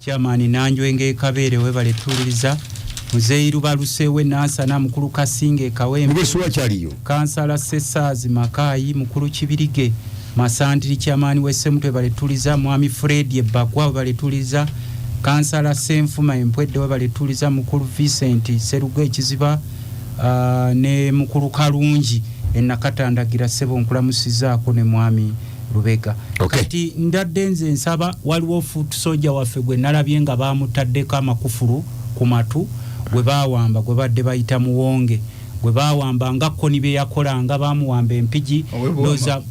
Chairman Nanjwenge Kabeere, webale tuwuliriza. Muzeeyi Lubaluseewe Nansana, Mukulu Kasinge Kawempe. Mubesiwa kyaliyo. Kansala Sesaazi Makaayi, Mukulu Kibirige Masantiri, chairman w'Essemutwe, webale tuwuliriza. Mwami Fred Ebbagwa, webale tuwuliriza. Kansala Senfuma Empwedde, webale tuwuliriza. Mukulu Vincent Serugo Ekiziba, ne Mukulu Kalungi Enakatandagira, ssebo nkulamusizaako ne Mwami Lubega. Kati ndadde nze nsaba, waliwo foot soldier waffe gwe nalabye nga bamutaddeko amakufulu ku matu, gwe bawamba, gwe badde bayita Muwonge, gwe bawamba nga Koni bye yakolanga, bamuwamba Empigi. Owebuwama. Ndoza,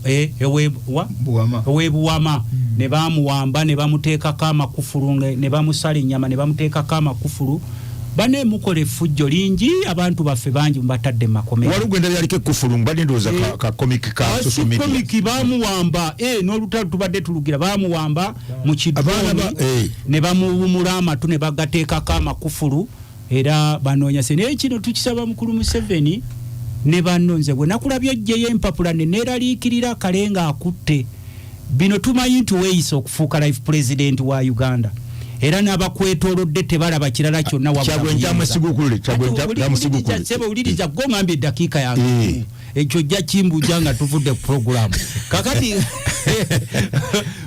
Buwama. Owebuwama ne bamuwamba ne bamuteekako amakufulu, ne bamusala ennyama ne bamuteekako amakufulu. Bane mukola effujjo lingi, abantu baffe bangi mubatadde mu makomera. Waliwo gwenda byaliko ekufulu, mbadde ndowooza ka comic ka social media. Comic. Bamuwamba, n'olutalo tubadde tulugira, bamuwamba mu Abaana kidroni ne bamuwumula amatu ne bagateekako amakufulu, era banoonya se. Naye kino tukisaba Mukulu Museveni ne banno. Nze bwe nakulabye ojjeyo empapula ne neeraliikirira kale nga akutte bino. Tumanyi nti weeyisa okufuuka life president wa Uganda, era n'abakwetoolodde tebalaba kirala kyonna wabula Kyagwe buyinza. Ntamusigukulule, Kyagwe Ati ntamusigukulule. wuliriza, ssebo, wuliriza, gwe ongambye eddakiika yange. Ekyo ojja kimbuuza nga tuvudde ku puroguramu. Kakati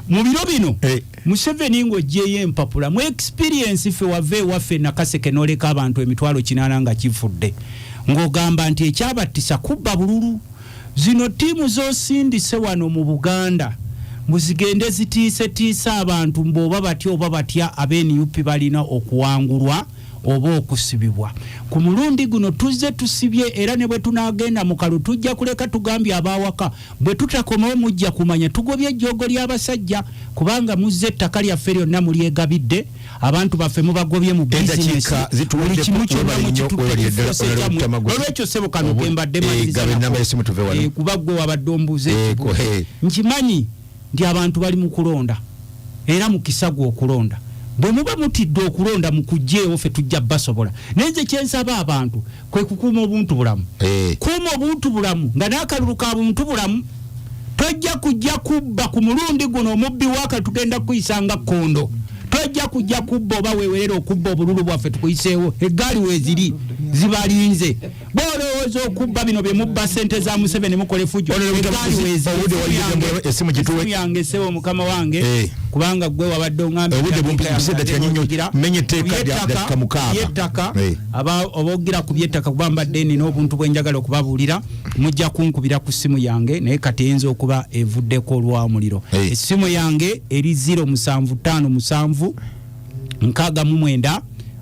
mu biro bino, Museveni, ng'oggyeyo empapula mu experience, ffe wava ewaffe Nakaseke n'oleka abantu 800,000 nga kifudde, ng'ogamba nti ekyabattisa kubba bululu. Zino ttiimu z'osindise wano mu Buganda muzigende zitiisetiise abantu mbu oba batya oba batya, ab'NUP balina okuwangulwa oba okusibibwa. Ku mulundi guno tuzze tusibye, era ne bwe tunaagenda mu kalu tujja kuleka tugambye abawaka, bwe tutakomawo mujja kumanya tugobye ejjoogo ly'abasajja, kubanga muzze ettaka lyaffe lyonna mulyegabidde, abantu baffe mubagobye mu Eddakiika bizinesi, zituweddeko. buli kimu kyonna Webale nnyo, mukitutte. webale ddala, Kifuuse Honorable kyammwe. Tamaguzi. Olwekyo ssebo, kano kembadde maliriza Gaba nako. ennamba y'essimu tuve wano. Kuba gwe wabadde ombuuza ekibuuzo. Nkimanyi nti abantu bali mu kulonda, era mukisa gwe okulonda. Bwe muba mutidde okulonda mukugjeewo, ffe tujja basobola. Naye nze kyensaba abantu kwe kukuuma obuntu bulamu. Kuuma obuntu bulamu nga n'akalulu ka buntu bulamu. Tojja kujja kubba ku mulundi guno. Omubbi waaka tugenda kukuyisa nga kkondo. Tojja kujja kubba oba wewerera okubba obululu bwaffe tukuyiseewo. Eggaali weeziri zibalinze. Bwolowooza okubba bino bye mubba sente za Museveni, mukola efujjo. Honorable Eggaali Tamaguzi, weeziri. obudde wayigidde, essimu gituwe. Essimu yange, ssebo, mukama wange, kubanga gwe wabadde oŋŋambye Obudde bumpise eddakiika nnyo nnyo. Mmenye etteeka lya dakika 6. Byettaka, oboogera ku byettaka, kuba mbadde nina obuntu bwenjagala okubabuulira, mujja kunkubira ku ssimu yange, naye kati eyinza okuba evuddeko olw'omuliro. Essimu yange eri 0757 69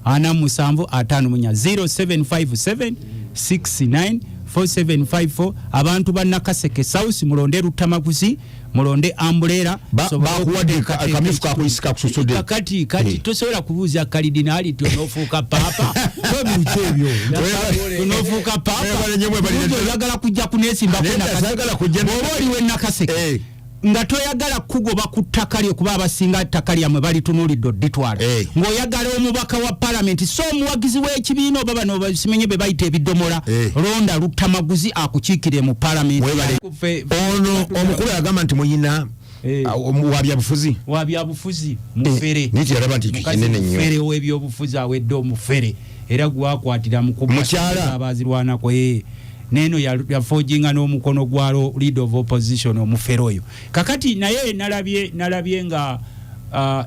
47 54, 0757 69 4754. Abantu ba Nakaseke South, mulonde Lutamaguzi, mulonde Ambuleera. Bakuwadde kamyufu kakuyisika kususudde. Kakati tosobola kubuuza kalidinaali ti onoofuuka paapa. Tobiuki ebyo, onoofuuka paapa. Mwebale nnyo, mwebale nnyo. Oyagala kujja kunesimbako? Nedda, saagala kujja. Bw'oba oliwe Nakaseke nga toyagala kugoba ku ttaka lyo, kuba abasinga ttaka lyammwe balitunuulidde odditwala, ng'oyagala omubaka wa palamenti, so omuwagizi w'ekibiina oba bano simenye be bayita ebidomola, londa Luttamaguzi akukiikire mu palamenti. Mwebale. Ono omukulu yagamba nti muyina wa byabufuzi. Wa byabufuzi mufere. Naye teyalaba nti ekyo Mukazi kinene nnyo. mufere w'ebyobufuzi, awedde omufere, era gwakwatira mu kubba Mukyala. abazirwanako. Neeno yafojinga n'omukono gwa leader of opposition, omufere oyo. Kakati naye nalabye nga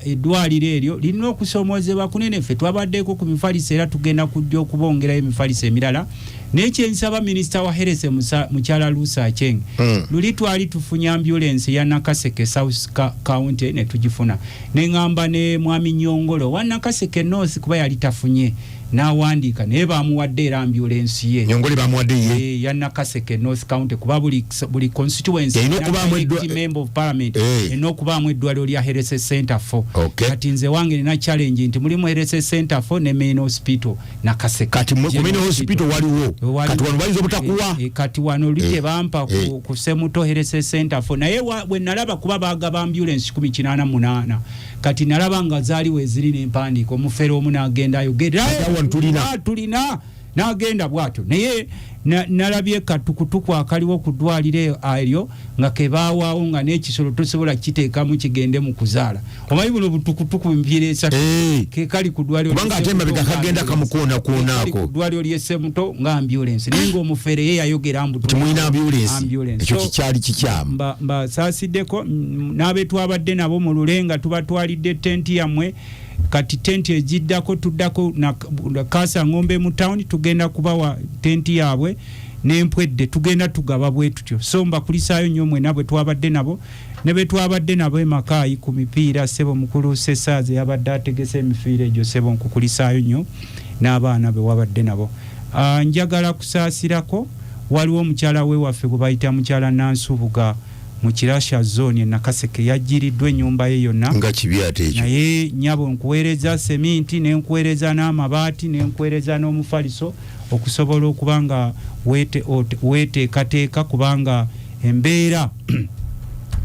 eddwaliro eryo lirina okusomoozebwa kunene. Ffe twabaddeko ku mifaliso, era tugenda kujja okubongerayo emifaliso emirala. Naye kyensaba minisita wa health, mukyala Lucy Acheng, luli twali tufunye ambulance ya Nakaseke South County ne tugifuna, neŋŋamba ne Mwami Nyongolo wa Nakaseke North, kuba yali tafunye, n'awandiika, naye bamuwadde era ambulance ye. Nyongole bamuwadde ye? Ya Nakaseke North County, kuba buli constituency Erina okubaamu member of parliament erina okubaamu eddwaliro lya health center 4. Kati nze wange nina challenge nti mulimu health center 4 ne main hospital Nakaseke. Kati ku main hospital waliwo. Waliwo. Kati wano bayinza obutakuwa. Kati wano luli tebampa ku Semuto Health Center 4, naye bwe nalaba, kuba bagaba ambulance 188, kati nalaba nga zaali weziri nempandiika, omufere omu n'agenda ayogera. Kati awo wano tulina. Ah, tulina. N'agenda bw'atyo, naye nalabye katukutuku akaliwo ku ddwaliro eryo nga kebaawaawo, nga n'ekisolo tosobola kiteekamu kigende mu kuzaala. Omanyi buno butukutuku emipiira esatu kekali ku ddwaliro. Kubanga ate emabega kagenda kamukoonakoonaako. Ku ddwaliro ly'Essemuto nga ambulance, naye ng'omufere ye yayogera mbu Timulina ambulance. Ekyo kikyali kikyamu. Mbasaasiddeko n'abetwabadde nabo mu Lulenga, tubatwalidde tenti yammwe. Kati tenti egiddako tuddako na Kasa Ng'ombe mu town, tugenda kubawa tenti yaabwe n'empwedde, tugenda tugaba bwe tutyo. So mbakulisaayo nnyo mwena bwe twabadde nabo ne bwe twabadde nabo emakaayi ku mipiira. Ssebo mukulu Sesaaze yabadde ategese emipiira egyo. Ssebo, nkukulisaayo nnyo n'abaana be wabadde nabo. Njagala kusaasirako, waliwo omukyala we waffe gwe bayita mukyala Nansubuga mu Kirasha Zone e Nakaseke, yajjiriddwa ennyumba ye yonna. Nga kibi ate ekyo. Naye nyabo, nkuweereza seminti, nenkuweereza n'amabaati, nenkuweereza n'omufaliso okusobola okuba nga weteekateeka, kubanga embeera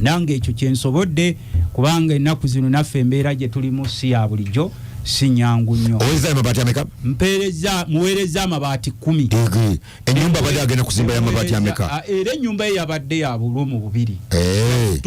nange ekyo kyensobodde, kubanga ennaku zino naffe embeera gye tulimu si ya bulijjo, si nyangu nnyo. Oweereza amabaati ameka? Mpeereza, muweereza amabaati 10. Ennyumba abadde agenda kuzimba y'amabaati ameka? Era ennyumba ye yabadde ya bulumu bubiri.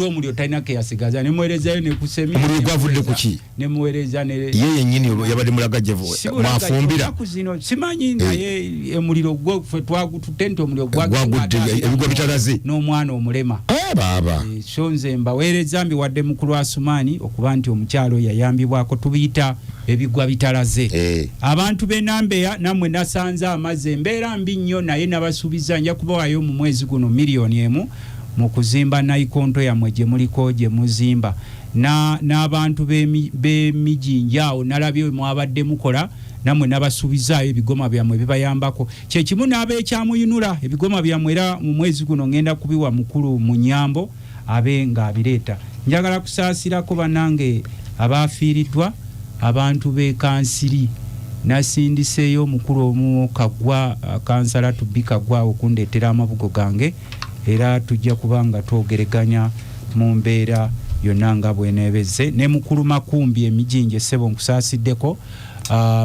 Omuliro talina keyasigaza, nemuweerezayo nekusemi. Omuliro gwavudde ku ki? Nemuweereza ne Ye yennyini yabadde mulagajjavu mwafumbira? Ennaku zino simanyi, naye omuliro gwo ffe twagututte nti omuliro Gwagudde ebigwa bitalaze. N'omwana omulema. Baaba. So nze mbaweereza, mbiwadde mukulu Asumaani okuba nti omukyalo oyo yayambibwako, tubiyita ebigwa bitalaze. Abantu b'Enambeya nammwe nasanze amazzi, embeera mbi nnyo, naye nabasuubiza nja kubawaayo mu mwezi guno 1 million mu kuzimba nayikonto yammwe gye muliko gye muzimba. N'abantu b'emijinja awo nalabye mwabadde mukola, nammwe nabasuubizaayo ebigoma byammwe bibayambako. Kyekimu n'abeekyamuyinula, ebigoma byammwe era mu mwezi guno ngenda kubiwa mukulu Munyambo abe ng'abireeta. Njagala kusaasirako bannange abafiiriddwa abantu b'e Kansiri. Nasindiseeyo omukulu omu Kagwa, kansala Tubbi Kagwa, okundeetera amabugo gange, era tujja kuba nga twogereganya mu mbeera yonna nga bweneebezze. Ne mukulu Makumbi Emijinje, ssebo nkusaasiddeko.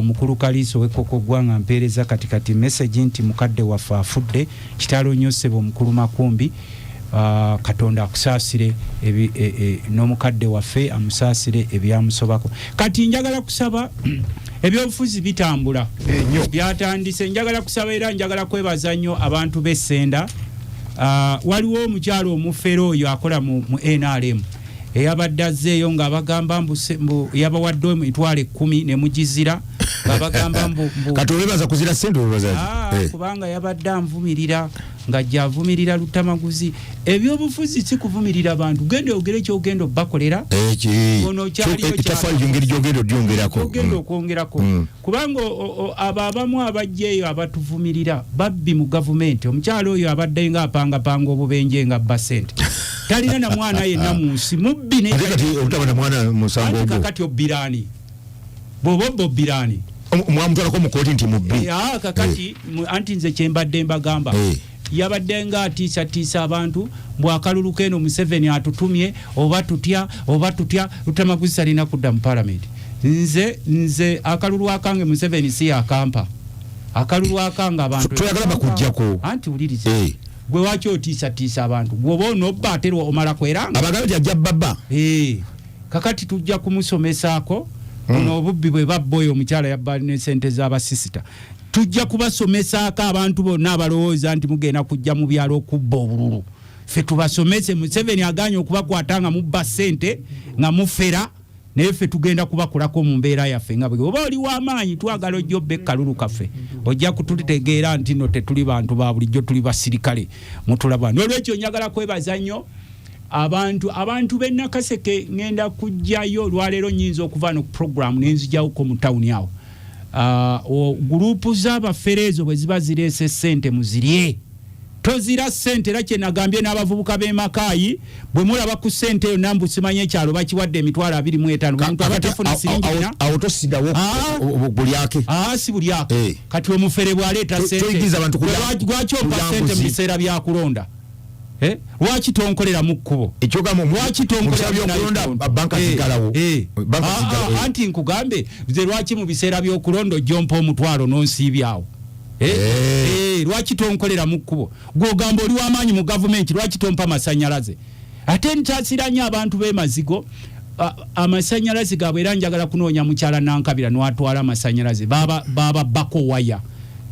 Mukulu Kaliiso w'Ekkoko Ggwanga, mpeereza kati kati message nti mukadde waffe afudde. Kitalo nnyo ssebo mukulu Makumbi. Katonda akusaasire n'omukadde waffe amusaasire ebyamusobako. Kati njagala kusaba, ebyobufuzi bitambula, byatandise. Njagala kusaba era njagala kwebaza nnyo abantu b'Essenda. Waliwo omukyalo omufere oyo akola mu NRM eyabadde azzeeyo ng'abagamba mbu yabawadde 100,000 ne mugizira, ng'abagamba mbu Kati obebaza kuzira sente, obebaza ki? Kubanga yabadde anvumirira ng'ajja avumirira Lutamaguzi. Ebyobufuzi si kuvumirira bantu, genda oyogere kyogenda obbakolera. Ono kyaliyo Ettaffaali gyongeri gyogenda odyongerako. Ogenda okwongerako, kubanga abo abamu abajja eyo abatuvumirira babbi mu gavumenti. Omukyalo oyo abadde nga apangapanga obubenje nga abba sente, talina na mwana yenna mu nsi, mubbi naye. Ate kati obutaba na mwana musango Anti ogwo? Kakati obbiraani? Bw'oba obba obbiraani? Mwamutwalako mu kooti nti mubbi? Kakati anti nze kyembadde mbagamba, yabadde nga atiisatiisa abantu mbw akalulu keno Museveni atutumye, oba tutya oba tutya, Lutamaguzi talina kudda mu palamenti. Nze akalulu akange Museveni si yakampa, akalulu akange abantu. Toyagala bakuggyako? Anti wuliriza. Gwe waki otiisatiisa abantu? Gwoba onobba ate omala kweranga. Abagala nti ajja babba. Kakati tujja kumusomesaako buno obubbi bwe babba. Oyo omukyala yabba ne sente z'abasisita. Tujja kubasomesaako abantu bonna abalowooza nti mugenda kujja mu byalo okubba obululu. Ffe tubasomese. Museveni aganye okubakwata nga mubba ssente nga mufera, naye ffe tugenda kubakolako mu mbeera yaffe nga bwe oba oli w'amaanyi. Twagala ojja obba ekkalulu kaffe, ojja kututegeera nti no tetuli bantu ba bulijjo, tuli basirikale mutulaba. N'olwekyo njagala kwebaza nnyo abantu b'e Nakaseke. Ŋŋenda kujjayo olwaleero, nyinza okuva no program nenzijawoko mu tawuni awo. Gurupu z'abafere ezo bwe ziba zireese ssente muzirye, tozira ssente. Era kyenagambye n'abavubuka b'e Makaayi, bwe mulaba ku ssente eyo nambu simanyi ekyalo bakiwadde 25,000, omuntu aba tafuna siringi na Awo tosigawo bulyake. Si bulyake. Kati omufere bw'aleeta ssente Toyigiriza abantu lwaki ompa kulya ssente mu nguzi. biseera byakulonda? Lwaki tonkolera mu kkubo? Ekyogamba Lwaki mu biseera tonkolera by'okulonda banka ziggalawo. Banka ziggalawo. Anti nkugambe nze, lwaki mu biseera by'okulonda ojja ompa 5,000 n'onsiibyawo? Lwaki tonkolera mu kkubo? Gwogamba oli w'amaanyi mu gavumenti, lwaki tompa masanyalaze? Ate nkyasira nnyo abantu b'emazigo, amasanyalaze gaabwe, era njagala kunoonya mukyala Nankabira nwatwala amasanyalaze, baba bako waya.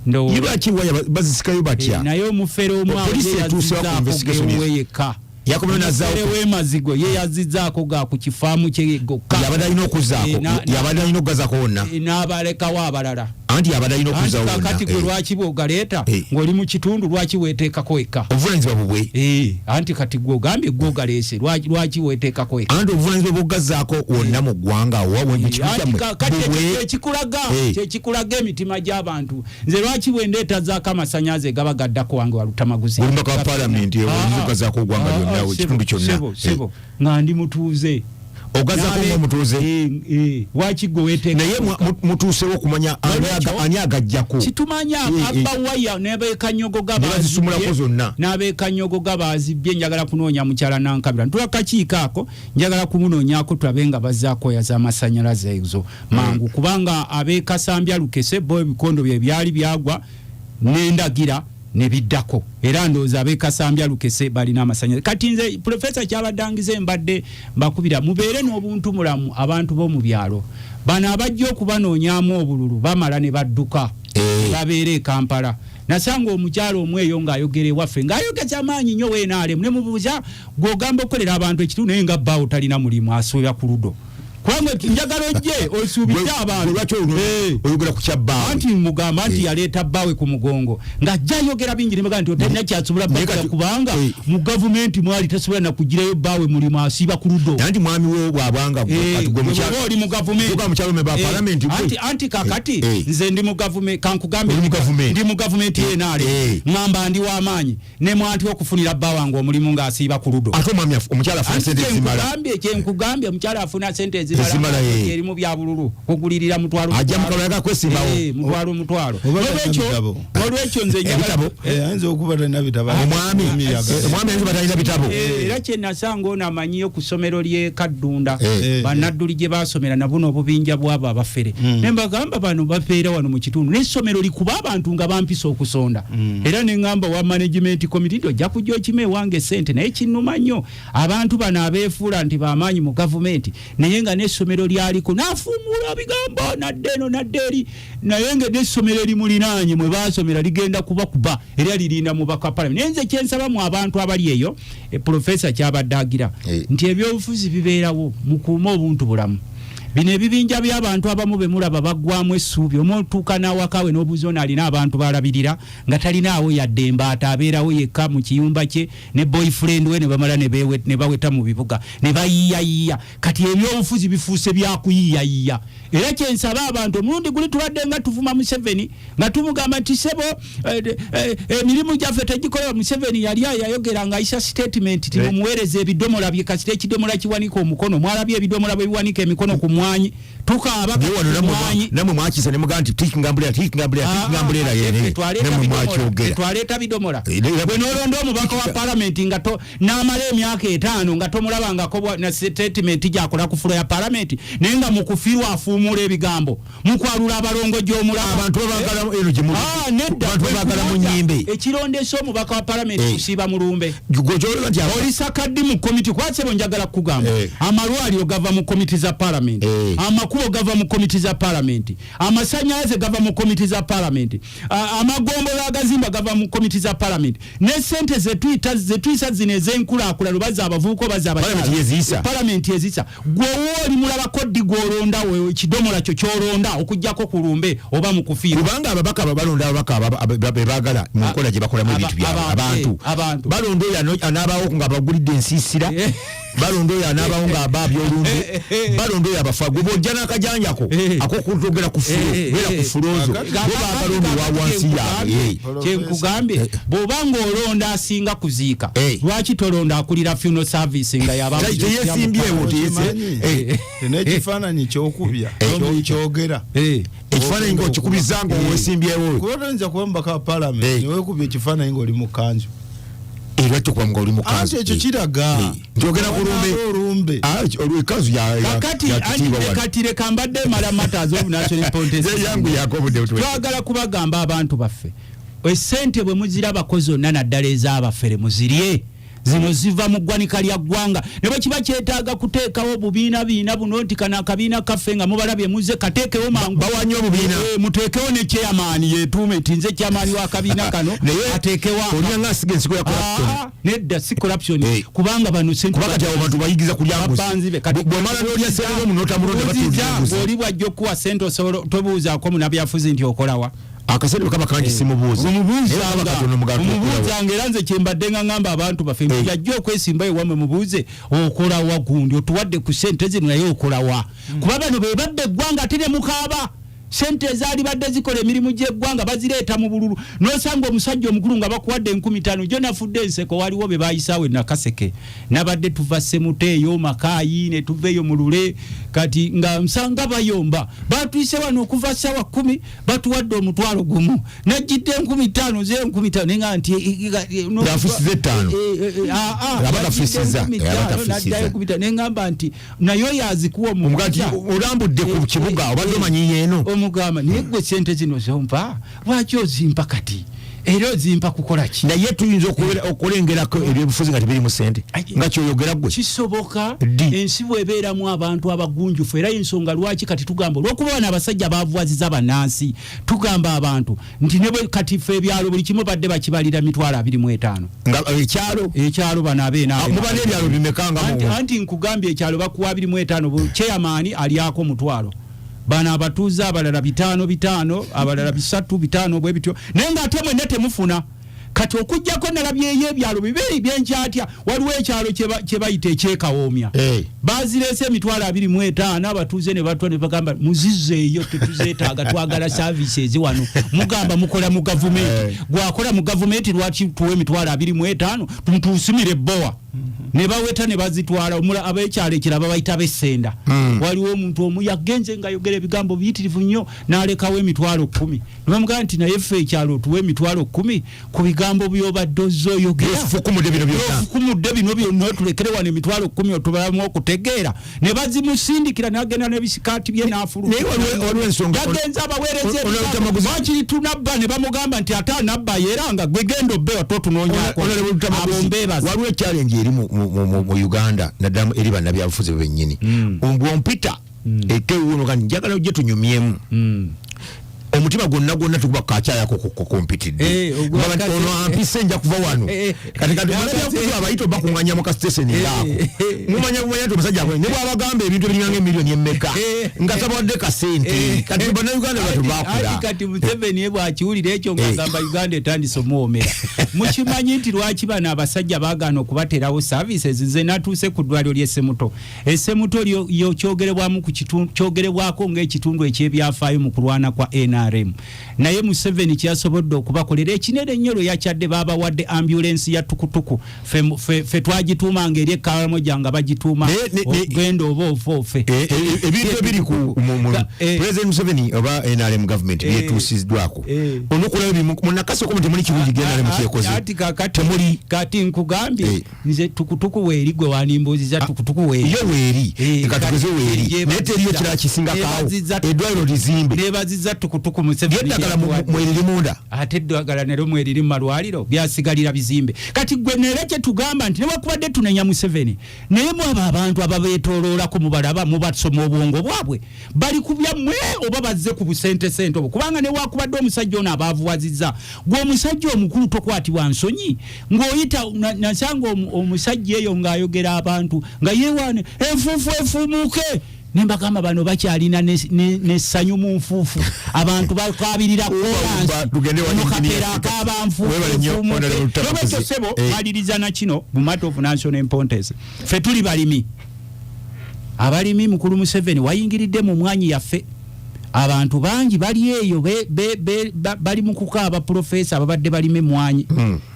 Lwaki waya bazisikayo batya? Naye omufere omwawe yekka wemazigo ye yazizzaako ga ku kifaamu kye gokka. Yabadde alina okuzzaako, yabadde alina okugazaako wonna, n'abalekawo abalala. Anti yabadde alina okuzzawo wonna. Kati gwe lwaki bw'ogaleeta ng'oli mu kitundu, lwaki weeteekako wekka? Obuvunanyizibwa bubwe. Anti kati gwe ogambye gwe ogaleese, lwaki weeteekako wekka? Anti obuvunanyizibwa bw'okugazaako wonna mu ggwanga mu kitundu kyammwe. Kati kyekikulaga emitima gy'abantu. Nze lwaki bwe ndeetazaako amasannyalaze gaba gaddako wange wa Lutamaguzi? Omubaka wa paalamenti oyinza okugazaako oggwanga lyonna, ekitundu kyonna. Sebo, nga ndi mutuuze. Ogazaako ng'omutuuze. Lwaki gwe weeteeka? Naye mutuusewo okumanya ani agajjako? Kitumanya abba waya n'abeekanyogoga bazisumulako zonna. N'abeekanyogoga bazibbye. Njagala kunoonya mukyala Nankabira, ntula kakiiko ako, njagala kumunoonyaako tulabe nga bazzaako waya z'amasannyalaze ezo mangu, kubanga ab'ekasambya Lukese bo ebikondo bye byali byagwa n'endagira ne biddako, era ndowooza ab'ekasambya Lukese balina amasanyalaze kati. Nze Profesa kyabaddangiza, mbadde mbakubira mubeere n'obuntu mulamu. Abantu b'omu byalo bano abajja okubanoonyaamu obululu bamala ne badduka, babeera e Kampala. Nasanga omukyalo omweyo ng'ayogera ewaffe, ng'ayogeza amaanyi nnyo weenaalemu, ne mubuuza, gw'ogamba okukolera abantu ekitundu naye nga bbaawo talina mulimu, asuubira ku ludo, kubanga njagala ojje osuubize abantu. Lwaki oyogera ku kyabbaawe? Anti mugamba nti yaleeta bbaawe ku mugongo, ng'ajja ayogera bingi, nemugamba nti otalina kyasobola bakola, kubanga mu gavumenti mwali tasobola nakugirayo bbaawe mulimu, asiiba ku ludo. Anti mwami wo bw'abanga oli mu gavumenti. Anti kakati nze ndi mu gavumenti, kankugambe, ndi mu gavumenti yenaale, ŋŋamba ndi w'amaanyi ne mwanti okufunira bba wange omulimu ng'asiiba ku ludo. Ate omwami omukyala afuna sente ezimala. Kyenkugambye, omukyala afuna sente ezimala, erimu bya bululu, kugulirira mutwalo. Ajja mukalo yaga kwesimbawo. Mutwalo mutwalo. Olwekyo nze njagala ayinza okuba talina bitabo. Omwami ayinza okuba talina bitabo. Era kyenasanga ono amanyiyo ku ssomero ly'e Kaddunda, bannadduli gye basomera, nabuno obubinja bwabo abafere, ne mbagamba bano babeera wano mu kitundu n'essomero likuba abantu nga bampisa okusonda, era ne ŋŋamba wa management committee nti ojja kujja okima ewange sente. Naye kinnuma nnyo abantu bano abeefuula nti bamaanyi mu gavumenti, naye nga n'essomero lyaliko n'afuumuula bigambo nadde eno nadde eri, naye nga n'essomero erimulinaanye mwe baasomera ligenda kubakuba, era lirinda mubaka palamenti. Naye nze kyensabamu abantu abali eyo, Profesa kyabadde agira nti ebyobufuzi bibeerawo, mukuume obuntu bulamu. Bino ebibinja by'abantu abamu be mulaba baggwamu essuubi, omutuuka n'awakawe n'obuuza ono alina abantu balabirira, nga talinaawo yadde embaata, abeerawo yekka mu kiyumba kye ne boyfriend we, ne bamala ne baweta mu bibuga ne bayiiyayiiya. Kati ebyobufuzi bifuuse byakuyiiyayiiya. Era kyensaba abantu, omulundi guli tubadde nga tuvuma Museveni, nga tumugamba nti sebo, emirimu gyaffe tegikolebwa. Museveni yali yayogera ng'ayisa statement ti mumuweereza ebidomola bye, kasita ekidomola kiwanika omukono. Mwalabye ebidomola bwe biwanika emikono ku mwanyi, tukaaba. Namwe mwakisa ne mugamba nti taking umbrella, taking umbrella, taking umbrella yene, namwe mwakyogera. Twaleeta bidomola. Bwe n'olonda omubaka wa palamenti nga n'amala emyaka 5 nga tomulabangako na statement gyakola ku floor ya palamenti, naye nga mu kufiirwa afuumuula ebigambo, mukwalula abalongo gy'omulaba. Abantu babagala eno gye Nedda. Abantu babagala mu nnyimbe. Ekirondesa omubaka wa palamenti kusiiba mulumbe. Olisa kaddi mu komiti kwasebo. Njagala kukugamba, amalwaliro gava mu komiti za palamenti, amakubo gava mu komiti za palamenti, amasanyalaze gava mu komiti za palamenti, amagombolola agazimba gava mu komiti za palamenti, ne sente zetuyisa zino ez'enkulaakulano, baza abavubuka obaza abakyala, palamenti ezisa. Gwewo oli mulabako ddi gwolonda ekidomola kyo kyolonda okugjako ku lumbe oba mu kufiirwa? Kubanga ababaka balonda ababaka bebagala mu nkola gye bakolamu ebintu byabwe. Abantu balonda oyo anaabaawo nga bagulidde ensiisira, balonda oyo anaabawo nga abaabya olumbe, balonda oyo abafa. Gwe bw'ojja n'akajanjako ak'okutogera ku floor, beera ku floor zo, bo baagala ono wa wansi yaabwe. Kyenkugambye, bw'oba ng'olonda asinga kuziika, lwaki tolonda akulira funeral service nga yaba Teyesimbyewo. N'ekifaananyi kyokubya kyogera. Ekifaananyi ng'okikubiza nga owesimbyewo. Kuba toyinza kuba mubaka wa palamenti newekubya ekifaananyi ng'oli mu kanzu. Lwaki okuba nga oli mu kanzu? Anti ekyo kiraga Njogera ku lumbe. Olumbe. Ah, olw'ekanzu ya Kakati ya kitiibwa wano. Kati leka mbadde mala matters of national importance. Ye yangu yako obudde butuwe. Twagala kubagamba abantu baffe, esente bwe muzirabako zonna, naddala ez'abafere, muzirye. Zino ziva mu ggwanika lya ggwanga, ne bwe kiba kyetaaga kuteekawo obubiina biina buno nti kano akabiina kaffe nga mubalabye muze kateekewo mangu. Bawanye obubiina. Muteekewo ne chairman yetuume nti nze chairman w'akabiina kano, Naye ateekewo aka. Olina nga asiga ensigo ya corruption. Ah, nedda, si corruption. Kubanga bano sente Kuba kati abo bantu bayigiza kulya nguzi. Babanzi be. Kati Bw'omala n'olya ssente z'omuntu n'otamulonda, Buuziza, batulya nguzi. ng'oli bw'ajja okuwa sente osobola tobuuzaako munnabyafuzi nti okolawa? Akasente bwe kaba kangi simubuuza. Naye kaba katono mugamba okolawa. Omubuuzanga. Era nze kyembadde nga ngamba abantu baffe nti yajja okwesimba ewamwe, mubuuze okolawa, gundi otuwadde ku sente zino naye okolawa? Kuba bano be babba eggwanga ate ne mukaaba. Sente ezaali badde zikola emirimu gy'eggwanga bazireeta mu bululu, n'osanga omusajja omukulu nga bakuwadde 5000. Jo nafudde enseko, waliwo be bayisaawo e Nakaseke, nabadde tuva Semuteeyo Makaayi ne tuva eyo mu Lule, kati nga nsanga bayomba, batuyise wano okuva 10:00, batuwadde 10,000, najjidde 5000 ze 5000, nenga nti Yafisiza 5. Ah, ah, Aba yajjidde tafisiza, enkumi aba ttaano, tafisiza. n'addayo 5000, neŋŋamba nti naye oyo azikuwa. Omugaa nti olambudde ku kibuga, obadde omanyi yeeno. Omugamba, naye gwe sente zino zompa lwaki ozimpa kati, era ozimpa kukola ki? Naye tuyinza okulengerako ebyobufuzi nga tebirimu sente nga kyoyogera gwe? Kisoboka. Ddi? Ensi bwebeeramu abantu abagunjufu, era ensonga lwaki kati tugamba, olwokuba bano abasajja bavuwaziza bannansi, tugamba abantu nti ne bwe kati ffe ebyalo buli kimu badde bakibalira 25,000. Nga ekyalo? Ekyalo bano abeena Ah, muba n'ebyalo bimeka nga Anti nkugambye, ekyalo bakuwa 25, chairman alyako 500, bano abatuuze abalala bitaano bitaano, abalala bisatu bitaano, bwe bityo, naye ng'ate mwenna temufuna. Kati okugjako nalabyeyo ebyalo bibiri byenkyatya, waliwo ekyalo kye bayita ekyekawoomya. Bazireese 25,000, abatuuze ne batwa ne bagamba muzizeeyo, tetuzeetaaga, twagala services wano. Mugamba mukola mu gavumenti. Gwakola mu gavumenti lwaki tuwa 25,000 tumutuusimire ebbowa? Ne baweta ne bazitwala. Ab'ekyalo ekirala babayita b'essenda. Waliwo omuntu omu yagenze ng'ayogera ebigambo biyitirivu nnyo n'alekawo 10,000, ne bamugamba nti naye ffe ekyalo tuwe 10,000 ku bigambo by'obadde ozze oyogera? Byofukumudde bino byonna. Byofukumudde bino byonna, otulekere wano 10,000 otubalamu okutegeera. Ne bazimusindikira n'agenda n'ebisikaati bye n'afuluma. Naye waliwo ensonga Yagenze abaweereza Honorable ebigambo. Tamaguzi- Wakiri tunabba, ne bamugamba nti ate anabba era nga gwe genda obbewa totunoonyaako. Honorable Lutamaguzi, Abo mbeebaza. Waliwo challenge eri mu Uganda, naddala eri bannabyabufuzi bennyini. Bwompita ekewuuno kandi njagala ojje tunyumyemu, omutima gwonna gwonna tukuba kakyayako kumpitidde. Ono ampise, nja kuva wano. Kati bannabyabufuzi abayita obakuŋŋanya mu kasiteseni ngaako, mumanya bumanya nti omusajja akole ne bwabagamba ebintu ebiringanga emiliyoni emmeka nga tabawadde kasente. Kati bannayuganda batu bakula. Anti kati Museveni ye bwakiwulira ekyo ng'agamba Uganda etandise omuwoomera. Mukimanyi nti lwaki bano abasajja baagaana okubaterawo services? Nze natuuse ku ddwaliro ly'e Semuto. Esemuto yo kyogerebwamu ku kyogerebwako ng'ekitundu ekyebyafaayo mu kulwana kwa NRM, naye Museveni kyasobodde okubakolera ekinene ennyo lwe yakyadde, babawadde ambulensi ya tukutuku. Ffe twagituumanga eri ekaramoja nga bagituuma ogenda oba ofa ofe. Ebintu ebiri ku President Museveni oba NRM government byetuusiddwako, onokulaba ebimu munakasoko temuli kirungi NRM kyekoze. Ati kakati Temuli. Kati nkugambye, nze tukutuku weeri, gwe wanimbuuziza tukutuku weeri. Yo weeri. Katugeze weeri, naye teriyo kirala kisingakaawo. Eddwaliro lizimbe. Nebaziza tukutuku Museveni Lyeddagala gye mweriri munda. Ate eddagala neryo mweriri mu malwaliro, byasigalira bizimbe. Kati gwe neera kyetugamba nti newakubadde tunenya Museveni, naye mwabo abantu ababeetoloolako mubalaba, mubasoma obwongo bwabwe, bali ku byammwe oba bazze ku busentesente obwo? Kubanga newakubadde omusajja ono abaavuwazizza, gwe omusajja omukulu tokwatibwa nsonyi ng'oyita nasanga omusajja eyo ng'ayogera abantu nga yeewaane enfuufu efuumuuke, nembagamba bano bakyalina nessanyu mu nfuufu, abantu bakabirira Ba- tugende wa kolansi engineer. kapeera akabanfuufu. Webale nnyo, Honorable Lutamaguzi. Nolwekyo sebo, maliriza na kino mu matter of national importance. Ffe tuli balimi, abalimi. Mukulu Museveni, wayingiridde mu mwanyi yaffe. Abantu bangi bali eyo bali mu kukaaba. Profesa, ababadde balima emwanyi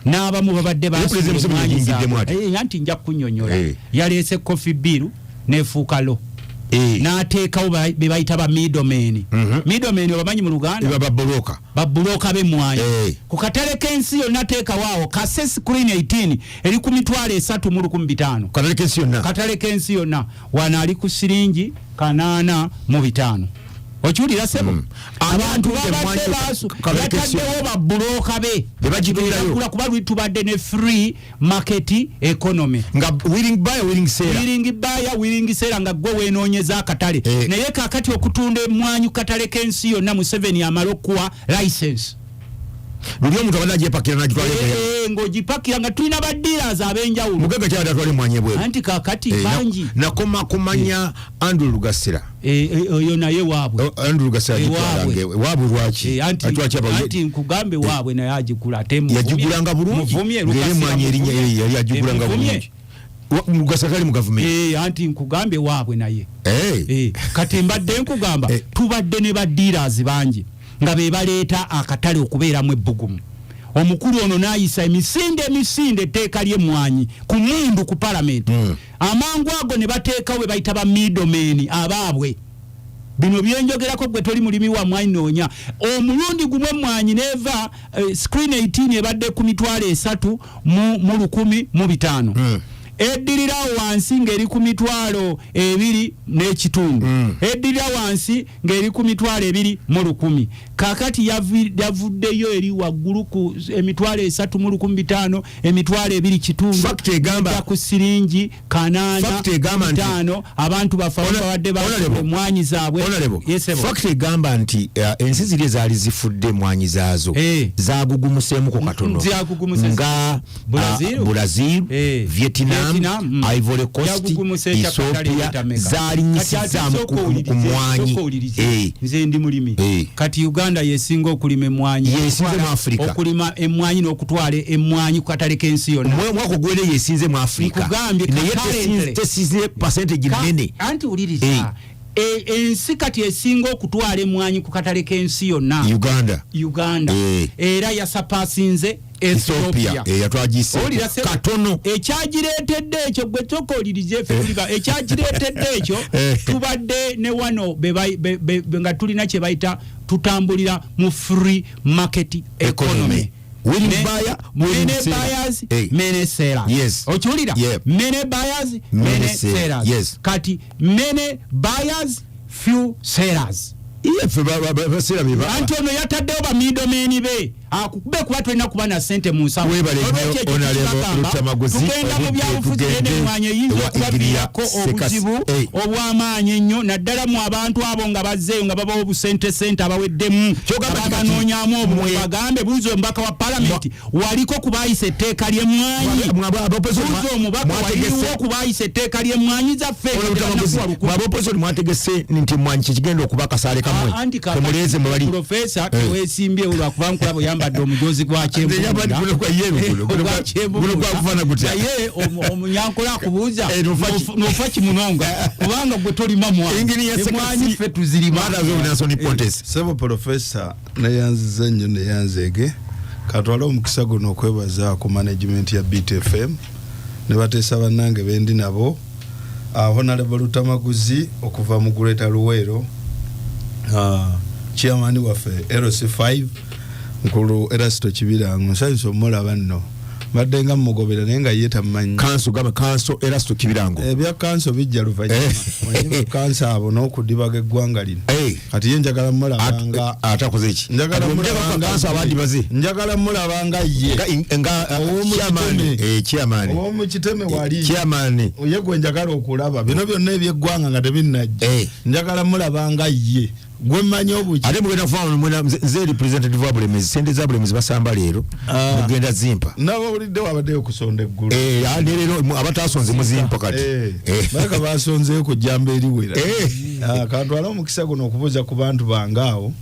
n'abamu babadde Naye President basula Museveni emwanyi yayingiddemu zaabwe. ate. Anti nja kunyonyola. Yaleese coffee bill nefuuka law. N'ateekawo be bayita ba middlemen. Middlemen obamanyi mu Luganda? Babuloka. Babuloka b'emmwanyi. Ku katale k'ensi yonna teekawo awo kase screen 18 eri ku 305,000. Katale k'ensi yonna. Katale k'ensi yonna wano ali ku siringi 85. Okiwulira sebo? Abantu babadde basu yataddewo babuloka be Bebagigulirayo. Kuba luli tubadde ne free market economy nga willing buyer, willing seller. Willing buyer, willing seller, nga gwe wenoonyeza akatale. Naye kakati okutunda emmwanyi ku katale k'ensi yonna, Museveni amala okuwa license. Luli omuntu abadde agyepakira nagitwala. Ng'ogipakira nga tulina ba dealers ab'enjawulo. Mugagga kyabadde atwala emwanyi ebweru. Anti kakati bangi. Nakoma kumanya Andrew Lugasira. Oyo naye waabwe. Oh, Andrew Lugasira Waabwe. agitwalanga waabwe lwaki? Atwaki Anti nkugambe, waabwe naye agigula ate Yagigulanga bulungi. muvumye Ng'era Lugasira, emwanyi erinnya muvumye. yali agigulanga Muvumye. bulungi. Lugasira tali mu gavumenti. Anti nkugambe, waabwe naye. Kati mbadde nkugamba, tubadde ne ba dealers bangi nga be baleeta akatale okubeeramu ebbugumu. Omukulu ono n'ayisa emisinde emisinde etteeka ly'emmwanyi ku mundu ku palamenti. Amangu ago ne bateekawo be bayita ba middlemen abaabwe. Bino byenjogerako gwe toli mulimi wa mwanyi, noonya omulundi gumu emmwanyi neva screen 18 ebadde ku 315,000. Eddirira wansi ng'eri ku 25,000. Eddirira wansi ng'eri ku 21,000. Kakati yavuddeyo eri waggulu ku 315,000, 25,000. Fact egamba- Edda ku siringi 8 Fact egamba nti- 5. Abantu baffe babadde Honorable. emwanyi zaabwe. Honorable, Yes, sebo. fact egamba nti ensi ziri ezaali zifudde emwanyi zaazo zagugumuseemuko katono. Zagugumuse. Nga Brazil? Brazil, Vietnam, Vietnam, Ivory Coast, Yagugumuse ekyakatale Ethiopia etameka. zalinyisizaamu Kati ate ku mwanyi. sooka owulirize. Nze ndi mulimi. Kati Uganda yesinga okulima emwanyi. Yesinze mu Africa. Okulima emwanyi n'okutwala emwanyi ku katale k'ensi yonna. Mwaka ogwere yesinze mu Africa. Nkugambye Naye currently. tesize percentage nene. Anti wuliriza. Ensi kati esinga okutwala emwanyi ku katale k'ensi yonna, Uganda. Uganda. Era yasurpassinze Ethiopia. Ethiopia. Yatwagise Owulira sebo? katono. Ekyagireetedde ekyo, gwe tokoolirize ffe tuliba ekyagireetedde ekyo. Tubadde ne wano nga tulina kye bayita tutambulira mu free market economy. Economy. Willing buyer, willing Many seller. buyers, many sellers. Okiwulira? Yeah. Many buyers, many many sellers. sellers. Kati many buyers, few sellers. Iye baseera be Anti ono yataddewo ba middlemen be akukube, kuba tolina kuba na sente mu nsawo. Weebale nnyo, Olwekyo ekyo Honorable tukibagamba, Lutamaguzi. tugenda mu Obudde byabufuzi, tugende n'emmwanyi eyinza ewa okubaviirako Igiria Sekasi. obuzibu obw'amaanyi ennyo, naddala mu abantu abo nga bazzeeyo nga babawo obusente sente abaweddemu, Kyogamba nti kati ababanoonyaamu obumu. Bagambe, buuza omubaka wa palamenti waliko kubayisa etteeka ly'emmwanyi. Buuza omubaka waliwo kubayisa etteeka ly'emmwanyi zaffe. Tebannakuwa lukumi. Mwaba opposition mwategese nti mwanyi kikigenda okuba akasaale kamwe. Anti kakati, Temuleeze mwe bali. Profesa, teweesimbyewo lwakuba nkulaba oyambadde omujozi gwa Nze nyambadde guno gwa yellow guno, guno gwakufaana gutya? Naye omunyankole akubuuza, Nofa ki? Nofa kimunonga kubanga gwe tolima mwanyi. Engineer Sekasi- Emwanyi ffe tuzirima. Mothers of Nelson Pontes. Sebo profesa, neyanziza nnyo, neyanzeege. Katwale omukisa guno okwebaza ku management ya BTFM ne bateesa bannange bendi nabo, Honorable Lutamaguzi okuva mu Greater Luweero, chairman waffe LC5 nkulu Erasto Kibirango. Nsanyusa omulaba nno, mbadde nga mugobera naye nga ye tamumanyi. Kanso, gamba kanso Erasto Kibirango. Ebya kanso bijja luvannyuma. Manyi bakanso abo n'okudibaga eggwanga lino. Kati ye njagala mulabanga Ate akoze ki? Njagala Ate mulabanga kanso abandi baze. Njagala mulabanga ye Nga Ow'omu chairman, kiteme. chairman. Ow'omukiteme wali. Chairman. Ye gwe njagala okulaba bino byonna ebyeggwanga nga tebinnajja. Njagala mulabanga ye gwe mmanyi obuki. Ate mugenda kufa mwena, nze representative wa Bulemezi, sente za Bulemezi basamba leero. Mugenda zimpa. Nabawulidde wabaddeyo okusonda eggulu. Ne leero abatasonze muzimpa kati. Baleka basonzeyo ku jjamba eriwera. Kantwale omukisa guno okubuuza ku bantu bange awo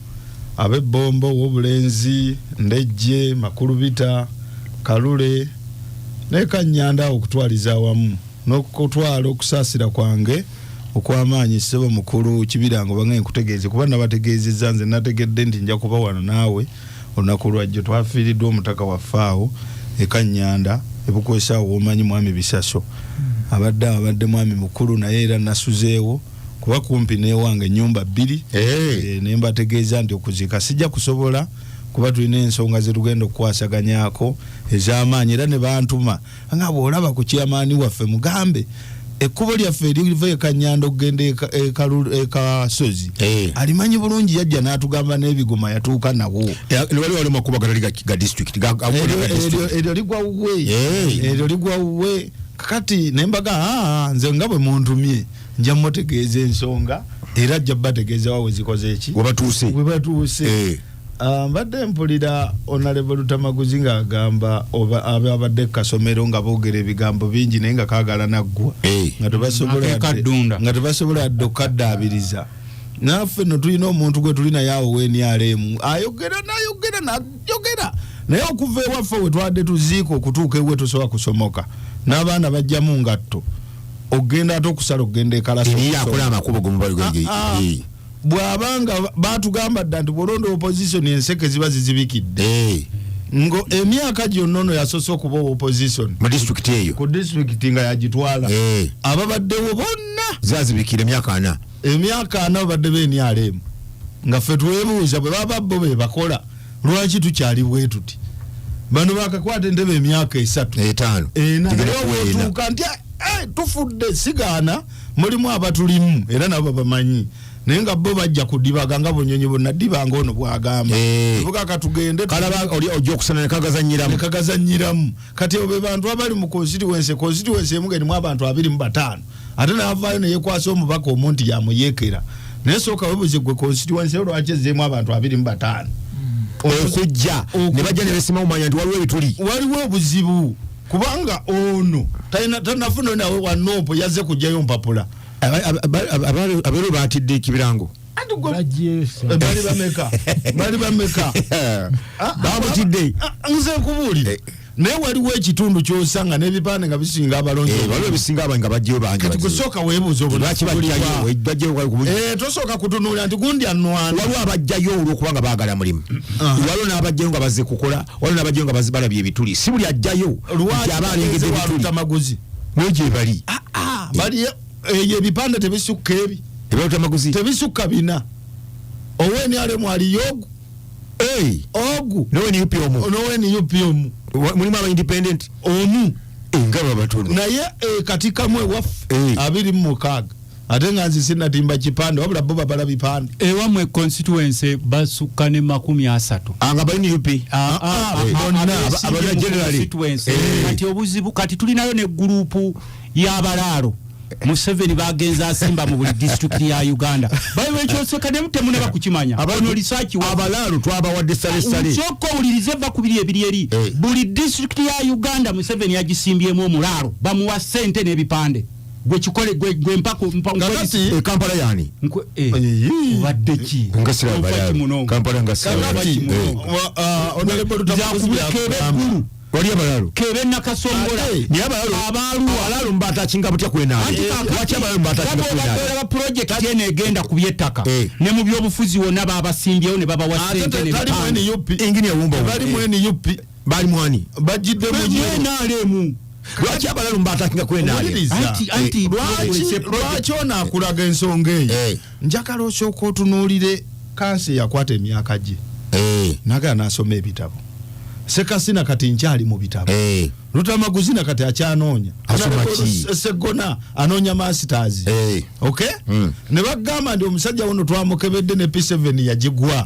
ab'ebbombo, Wobulenzi, Ndejje, Makulubita, Kalule naye Kanyanda awo okutwaliza awamu n'okutwala okusaasira kwange okw'amaanyi. Ssebo mukulu Kibirango, bange nkutegeeze kuba nabategeezezza, nze nategedde nti nja kuba wano naawe olunaku lwajjo. Twafiiriddwa omutaka waffe awo ekanyanda ebukwesa awo womanyi, mwami Bisaso. Abadde awo, abadde mwami mukulu, naye era nasuzeewo. Kuba kumpi newange ennyumba 2. Ne mbategeeza nti okuziika sijja kusobola kuba tulina ensonga zetugenda okukwasaganyako ez'amaanyi, era ne bantuma nga bw'olaba ku chairman waffe mugambe ekkubo lyaffe eriva e Kanyando okugenda e Kasozi. Alimanyi bulungi, yajja n'atugamba n'ebigoma yatuuka nawo. Waliwo makubo agatali ga district, ga district. Eryo ligwa wuwe. Eryo ligwa wuwe. Kakati ne mbaga, nze nga bwe muntumye nja mutegeeza ensonga, era ajja bategeeza wa we zikoze eki? We batuuse. We batuuse. Mbadde mpulira Honorable Lutamaguzi ng'agamba oba abadde ku kasomero nga boogera ebigambo bingi naye nga kaagala naggwa. Nga tebasobola Akeeka ddunda. Nga tebasobola yadde okukaddaabiriza. Naffe nno tulina omuntu gwe tuli naye awo w'NRM ayogera n'ayogera n'ayogera, naye okuva ewaffe we twadde tuziika okutuuka ewe tosobola kusomoka, n'abaana bajjamu ngatto ogenda ate okusala okugenda e Kalaso. Eriyo akola amakubo gomubali. Bw'abanga batugamba dda nti bw'olonda opposition enseke ziba zizibikidde. Ngo emyaka gyonna ono yasoose okuba opposition mu disitulikiti eyo, ku disitulikiti nga yagitwala. Ababaddewo bonna zazibikira emyaka 40. Emyaka 40 babadde be NRM, nga ffe twebuuza bwe baba bo be bakola lwaki tukyali bwe tuti? Bano bakakwata entebe emyaka 3. 5. 4. Tugenda Naye kuwa 4. otuuka nti tufudde, sigaana mulimu abatulimu era nabo bamanyi, naye nga bo bajja kudibaga nga bunyonyi bonna dibanga ono bwagamba. Tuvuga katugende Kalaba oli ojja okusana ne kagazannyiramu. Ne kagazannyiramu. Kati abo be bantu abali mu constituency, constituency emu ng'erimu abantu 25, ate n'avaayo ne yeekwasa omubaka omu nti yamuyeekera. Naye sooka weebuuze gwe constituency yo lwaki ezzeemu abantu 25? Okujja ne bajja ne beesimawo manya nti waliwo ebituli. Waliwo obuzibu kubanga ono tanafuna nawe wa NUP yazze kujjayo mpapula. Abeero baatidde ekibirango. Anti gwe Baggyeyo ssa. Bali bameka? Bali bameka? Bamutidde. Nze nkubuulire. Naye waliwo ekitundu ky'osanga n'ebipande nga bisinga abalonzi. Waliwo ebisinga abantu nga baggyeyo bangi. Kati gwe baggyeyo. sooka weebuuze Lwaki obunafu bajjayo? buliwa? Bajjayo ku bungi. Tosooka kutunuulira nti gundi anwana. Waliwo abajjayo olw'okuba nga baagala mulimu. Waliwo n'abajjayo nga bazze kukola, waliwo n'abajjayo nga bazze balabye ebituli. Si buli ajjayo Lwaki nti aba alengedde bagenze wa ebituli. Lutamaguzi? Naye gye bali. Bali eyo ebipande tebisukka ebi. Ebya Lutamaguzi? Tebisukka 4. Owe NRM aliyo ogu. Ogu. N'owe NUP omu. N'owe NUP omu. Mulimu aba independent? Omu. Nga babatono. Naye kati kamwe waffe 26. Ate nga nze sinnatimba kipande, wabula bo babala bipande. Ewammwe constituency basukka ne 30. Nga bali NUP? Bonna. Abeesimbye Abana mu generally. constituency. Kati obuzibu, kati tulinayo ne gurupu y'abalaalo. Museveni bagenze asimba mu buli disitulikiti ya Uganda. Bayiwe ekyoseka ne temunaba kukimanya. Ono research wa- Abalaalo twabawadde sale sale. Sooka owulirize va ku biri ebiri eri. Buli disitulikiti ya Uganda Museveni yagisimbyemu omulaalo. Bamuwa ssente n'ebipande. Gwe kikole, gwe mpako, mpa, nkwe Kakati Kampala yani? Nkwe, Eyi. obadde ki? Nga siraba Ofa balaalo. ki muno? Kampala nga siraba Kakati, balaalo. Honorable Lutamaguzi Nze akubika byakugamba. ebeggulu. Wali abalaalo? Kebe Nakasongola. Ate, Naye abalaalo, Abaaluwa. abalaalo mbaatakinga butya ku NRM? Anti kakati, Lwaki abalaalo mbaatakinga ku baba NRM? bakola project eno egenda ku by'ettaka. Ne mu byobufuzi wonna babasimbyewo ne babawa Ate ssente ne tali mu bipande. NUP. Engineer Wumba wumba. Bali mu NUP. Bali mu ani? Bajjidde mu Mu NUP. NRM. Lwaki abalaalo mbaatakinga ku NRM? Wuliriza. Anti, anti, it's a project. Lwaki ono akulaga ensonga eyo? Njagala osooka otunuulire kansi eyakwata emyaka gye. Nagala n'asoma ebitabo. Sekasina kati nkyali mu bitabo. Lutamaguzi na kati akyanoonya. Asoma ki? Segona anoonya masters. Okay? Ne bagamba nti omusajja ono twamukebedde ne P7 yagigwa.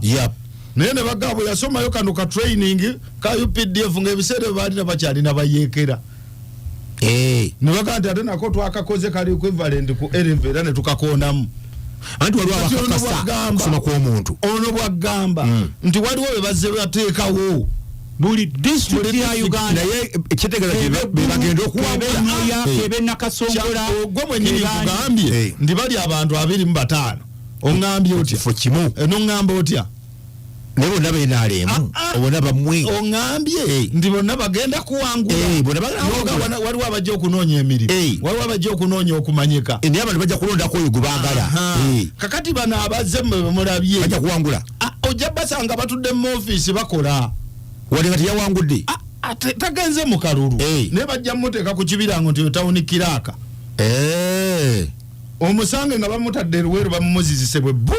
Naye ne bagamba bwe yasomayo kano ka training ka UPDF ng'ebiseera ebyo baalina bakyalina bayeekera. Ne bagamba nti ate nako twakakoze kali equivalent ku LV era ne tukakonamu. Anti waliwo Kati ono abakakasa bw'agamba. okusoma kw'omuntu. Ono bw'agamba nti waliwo be bazze bateekawo. Buli district Buli ya district. Uganda. Naye ekitegeeza be bagenda okuwangula. Kebe Nwoya, kebe Nakasongola, Ogwo mwennyini kebe ani? nkugambye nti bali abantu 25. Oŋŋambye otya? Kifo kimu. N'oŋŋamba otya? Naye bonna be NRM, bonna bammwe. Oŋŋambye nti bonna bagenda kuwangula. Bonna bagenda N'oga kuwangula. waliwo abajja okunoonya emirimu. Waliwo abajja okunoonya okumanyika. Naye abantu bajja kulondako oyo gwe baagala. Kakati bano abazze mmwe be mulabye. Bajja kuwangula. Ojja basanga batudde mu ofiisi bakola. Wadde nga teyawangudde. Tagenze mu kalulu. Naye bajja mmuteeka ku kibirango nti oyo tawuni kiraaka. Omusange nga bamutadde Luweero, bamumuzizise bwe bu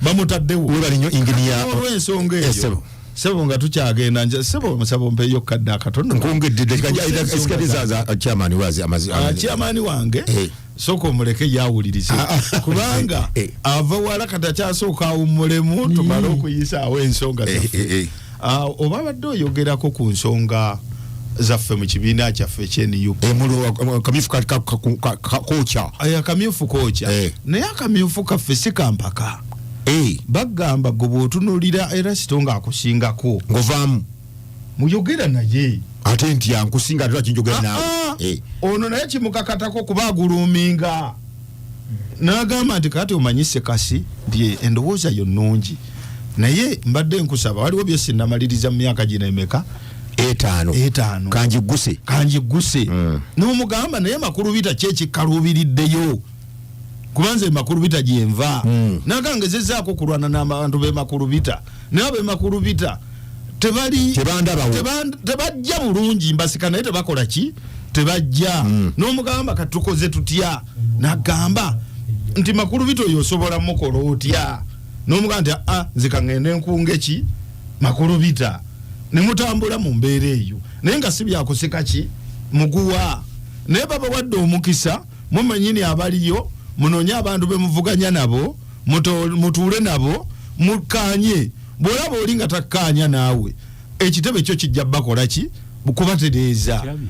bamutaddewo. Webale nnyo, engineer. Olw'ensonga eyo, Ssebo. Sebo, nga tukyagenda nja, sebo, musaba ompeeyo kadde akatono. Nkwongedde Ensonga esikadde za chairman wazi amazi. Chairman wange, sooka omuleke yawulirize, kubanga ava wala, kati akyasooka awummulemu tumale okuyisaawo ensonga zaffe. Oba abadde oyogerako ku nsonga zaffe mu kibiina kyaffe ekyeNUP. Kamyufu kokya. Akamyufu kookya. Naye akamyufu kaffe si kampaka. Bagamba gwe bw'otunuulira Erasito ng'akusingako, Ngovaamu. Muyogera naye. Ate nti yankusinga, ate lwaki njogera naawe? Ono naye kimukakatako kuba aguluminga n'agamba nti kati omanyi Sekasi nti endowooza yo nnungi, naye mbadde nkusaba, waliwo bye sinnamaliriza mu myaka gino emeka? 5. 5. Kanjiguse. Kanjiguse. N'omugamba naye makulu bita kyekikaluubiriddeyo, kuba nze Makulubita gyenva. Naga ngezezaako okulwana n'abantu b'Emakulubita, naye ab'Emakulubita tebali Tebandabawo. Tebajja bulungi mbasika, naye tebakola ki, tebajja. N'omugamba kati tukoze tutya? Nagamba nti Makulubita oyo osobola mukola otya? N'omugamba nti aa, nze kaŋŋende nkunge ki Makulubita, ne mutambula mu mbeera eyo, naye nga si byakusika ki muguwa. Naye babawadde omukisa mumenyini abaliyo, munoonye abantu bemuvuganya nabo, mutuule nabo mukkaanye. Bw'olaba oli nga takkaanya naawe, ekitebe kyo kijja bakola ki, kubatereeza. Kirabye.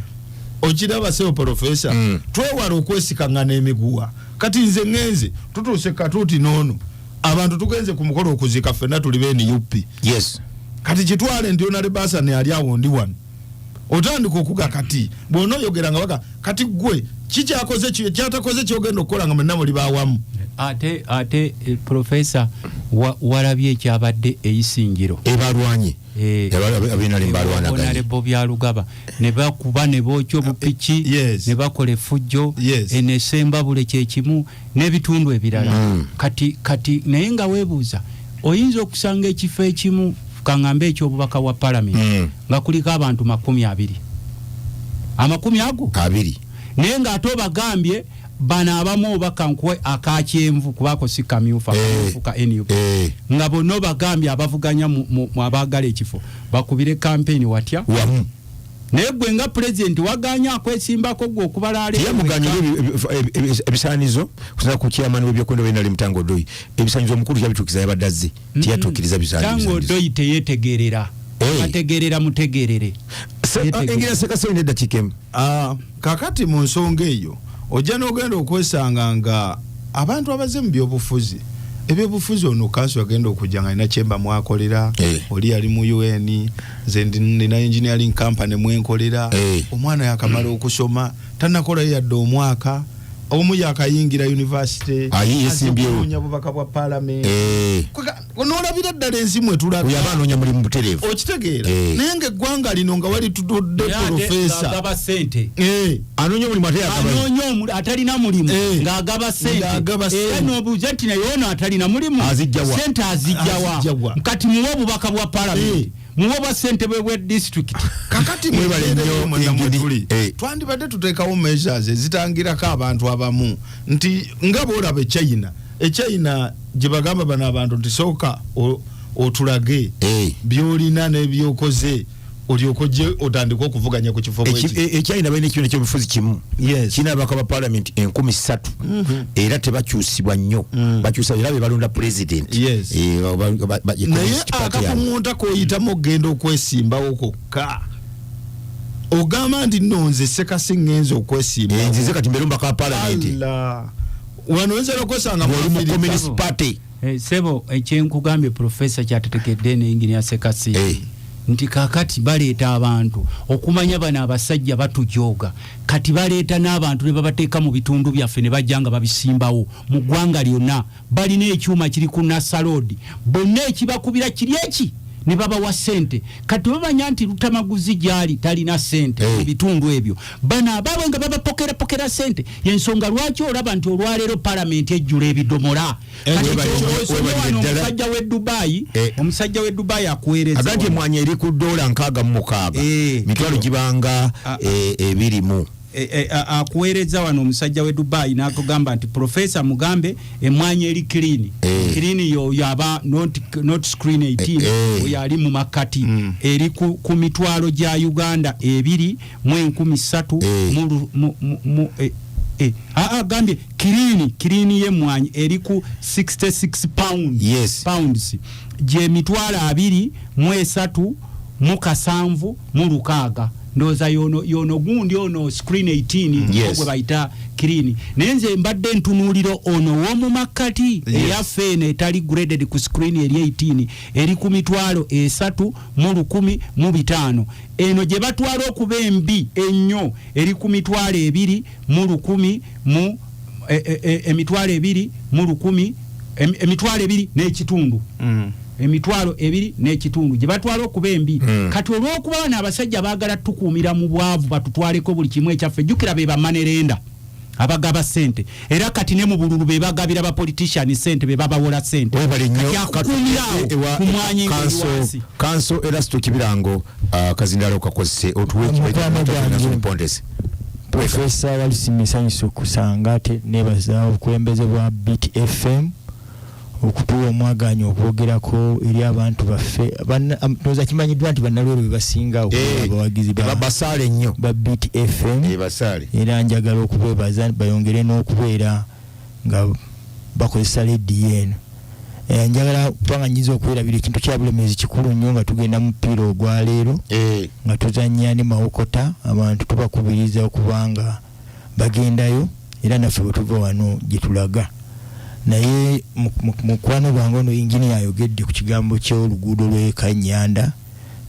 Okiraba sebo profesa? Twewala okwesikaŋŋana emiguwa. Kati nze ŋŋenze, tutuuse katuuti noono abantu tugenze ku mukolo okuziika, ffenna tuli beNUP. Kati kitwale nti onalebasani ali awo, ndi wano, otandika okuga. Kati bw'onooyogera nga baga kati gwe kikyakoze kyatakoze kyogenda okukola nga mwenna muli bawamu. Ate profesa, walabye ekyabadde eisingiro? Ebalwanye. Abenali balwanaganye. Honorable Byarugaba ne bakuba ne bookya obupiki, ne bakola effujjo. Eno esembabule kyekimu n'ebitundu ebirala. Kati naye nga weebuuza, oyinza okusanga ekifo ekimu, kaŋŋambe ekyobubaka bwa palamenti, nga kuliko abantu 20, amakumi ago 20. Naye ng'ate obagambye bano abamu oba kankuwe akakyenvu, kubaako si kamyufu, akamyufu ka NUP, nga bonna obagambye abavuganya mu abaagala ekifo bakubire kampeni watya? Wamu. Naye gwe nga pulezidenti waganye akwesimbako gwe okubalaala. Yamuganyira ebisaanizo kusinza ku chairman w'ebyokwenda benali Mutango Odoi. Ebisaanizo omukulu yabituukiza, yabadde azze, tiyatuukiriza Tango bisaanizo. Odoi teyetegerera. Ategerera mutegerere. Yetegerera. Engira Sekasoni neddakiika emu. Kakati mu nsonga eyo ojja n'ogenda okwesanga nga abantu abaze mu byobufuzi, ebyobufuzi, ono kanso agenda okujja nga alina kyemba mwakolera, oli yali mu UN, nze nina engineering company mwenkolera, omwana yakamala okusoma, tanakolayo yadde omwaka, omu yakayingira university, Ayi, yesimbyewo. Kunoonya bubaka bwa parliament. N'olabira ddala ensi mwe Oyo tulaga. Aba anoonya mulimu butereevu. Okitegeera? Naye ngaeggwanga lino nga wali tutudde, Naye ate profesa. ng'agaba sente. Anoonya omulimu ate yagaba. Anoonya atalina mulimu, ng'agaba sente. Ng'agaba Era sente. n'obuuza nti naye ono atalina mulimu Azijja wa? sente azijjawa? Azijja wa? Kati muwe obubaka bwa palamenti, muwe bwa ssentebe bwa disitulikiti. Kakati Mwebale mu mbeera nnyo, eyo mwonna mwe engeri. tuli, twandibadde tuteekawo measures ezitangirako abantu abamu, nti nga bwolaba eChina, eChina gye bagamba bano abantu nti sooka otulage byolina n'ebyokoze, olyoke ojje otandike okuvuganya ku kifo bweki. Ekyayina balina ekibiina kyobufuzi kimu, kirina ababaka ba palamenti 3000, era tebakyusibwa nnyo. Bakyusa era be balonda president. Ye Naye Communist Party yaabwe. Akakuŋŋunta koyitamu okugenda okwesimbawo kokka, ogamba nti nno nze Sekasi ŋŋenza okwesimbawo. Nzize kati mbeere omubaka wa palamenti. Allah. Wano oyinza n'okwesanga mu Oli mu Afirika. Communist Party. Sebo, ekyenkugambye profesa kyatetekedde ne engineer Sekasi, nti kakati baleeta abantu okumanya bano abasajja batujooga. Kati baleeta n'abantu ne babateeka mu bitundu byaffe, ne bajja nga babisimbawo mu ggwanga lyonna. Balina ekyuma kiri ku Nasarodi, bonna ekibakubira kiri eki, ne babawa ssente. Kati bamanya nti Lutamaguzi gyali talina ssente mu bitundu ebyo, bano abaabwe nga babapokerapokera ssente. Yensonga lwaki olaba nti olwaleero palamenti ejjula ebidomola. Kati ky'osomye Webale wano, ddala. omusajja w'e Dubayi, omusajja w'e Dubayi akuweereza Aga nti wano. emwanyi eri ku dola 66, mitwalo gibanga 20 mu. Akuweereza wano omusajja we Dubai n'akugamba nti, "Profesa, mugambe emwanyi eri clean." Clean yoyo aba not screen 18. Oyo ali mu makkati. Eri ku mitwalo gya Uganda 2 mu 300. Mu ru- mu- mu- mu- eh, eh, aa, gambye clean y'emmwanyi eri ku 66 pounds. Pounds gye 237,600. Ndowooza yono gundi ono screen 18. Gwe bayita clean, naye nze mbadde ntunuulira ono ow'omu makkati. Eyaffe eno etali graded ku screen eri 18, eri ku 300,500. Eno gye batwala okuba embi ennyo eri ku 2,100 mu 2,100, 2,500. 2,500 gye batwala okuba embi. Kati olw'okuba bano abasajja baagala tukuumira mu bwavu, batutwaleko buli kimu ekyaffe. Jjukira be ba money lender abagaba sente, era kati ne mu bululu be bagabira ba politician sente, be babawola sente. Webale nnyo. Kati akukuumirawo ku mwanyi ng'eri wansi. Kanso Erasto Kibirango, kazindalo kakozese otuwe. Mukwano gwange. Pontes. Profesa Walusimbi, nsanyusa okusanga, ate nebaza obukulembeze bwa Beat FM okutuwa omwaganya okwogerako eri abantu baffe. Ndowooza kimanyiddwa nti bannalwero be basinga okuba abawagizi basaale nnyo ba Beat FM. Basaale. Era njagala okubeebaza, bayongere n'okubeera nga bakozesa lediyo eno. Njagala kubanga nyinza okwerabira ekintu kya Bulemezi kikulu nnyo nga tugenda mu mupiira ogwaleero nga tuzannya ne Mawokota. Abantu tubakubiriza okubanga bagendayo, era naffe bwe tuva wano gye tulaga. Naye mukwano gwange ono inginiya ayogedde ku kigambo ky'oluguudo lw'e Kanyanda,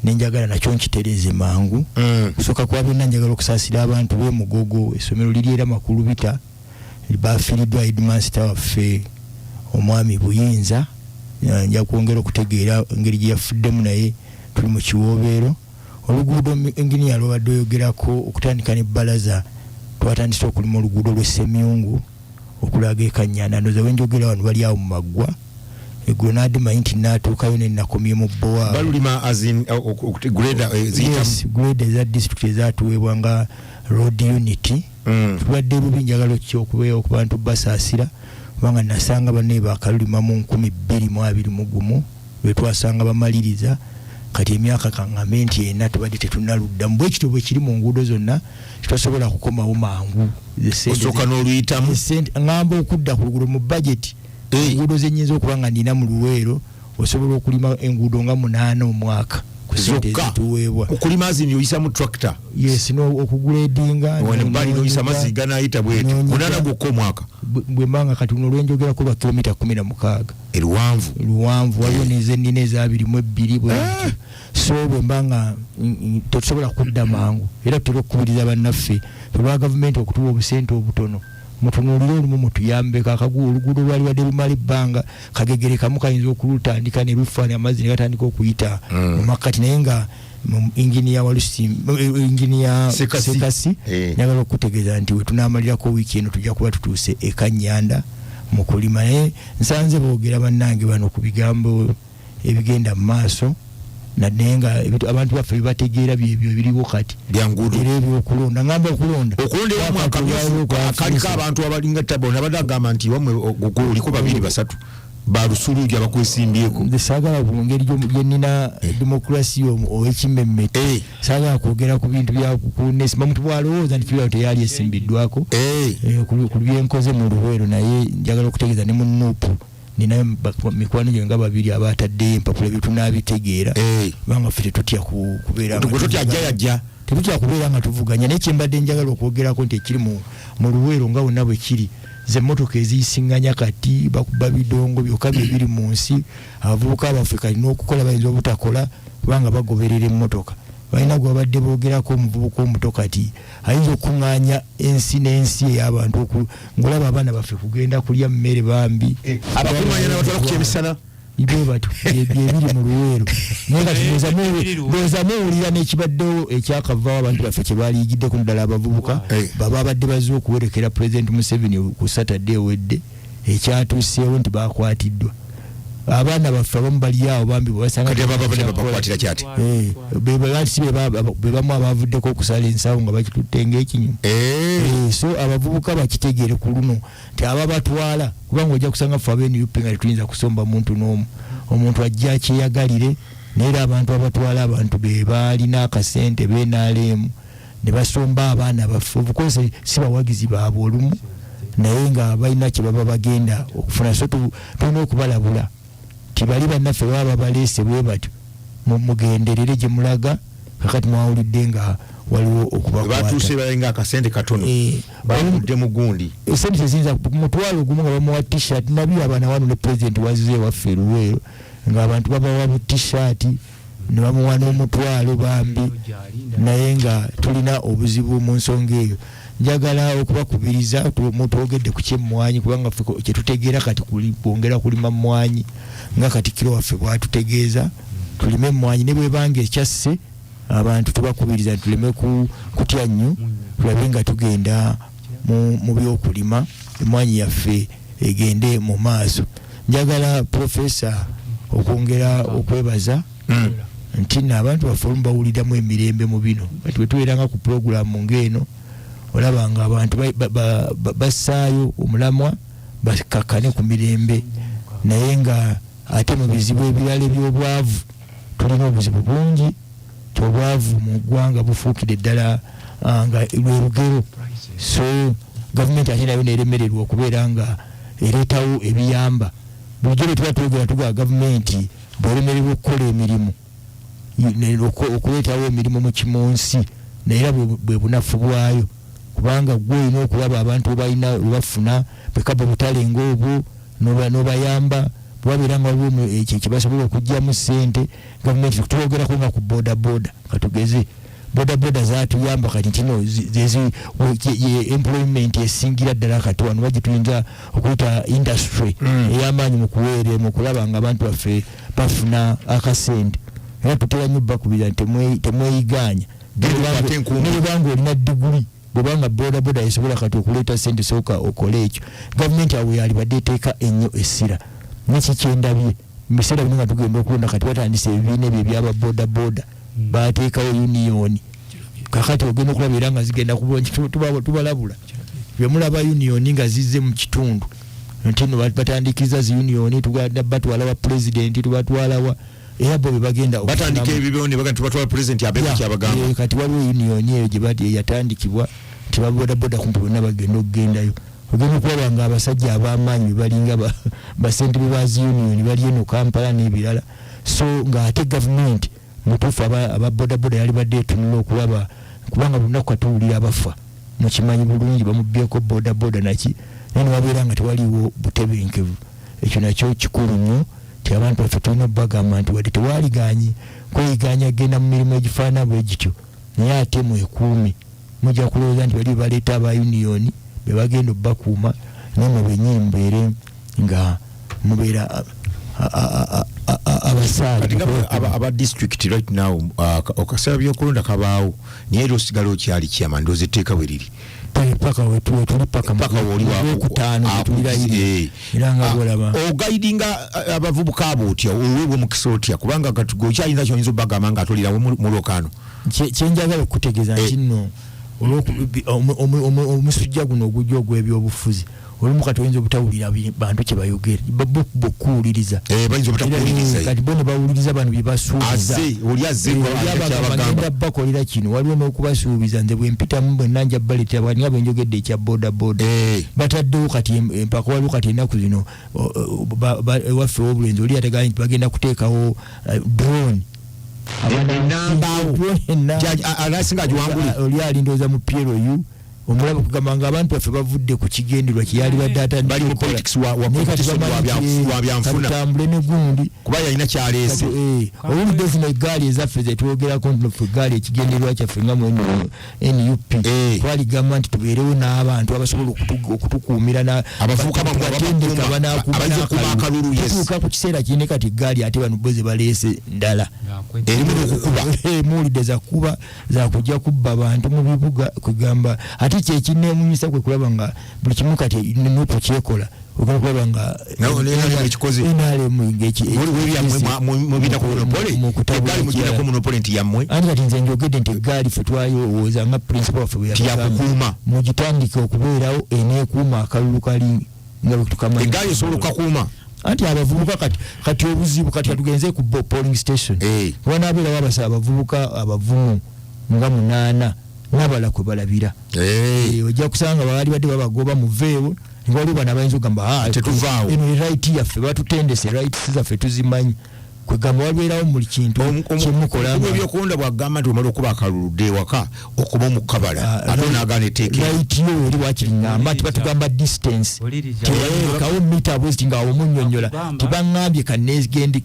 nenjagala nakyo nkitereeze mangu. Kusooka kwa byonna, njagala okusaasira abantu b'e Mugogo, essomero liri era Makulubita, bafiiriddwa headmaster waffe omwami Buyinza. Nja kwongera okutegeera engeri gye yafuddemu, naye tuli mu kiwoobeero. Oluguudo enginiya lwabadde oyogerako, okutandika nebbalaza twatandise okulima oluguudo lw'Essemyungu okulaga e Kanyanda. Ndowooza wenjogera wano bali awo mu maggwa. Eggulo naadimanyi nti naatuukayo nenakomye mu bbowa. Balulima as in grader, ziyitamu? Yes, grader eza district ezatuweebwa nga road unit. Tubadde bubi, njagala okubeera ku bantu basaasira, kubanga nasanga banne bakalulima mu 2021 lwe twasanga bamaliriza. Kati emyaka kaŋŋambe nti ena tubadde tetunnaluddamu. Bwe kityo bwe kiri mu nguudo zonna, tetosobola kukomawo mangu. Osooka n'oluyitamu. Ŋŋamba okudda ku luguudo mu budget, enguudo zenyinza okuba nga nina mu Luweero, osobola okulima enguudo nga 8 omwaka ku sente Zokka. ezituweebwa. Okulima azini oyisamu tractor? Yes, no okuguledinga. Bali noyisa amazzi ganayita bweti. 8 gwokka omwaka? Bwe mbanga kati luno lwenjogerako lwa kilomita 16. Eruwanvu. Luwanvu, waliwo nezenina eza 22 bwe zityo. So bwe mbanga tetusobola kudda mangu, era tutera okukubiriza bannaffe olwa gavumenti okutuwa obusente obutono, mutunuulire olumu mutuyambeko akagu oluguudo lwali wadde lumala ebbanga, kagegere kamu kayinza okulutandika ne lufa amazzi ne gatandika okuyita mu makkati. Naye nga inginiya Walusi, inginiya Sekasi. Sekasi, njagala okutegeeza nti wetunaamalirako wiiki eno tujja kuba tutuuse e Kanyanda mu kulima. Naye nsanze boogera bannange bano ku bigambo ebigenda mu maaso, naye nga abantu baffe bibategeera byebyo ebiriwo kati. Byanguudo. Era ebyokulonda, ngamba okulonda. Okulonda ewamu akamyufu akaliko abantu abalinga tabo nabadde agamba nti wamwe oliko babiri basatu balusuluugi abakwesimbyeko. Nze saagala ku ngeri gyenina demokrasi ow'ekimmemmette, saagala kwogera ku bintu bya kunesima muntu bwalowooza nti kibira teyali esimbiddwako ku byenkoze mu Luweero. Naye njagala okutegeeza ne mu NUP ninayo mikwano gyange nga babiri abataddeyo empapula, ebyo tunaabitegeera, kubanga ffe tetutya kubeera nga gwe totya tuvuganya. Ajja yajja. Tetutya kubeera nga tuvuganya. Naye kyembadde njagala okwogerako nti ekiri mu Luweero nga wonna bwe kiri, ze emmotoka eziyisiŋŋanya kati bakuba bidongo byokka bye biri mu nsi. Abavubuka baffe kati n'okukola bayinza obutakola kubanga bagoberera emmotoka. Balina gwe babadde boogerako, omuvubuka omuto kati ayinza okuŋŋaanya ensi n'ensi ey'abantu ng'olaba abaana baffe kugenda kulya mmere bambi. Abakuŋŋaanya n'abatwala ku kyemisana. Bwe batyo byebiri mu Luweero. Naye kati Ebiri Luweero. ndowooza muwulira n'ekibaddewo ekyakavaawo, abantu baffe kye baliyigiddeko ddala abavubuka baba babadde bazze okuwerekera Pulezidenti Museveni ku Satadde ewedde, ekyatuuseewo nti bakwatiddwa. Abaana baffe abamu bali awo bambi bwebasanga Kati ababa bakwatira kyati. Bebasi bebamu abavuddeko okusala ensawo nga bakitutte ng'ekinyumu. So abavubuka bakitegeere ku luno nti ababatwala, kubanga ojja kusanga ffe aba NUP nga tetuyinza kusomba muntu n'omu, omuntu ajja akyeyagalire. Naye era abantu abatwala abantu be baalina akasente b'NRM ne basomba abaana baffe. Of course si bawagizi baabwe olumu, naye nga balina kye baba bagenda okufuna. So tulina okubalabula ti bali bannaffe baba babaleese bwe batyo, mugenderere gye mulaga. Kakati mwawulidde nga waliwo okubakwata. Batuuse balinga akasente katono, bavudde mu gundi. Esente teziyinza mutwalo gumu nga bamuwa T-shirt. Nabyo abaana wano ne pulezidenti wazze ewaffe Luweero ng'abantu babawa bu T-shirt ne bamuwa n'omutwalo bambi, naye nga tulina obuzibu mu nsonga eyo. Njagala okubakubiriza, twogedde ku kyemmwanyi, kubanga ffe kyetutegeera kati kwongera kulima mmwanyi, nga katikkiro waffe bwatutegeeza tulime emmwanyi ne bwebanga ekyasse abantu. Tubakubiriza nti tuleme kutya nnyo, tulabe nga tugenda mu byokulima, emmwanyi yaffe egende mu maaso. Njagala profesa okwongera okwebaza nti nno abantu baffe olumu bawuliramu emirembe mu bino. Kati bwe tubeeranga ku pulogulaamu ng'eno, olaba nga abantu bassaayo omulamwa bakakkane ku mirembe, naye nga ate mu bizibu ebirala eby'obwavu, tulina obuzibu bungi ti obwavu mu ggwanga bufuukire ddala nga lwe lugero. So gavumenti ate nayo neremererwa okubeera nga ereetawo ebiyamba. Bulijjo bwe tuba twogera tugaa gavumenti bweremererwa okukola emirimu, okuleetawo emirimu mu kimunsi, naye era bwe bunafu bwayo, kubanga gwe olina okulaba abantu bebalina webafuna bwekaba obutale ng'obwo n'obayamba bwebabeera nga waliwo ekyo kyebasobola okuggyamu ssente. Gavumenti twogerako nga ku boda boda, katugeze boda boda zatuyamba kati ntino ye employment esingira ddala kati wano bagituyinza okuyita industry ey'amaanyi mu kuweere mu kulaba nga abantu baffe bafuna akasente. Era tutera nnyo bakubira nti temweyigaanya nebwebanga olina diguli, bwobanga boda boda esobola kati okuleeta sente, sooka okole ekyo. Gavumenti awo yalibadde eteeka ennyo essira. Neki kyendabye mu biseera bino nga tugenda okulonda, kati batandise ebibiina ebyo ebyaba boda boda, bateekawo union. Kakati ogenda okulaba era nga zigenda tubalabula bwemulaba union nga zizze mu kitundu nti no batandikiza zi union, tugenda batwala wa pulezidenti, tubatwala wa, era bo bebagenda batandika ebibyo ne bagenda tubatwala pulezidenti abeeko kyabagamba. Kati waliwo union eyo gye bati eyatandikibwa nti babodaboda kumpi bonna bagenda okugendayo. Ogenda okulaba nga abasajja ab'amaanyi bebalinga basentebe ba zi union bali eno Kampala n'ebirala. So ng'ate gavumenti mutuufu aba bodaboda yalibadde etunula okulaba, kubanga buli lunaku katuwulira abafa, mukimanyi bulungi, bamubyeko bodaboda naki, naye newabeera nga tewaliwo butebenkevu. Ekyo nakyo kikulu nnyo ti abantu baffe tulina okubagamba nti wadde tewaliganyi kweyiganya genda mu mirimu egifaanana bwe gityo, naye ate mwekuume. Mujja kulowooza nti bali baleeta aba union be bagenda obbakuuma, naye mwe bennyini mubeere nga mubeera abasaale. Aba district right now, okaseera byokulonda kabaawo, naye era osigala okyali chairman, ndowooza etteeka bwe riri. Paka wetuli paka Paka woli okutaano tulirayira era nga bwolaba. Oguidinga abavubuka abo otya? Oweebwa omukisa otya? Kubanga kati gwe okyayinza kyoyinza obagamba nga atolirawo mu lwokaano. Kyenjagala okukutegeeza nti nno omusujja guno ogujja ogw'ebyobufuzi, olumu kati oyinza obutawulira bantu kye bayogera, bokuwuliriza. Bayinza obutakuwuliriza. Kati bo ne bawuliriza bano bye basuubiza. Azze oli azze. Oli abagamba ngenda bakolera kino, waliwo n'okubasuubiza nze bwe mpitamu bwenna nja baleetera bwati, nga bwe njogedde ekya boda boda. Bataddewo kati empaka, waliwo kati ennaku zino ewaffe w'obulenzi oli yateganya nti bagenda kuteekawo drone. Enambaawo alasinga agiwangule. Oli alindooza mu PLU omulaba kugamba nga abantu baffe bavudde ku kigenderwa kyeyalibadde. Bali mu politics wa competition wa byanfuna. Atandikatambule ne gundi. Kuba yalina kyaleese. Owulidde zino eggaali ezaffe zetwogerako nti ffe eggaali ekigendererwa kyaffe nga mu NUP twaligamba nti tubeerewo n'abantu abasobola okutukuumira Abavubuka batendeka abayinza okukuuma akalulu, yes. Tutuuka ku kiseera kine kati eggaali ate bano bo ze baleese ndala. Erimu n'okukuba. Muwulidde zakuba, zakujja kubba bantu mu bibuga. Kugamba ate kyekineemunyisa kwe kulaba nga buli kimu kati NUP kyekola, ogenda kulaba nga Nawe NRM ekikoze. NRM Waliwo ebyammwe mubita ku monopole. Mu kutabula Eggaali mugirako ekirala. monopole nti yammwe. Anti kati nze njogedde nti eggaali ffe twayowooza nga principal waffe bwe Nti yatugamba, yakukuuma. mugitandike okubeerawo eneekuuma akalulu kali nga bwe tukamanyi. Eggaali esobola okukakuuma. Anti abavubuka kati obuzibu kati katugenze ku polling station, wanaabeerawo abavubuka abavumu nga 8 n'abalala kwe balabira. Ojja kusanga baali badde babagoba muveewo, nga waliwo bano abayinza okugamba, "Ah, Tetuvaawo." eno right yaffe, batutendese, rights zaffe tuzimanyi." Kwegamba wabeerawo buli kintu kyemukola nga- Ebyokulonda bwagamba nti omala okuba akaluludde ewaka okuba omukabala, Ah, ate onaagaana etteeka. Right yo eri wakiri ŋŋamba nti batugamba distance Oliriza. tekawo mita bweziti nga omunyonyola Akugamba. tibaŋŋambye kanegendi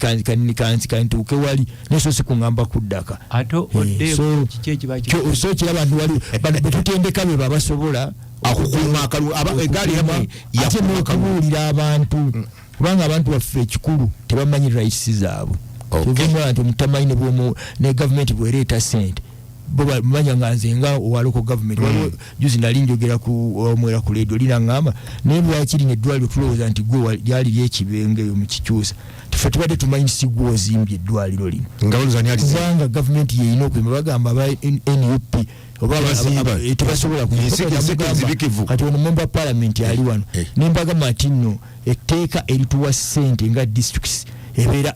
kantuuke wali neso si kuŋŋamba kuddaka. Ate odde kiki ekiba So kiraba nti wali bano betutendeka be babasobola Akukuuma akalulu eggaali yammwe ate yakuuma akalulu. n'okubuulira abantu, kubanga abantu baffe ekikulu tebamanyi rights zaabwe. Kyova nti omutamanyi ne bwomu ne gavumenti bwereeta sente bo bamanya nga nze nga owa local government. Waliwo juzi nali njogera ku omwera ku radio lina ngamba naye lwakiri neddwaliro tulowooza nti gwe lyali lyekibenge eyo mukikyusa, ffe tubadde tumanyi si gwe ozimbye eddwaliro lino. Nga balowooza ani alizimbye? Kubanga gavumenti yeyina okuzimba, bagamba aba NUP oba Tebazimba. tebasobola Enseke- enseke nzibikivu. Kati ono member parliament ali wano, nembagamba nti nno etteeka erituwa ssente nga districts ebeera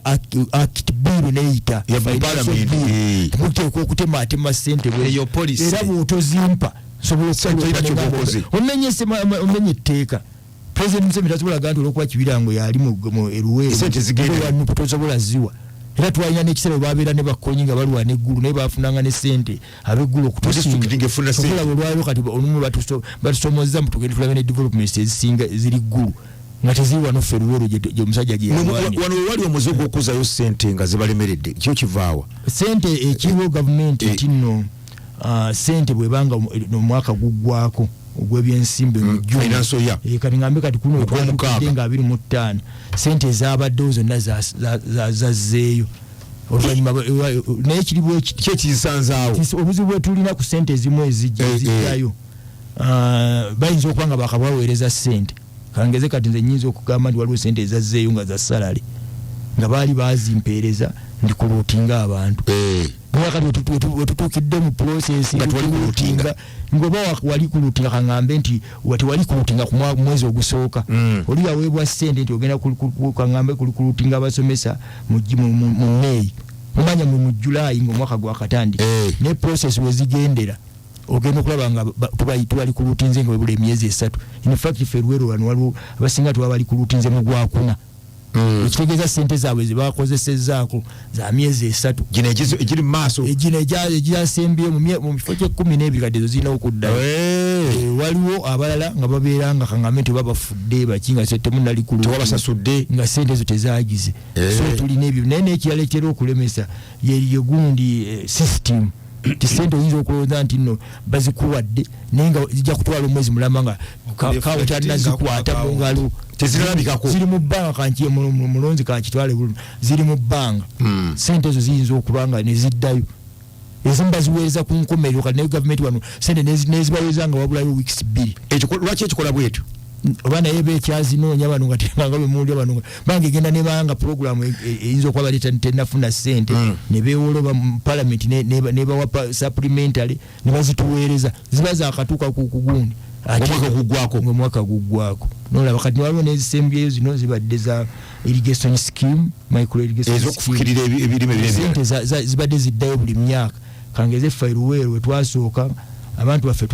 act bill neyita Ya financial parliament, bill. Muteekwa okutematema ssente Eyo policy. era bw'otozimpa nsobola Sente okukola era ky'oba okoze. Omenye etteeka. President Museveni tasobola gamba nti olwokuba Kibirango yali mu Eruweero Sente zigenda. oba NUP tosobola ziwa. Era twalina n'ekiseera bwe babeera ne bakonyi nga balwana eggulu, naye bafunanga ne ssente ab'eggulu okutusinga. District ng'efuna ssente. Okulaba olwaliro kati olumu batusomozza mbu tugende tulabe ne developments ezisinga ziri ggulu nga teziri wano ffe Luweero gye omusajja gye yalwanira. Wano wewali omuze ogw'okuzzayo ssente nga zibalemeredde, kyo kivaawa? Sente ekiriwo gavumenti nti nno sente bwebanga omwaka guggwako ogw'ebyensimbi mu June. Financial year. Kati ngambe kati kuno Ogw'omukaaga. twatuukidde nga 25, sente ezabaddewo zonna zazzeeyo oluvannyuma naye kiri bwekiti. Ki ekisanzaawo? Obuzibu bwe tulina ku sente ezimu ezijja ezijjayo, bayinza okuba nga bakabaweereza sente. Kangeze kati nze nyinza okugamba nti waliwo sente ezazzeeyo nga za salary nga baali bazimpeereza ndi kuluutinga abantu, naye kati wetutuukidde mu process Nga tewali kuluutinga. Ngoba wali kuluutinga, kaŋŋambe nti tewali kuluutinga ku mwezi ogusooka. Oli yaweebwa sente nti ogenda kaŋŋambe kuluutinga abasomesa mu May, mumanya mu July ng'omwaka gwakatandika, ne process wezigendera ogenda okulaba nga tubali kuluutinze nga webula emyezi 3. In fact ffe Luweero wano waliwo abasinga tuba bali kuluutinze mu gwakuna, ekitegeeza sente zaabwe zebakozesezaako za myezi 3. Gino egiri mu maaso. Gino egyasembyeyo mu kifo ky'e12 kati ezo zirina okuddayo. Waliwo abalala nga babeera nga kaŋŋambe nti oba bafudde baki nga temunali kulu Tewabasasudde. nga sente ezo tezagize. So tulina ebyo, naye n'ekirala ekitera okulemesa ye gundi system ti sente oyinza okulowooza nti nno bazikuwadde naye nga zijja kutwala omwezi mulamba nga Reflecting kawutanazikwata mu ngalo. Tezirabikako. Ziri mu bbanga, kanki mulonzi kankitwale bulungi, ziri mu bbanga. Sente ezo ziyinza okuba nga neziddayo, ezimu baziweereza ku nkomerero. Kati naye gavumenti wano sente nezibaweereza nga wabulayo weeks 2. Ekyo lwaki ekikola bwetyo? Oba naye bekyazinoonya bano nga tebanga bemulya bano banga egenda nebanga programu eyinza okuba bali tenafuna sente, ne beewola oba mu parliament nebawa supplementary ne bazituweereza ziba zakatuuka ku kugundi. Ate- Ng'omwaka guggwako. Ng'omwaka guggwako nolaba kati waliwo n'ezisembyeyo zino zibadde za irrigation scheme, micro irrigation scheme. Ez'okufukirira ebirime biri ebirala. Sente zibadde ziddayo buli myaka. Kangeze ffe Luweero wetwasooka abantu baffe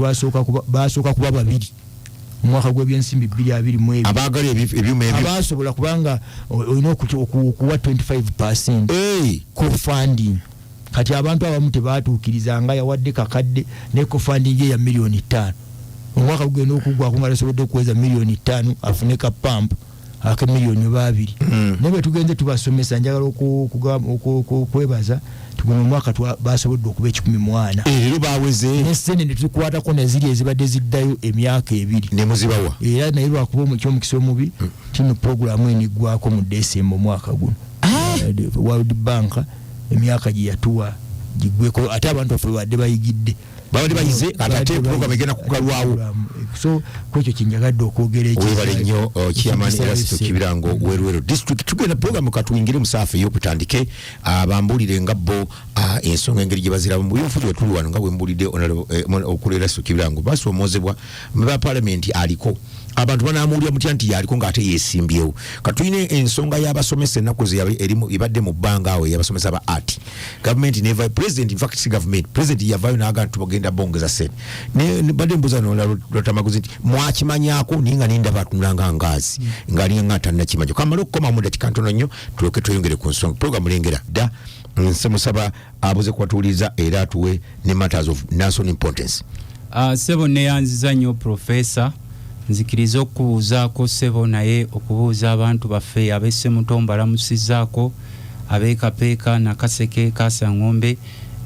basooka kuba babiri omwaka gw'ebyensimbi 2022. Abaagala ebyuma ebyo. Abasobola, kubanga olina okuwa 25% co-funding. Kati abantu abamu tebatuukiriza nga yawadde kakadde ne co-funding ye ya miliyoni 5, omwaka gugenda okuggwako nga tasobodde okuweza miliyoni 5 afune ka pampu ake miliyoni oba 2. Naye bwe tugenze tubasomesa, njagala okwebaza tugenda omwaka basobodde okuba 104. Leero baweze. Ne sente ne tuzikwatako neziri ezibadde ziddayo emyaka 2. Ne muzibawa. Era naye lwakuba ekyomukisa omubi tino puroguramu eno eggwako mu Desemba omwaka guno. World Bank Emyaka gye yatuwa gigweko, ate abantu baffe babadde bayigidde. Babadde bayize, ate program egenda kugalwawo. So kwekyo kyenjagadde okwogera. Webale nnyo, Chairman Erasto Kibirango, Weruweru District. Tugenda program, katuyingire musaafu ey'okutandike bambulire nga bo ensonga engeri gye baziramu mu byobufuzi. Wetuli wano, nga bwe mbulidde okulu Erasto Kibirango, basomoozebwa ba parliament aliko abantu banamuwulira mutya nti yaliko ng'ate yeesimbyewo. Katulina ensonga y'abasomesa, ennaku ze ebadde mu bbanga awo ey'abasomesa ba art. Gavumenti neva, president, in fact si gavumenti, president yavaayo n'agamba nti tubagenda bongeza sente. Badde mbuuza Lutamaguzi nti mwakimanyaako, naye nga nendaba atunula nga ngaazi ng'alinga nga tannakimanya. Kamale okukoma mu dakika ntono nnyo, tulyoke tweyongere ku nsonga. Program lengera dda, nse musaba abuze kubatuwuliriza era atuwe ne matters of national importance. Sebo, neyanziza nnyo profesa. Nzikiriza okukubuuzaako sebo, naye okubuuza abantu baffe ab'Essemuto mbalamusizaako, ab'Ekapeeka, Nakaseke, Kasaŋŋombe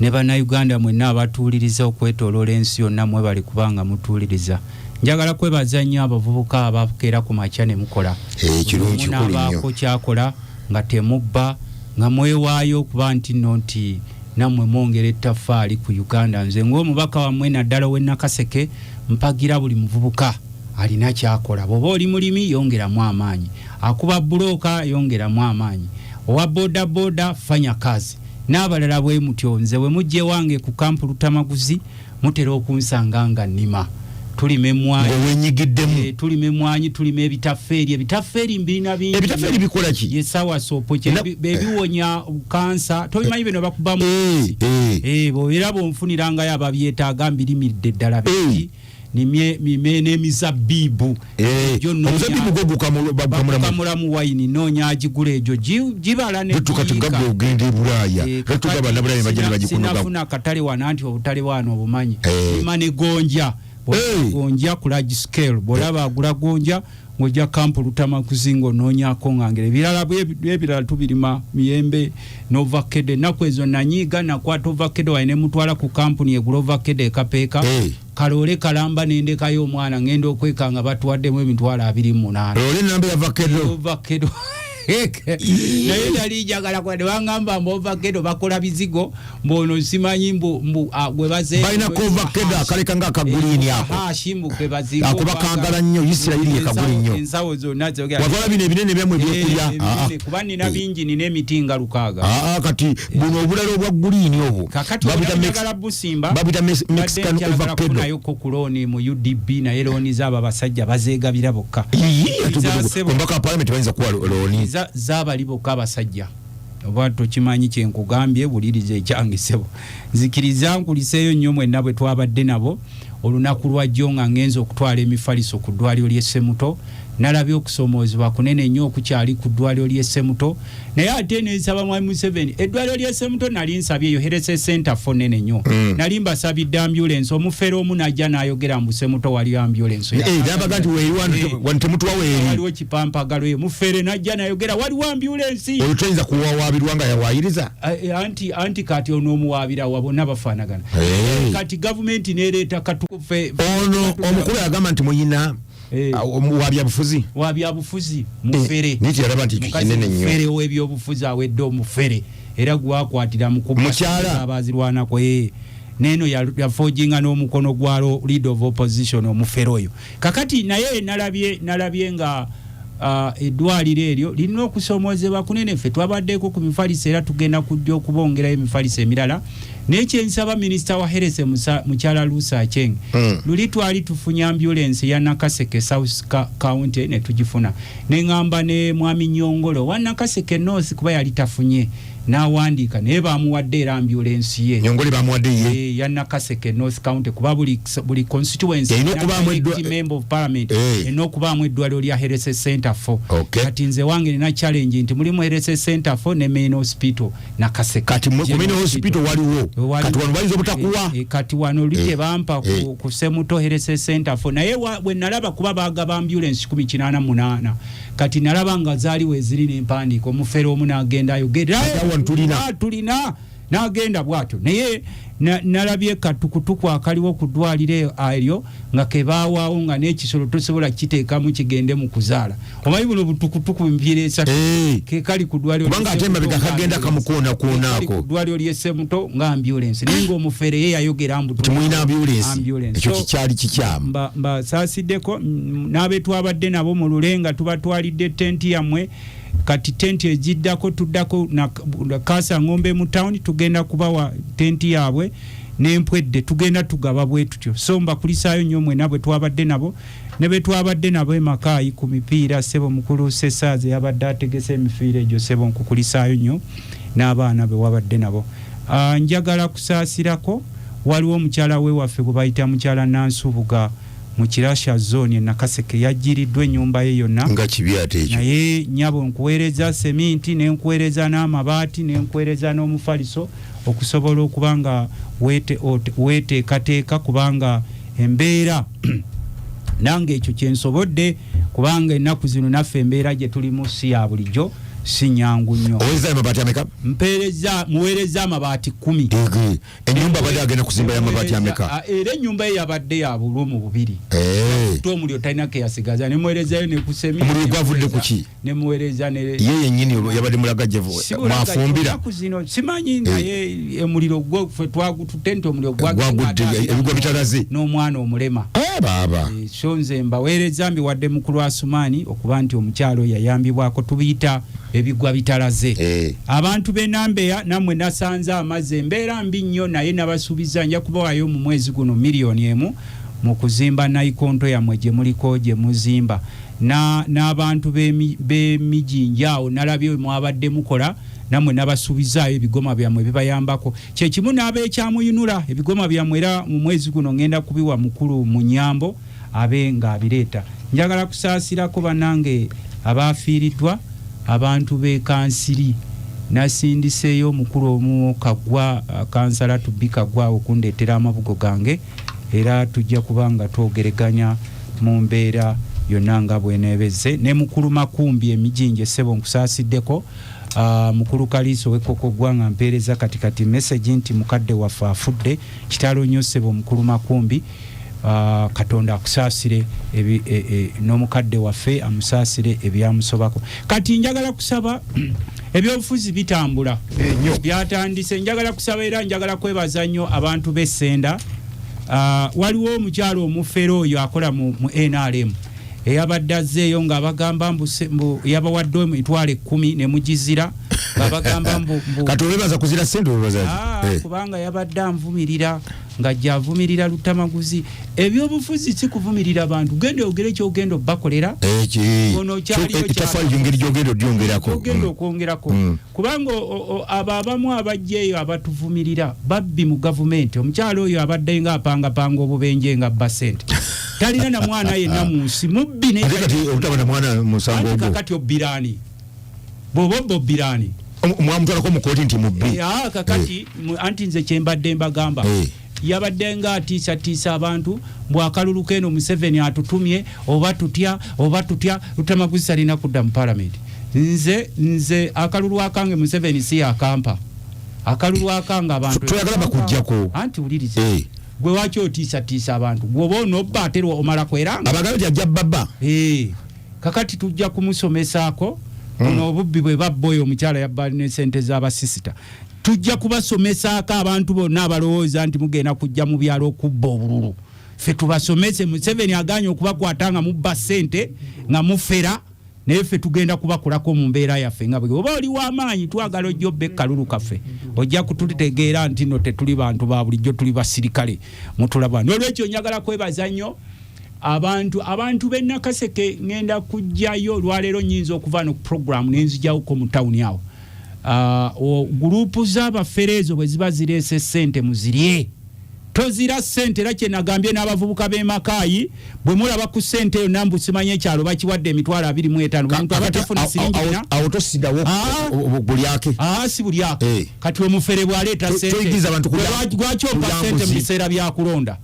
ne Bannayuganda mwenna abatuwuliriza okwetooloola ensi yonna, mwebali kubanga mutuwuliriza. Njagala kwebaza nnyo abavubuka abakeera ku makya ne mukola. Eh, kirungi, kikulu nnyo. Munaabaako kyakola nga temubba, nga mwewaayo okuba nti nno nti nammwe mwongera ettaffaali ku Uganda. Nze ng'omubaka wammwe, naddala ow'e Nakaseke, mpagira buli muvubuka alina kyakola. Bw'oba oli mulimi, yongeramu amaanyi. Akuba bulooka, yongeramu amaanyi. Owa boda boda, fanya kazi, n'abalala bwe mutyo. Nze bwe mujja ewange ku kampu Lutamaguzi, mutera okunsanga nga nnima, tulima emmwanyi. Ng'owenyigiddemu. Eh, tulima emmwanyi, tulima ebitafeeri. Ebitafeeri mbirina bingi. Ebitafeeri bikola ki? Ye soursop. Bebiwonya kansa, tobimanyi bino bakubamu? Eh. Eh, bw'obeera bwonfunirangayo ababyetaaga, mbirimidde ddala bingi. Nimye mime n'emizabbibu. Egyo noonya- Omuzabbibu gwo gukamulamu? Bagukamulamu wayini. Noonya agigula, egyo gibala ne Kati giyiika. nga gwe ogenda e Bulaaya, Eh, lwetugaba kakati nabulaaya bajja ne bagikunogamu. Sinafuna akatale wano, anti obutale wano obumanyi. Eh. Lima ne gonja. Eh. Gonja ku large scale, bwolaba agula gonja ng'ojja kampu Lutamaguzi ng'onoonyako ngangere. Ebirala ebirala tubirima miyembe n'ovakkedo. Ennaku ezo nanyiiga, nakwata ovakkedo waye ne mutwala ku kampuni egula ovakkedo ekapeeka. Kaloole kalamba nendekayo omwana, ngenda okweka nga batuwaddemu 28,000. Loole enamba ya vakedo. Ovakkedo, naye nali njagala kwa nebaŋŋamba mbu ovakkedo bakola bizigo, mbu ono simanyi mbu gwe baze Balina kovakedo akaleka nga akaguliini ako. Hashi, mbu kwe bazinga. Ako bakagala nnyo, Isirayiri ye kaguli nnyo. Ensawo zonna zogera. Watwala bino ebinene byammwe ebyokulya? Eh, ebinene, kuba nina bingi, nina emiti nga 6,000. Ah, kati buno obulala obwa guliini obwo Kakati babuyita njagala busimba. Babuyita Mexican Mbadde nkyagala avocado. kufunayoko ku looni mu UDB, naye looni zaabo abasajja bazeegabira bokka. Za ssebo. Ombaka wa palamenti bayinza kuwa looni? Zaabali bokka abasajja. Oba tokimanyi kyenkugambye, wuliriza ekyange ssebo. Nzikiriza nkuliseeyo nnyo mwenna bwe twabadde nabo olunaku lwajjo nga ngenza okutwala emifaliso ku ddwaliro ly'Essemuto. Nalabye okusomoozebwa kunene nnyo okukyali ku ddwaliro ly'Essemuto, naye ate nensaba mwami Museveni. Eddwaliro ly'Essemuto nali nsabye eyo health center fo nene nnyo. Nali mbasabidde ambulance. Omufere omu najja n'ayogera mbu Semuto waliyo ambulance. Eh, nabaga nti weeri wano. Wano temutuwa weeri. Waliwo kipampagalo eyo, mufere najja nayogera waliwo ambulance. Olwo toyinza kuwawaabirwa nga yawaayiriza? Eh, anti kati onoomuwaabira wa? Bonna bafaanagana. Kati gavumenti nereeta katufe. Ono omukulu yagamba nti muyina wa byabufuzi. Wa byabufuzi mufere. Naye teyalaba nti ekyo Mukazi kinene nnyo. mufere w'ebyobufuzi, awedde omufere, era gwakwatira mu kubba Mukyala. abazirwanako. Neeno yafojinga n'omukono gwa leader of opposition, omufere oyo. Kakati naye nalabye nga eddwaliro eryo lirina okusomoozebwa kunene. Ffe twabaddeko ku mifaliso, era tugenda kujja okubongerayo emifaliso emirala. Naye kyensaba minisita wa health, mukyala Lucy Aceng, luli twali tufunye ambulance ya Nakaseke South County ne tugifuna, neŋŋamba ne mwami Nyongolo wa Nakaseke North, kuba yali tafunye, n'awandiika, naye bamuwadde era ambulance ye. Nyongole bamuwadde ye? Eh, ya Nakaseke North County, kuba buli constituency Erina okubaamu member of parliament erina okubaamu eddwaliro lya health center 4. Kati nze wange nina challenge nti mulimu health center 4 ne main hospital Nakaseke. Kati ku main hospital waliwo. Waliwo. Kati wano bayinza obutakuwa. Eh, kati wano luli tebampa ku Semuto health center 4, naye bwe nalaba, kuba bagaba ambulance 188, kati nalaba nga zaali weziri nempandiika, omufere omu n'agenda ayogera. Ate wano tulina. "Ah, tulina." N'agenda bw'atyo. Naye nalabye katukutuku akaliwo ku ddwaliro eryo nga kebaawaawo, nga n'ekisolo tosobola kiteekamu kigende mu kuzaala. Omanyi buno butukutuku emipiira esatu kekali ku ddwaliro Kubanga ate emabega kagenda kamukoonakoonaako. Ku ddwaliro ly'Essemuto nga ambulance, naye ng'omufere ye yayogera mbu Tumulina ambulance. Ekyo kikyali kikyamu. Mbasaasiddeko n'abetwabadde nabo mu lule nga tubatwalidde tenti yammwe. Kati tenti egiddako tuddako na Kasa Ng'ombe mu town, tugenda kubawa tenti yaabwe n'empwedde, tugenda tugaba bwe tutyo. So mbakulisaayo nnyo mwena bwe twabadde nabo ne be twabadde nabo emakaayi ku mipiira. Ssebo mukulu Sesaaze yabadde ategese emipiira egyo, ssebo nkukulisaayo nnyo n'abaana be wabadde nabo. Njagala kusaasirako, waliwo omukyala we waffe gwe bayita mukyala Nansubuga mu Kirasha Zone e Nakaseke, yajjiriddwa ennyumba ye yonna. Nga kibi ate ekyo. Naye nyabo nkuweereza seminti, nenkuweereza n'amabaati, nenkuweereza n'omufaliso okusobola okuba nga weteekateeka, kubanga embeera nange ekyo kyensobodde, kubanga ennaku zino naffe embeera gye tulimu si ya bulijjo, si nyangu nnyo. Oweereza amabaati ameka? Mpeereza, muweereza amabaati 10. Ennyumba abadde agenda kuzimba y'amabaati ameka? Era ennyumba ye yabadde ya bulumu bubiri. Omuliro talina keyasigaza, nemuweerezayo nekusemi. Omuliro gwavudde ku ki? Nemuweereza ne Ye yennyini yabadde mulagajjavu mwafumbira. Zino simanyi, naye omuliro gwo ffe twagututte nti omuliro gwagudde ebigwa bitalaze n'omwana omulema. Baaba. So nze mbaweereza mbiwadde mukulu Asumaani okuba nti omukyalo yayambibwako, tubiyita ebigwa bitalaze. Abantu b'Enambeya nammwe nasanze amazzi, embeera mbi nnyo, naye nabasuubiza nja kubawaayo mu mwezi guno 1 million mu kuzimba nayikonto yammwe gye muliko gye muzimba. N'abantu b'emijinja awo nalabye mwabadde mukola, nammwe nabasuubizaayo ebigoma byammwe bibayambako. Kyekimu n'abeekyamuyinula ebigoma byammwe, era mu mwezi guno ngenda kubiwa mukulu Munyambo abe ng'abireeta. Njagala kusaasirako bannange abafiiriddwa abantu b'e Kansiri. Nasindiseeyo omukulu omu Kagwa, kansala Tubbi Kagwa, okundeetera amabugo gange, era tujja kuba nga twogereganya mu mbeera yonna nga bweneebezze. Ne mukulu Makumbi emijinje, ssebo nkusaasiddeko. Mukulu Kaliiso w'Ekkoko Ggwanga, mpeereza kati kati message nti mukadde waffe afudde. Kitalo nnyo ssebo mukulu Makumbi. Katonda akusaasire n'omukadde waffe amusaasire ebyamusobako. Kati njagala kusaba, ebyobufuzi bitambula, byatandise. Njagala kusaba era njagala kwebaza nnyo abantu b'Essenda. Waliwo omukyalo omufere oyo akola mu NRM eyabadde azzeeyo ng'abagamba mbu yabawadde 100,000 ne mugizira, ng'abagamba mbu Kati obebaza kuzira sente, obebaza? Kubanga yabadde anvumirira ng'ajja avumirira Lutamaguzi. Ebyobufuzi si kuvumirira bantu, genda ogere kyogenda obbakolera. Ono kyaliyo engeri gyogenda odyongerako. Ogenda okwongerako, kubanga abo abamu abajja eyo abatuvumirira babbi mu gavumenti. Omukyalo oyo abadde nga apangapanga obubenje nga abba sente, talina na mwana yenna mu nsi, mubbi. Ate kati obutaba na mwana musango ogwo? Kakati obbiraani? Bw'oba obba obbiraani? Mwamutwalako mu kooti nti mubbi? Kakati anti nze kyembadde mbagamba, yabadde nga atiisatiisa abantu mbw akalulu keno Museveni atutumye, oba tutya oba tutya, Lutamaguzi talina kudda mu palamenti. Nze akalulu akange Museveni si yakampa, akalulu akange abantu. Toyagala bakujjako? Anti wuliriza, gwe waki otiisatiisa abantu? Gwoba onobba ate omala kweranga. Abagala nti ajja babba. Kakati tujja kumusomesaako buno obubbi bwe babba. Oyo omukyala yabba ne sente z'abasisita. Tujja kubasomesaako abantu bonna abalowooza nti mugenda kujja mu byalo okubba obululu. Ffe tubasomese. Museveni aganye okubakwata nga mubba ssente nga mufera, naye ffe tugenda kubakolako mu mbeera yaffe nga bwe oba oli w'amaanyi. Twagala ojja obba ekkalulu kaffe, ojja kututegeera nti no tetuli bantu ba bulijjo, tuli basirikale mutulaba. N'olwekyo njagala kwebaza nnyo abantu b'e Nakaseke. Ŋŋenda kujjayo olwaleero, nyinza okuva no program nenzijawoko mu tawuni awo. Gurupu z'abafere ezo bwe ziba zireese ssente muzirye, tozira ssente. Era kyenagambye n'abavubuka b'e Makaayi, bwe mulaba ku ssente eyo nambu simanyi ekyalo bakiwadde 25,000, omuntu aba tafuna siringi na Awo tosigawo bulyake. Si bulyake. Kati omufere bw'aleeta ssente, Toyigiriza abantu lwaki ompa kulya ssente mu nguzi. biseera byakulonda?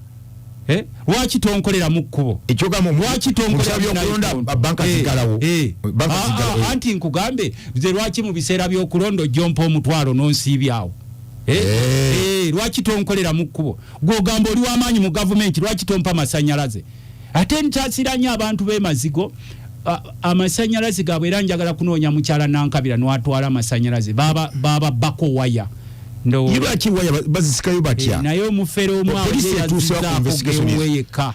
Lwaki tonkolera mu kkubo? Ekyogamba Lwaki mu biseera by'okulonda banka ziggalawo. Banka ziggalawo. Anti nkugambe nze, lwaki mu biseera by'okulonda ojja ompa 5,000 n'onsiibyawo? Lwaki tonkolera mu kkubo? Gwogamba oli w'amaanyi mu gavumenti, lwaki tompa masanyalaze? Ate nkyasira nnyo abantu b'emazigo, amasanyalaze gaabwe, era njagala kunoonya mukyala Nankabira nwatwala amasanyalaze, baba bako waya. Lwaki waya bazisikayo batya? Naye omufere omwawe yekka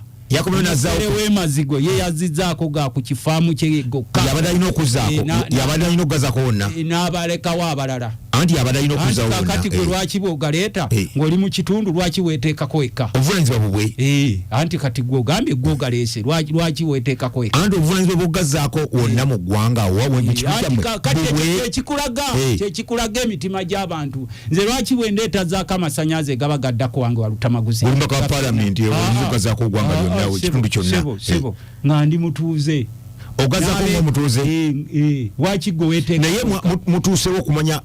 wemazigo ye yazizzaako ga ku kifaamu kye gokka. Yabadde alina okuzzaako, yabadde alina okugazaako wonna, n'abalekawo abalala. Anti yabadde alina okuzzawo wonna. Kati gwe lwaki bw'ogaleeta ng'oli mu kitundu, lwaki weeteekako wekka? Obuvunanyizibwa bubwe. Anti kati gwe ogambye gwe ogaleese, lwaki weeteekako wekka? Anti obuvunanyizibwa bw'okugazaako wonna mu ggwanga mu kitundu kyammwe. Kati kyekikulaga emitima gy'abantu. Nze lwaki bwe ndeetazaako amasannyalaze gaba gaddako wange wa Lutamaguzi? Omubaka wa paalamenti oyinza okugazaako oggwanga lyonna, ekitundu kyonna. Sebo, nga ndi mutuuze. Ogazaako ng'omutuuze. Lwaki gwe weeteeka? Naye mutuusewo okumanya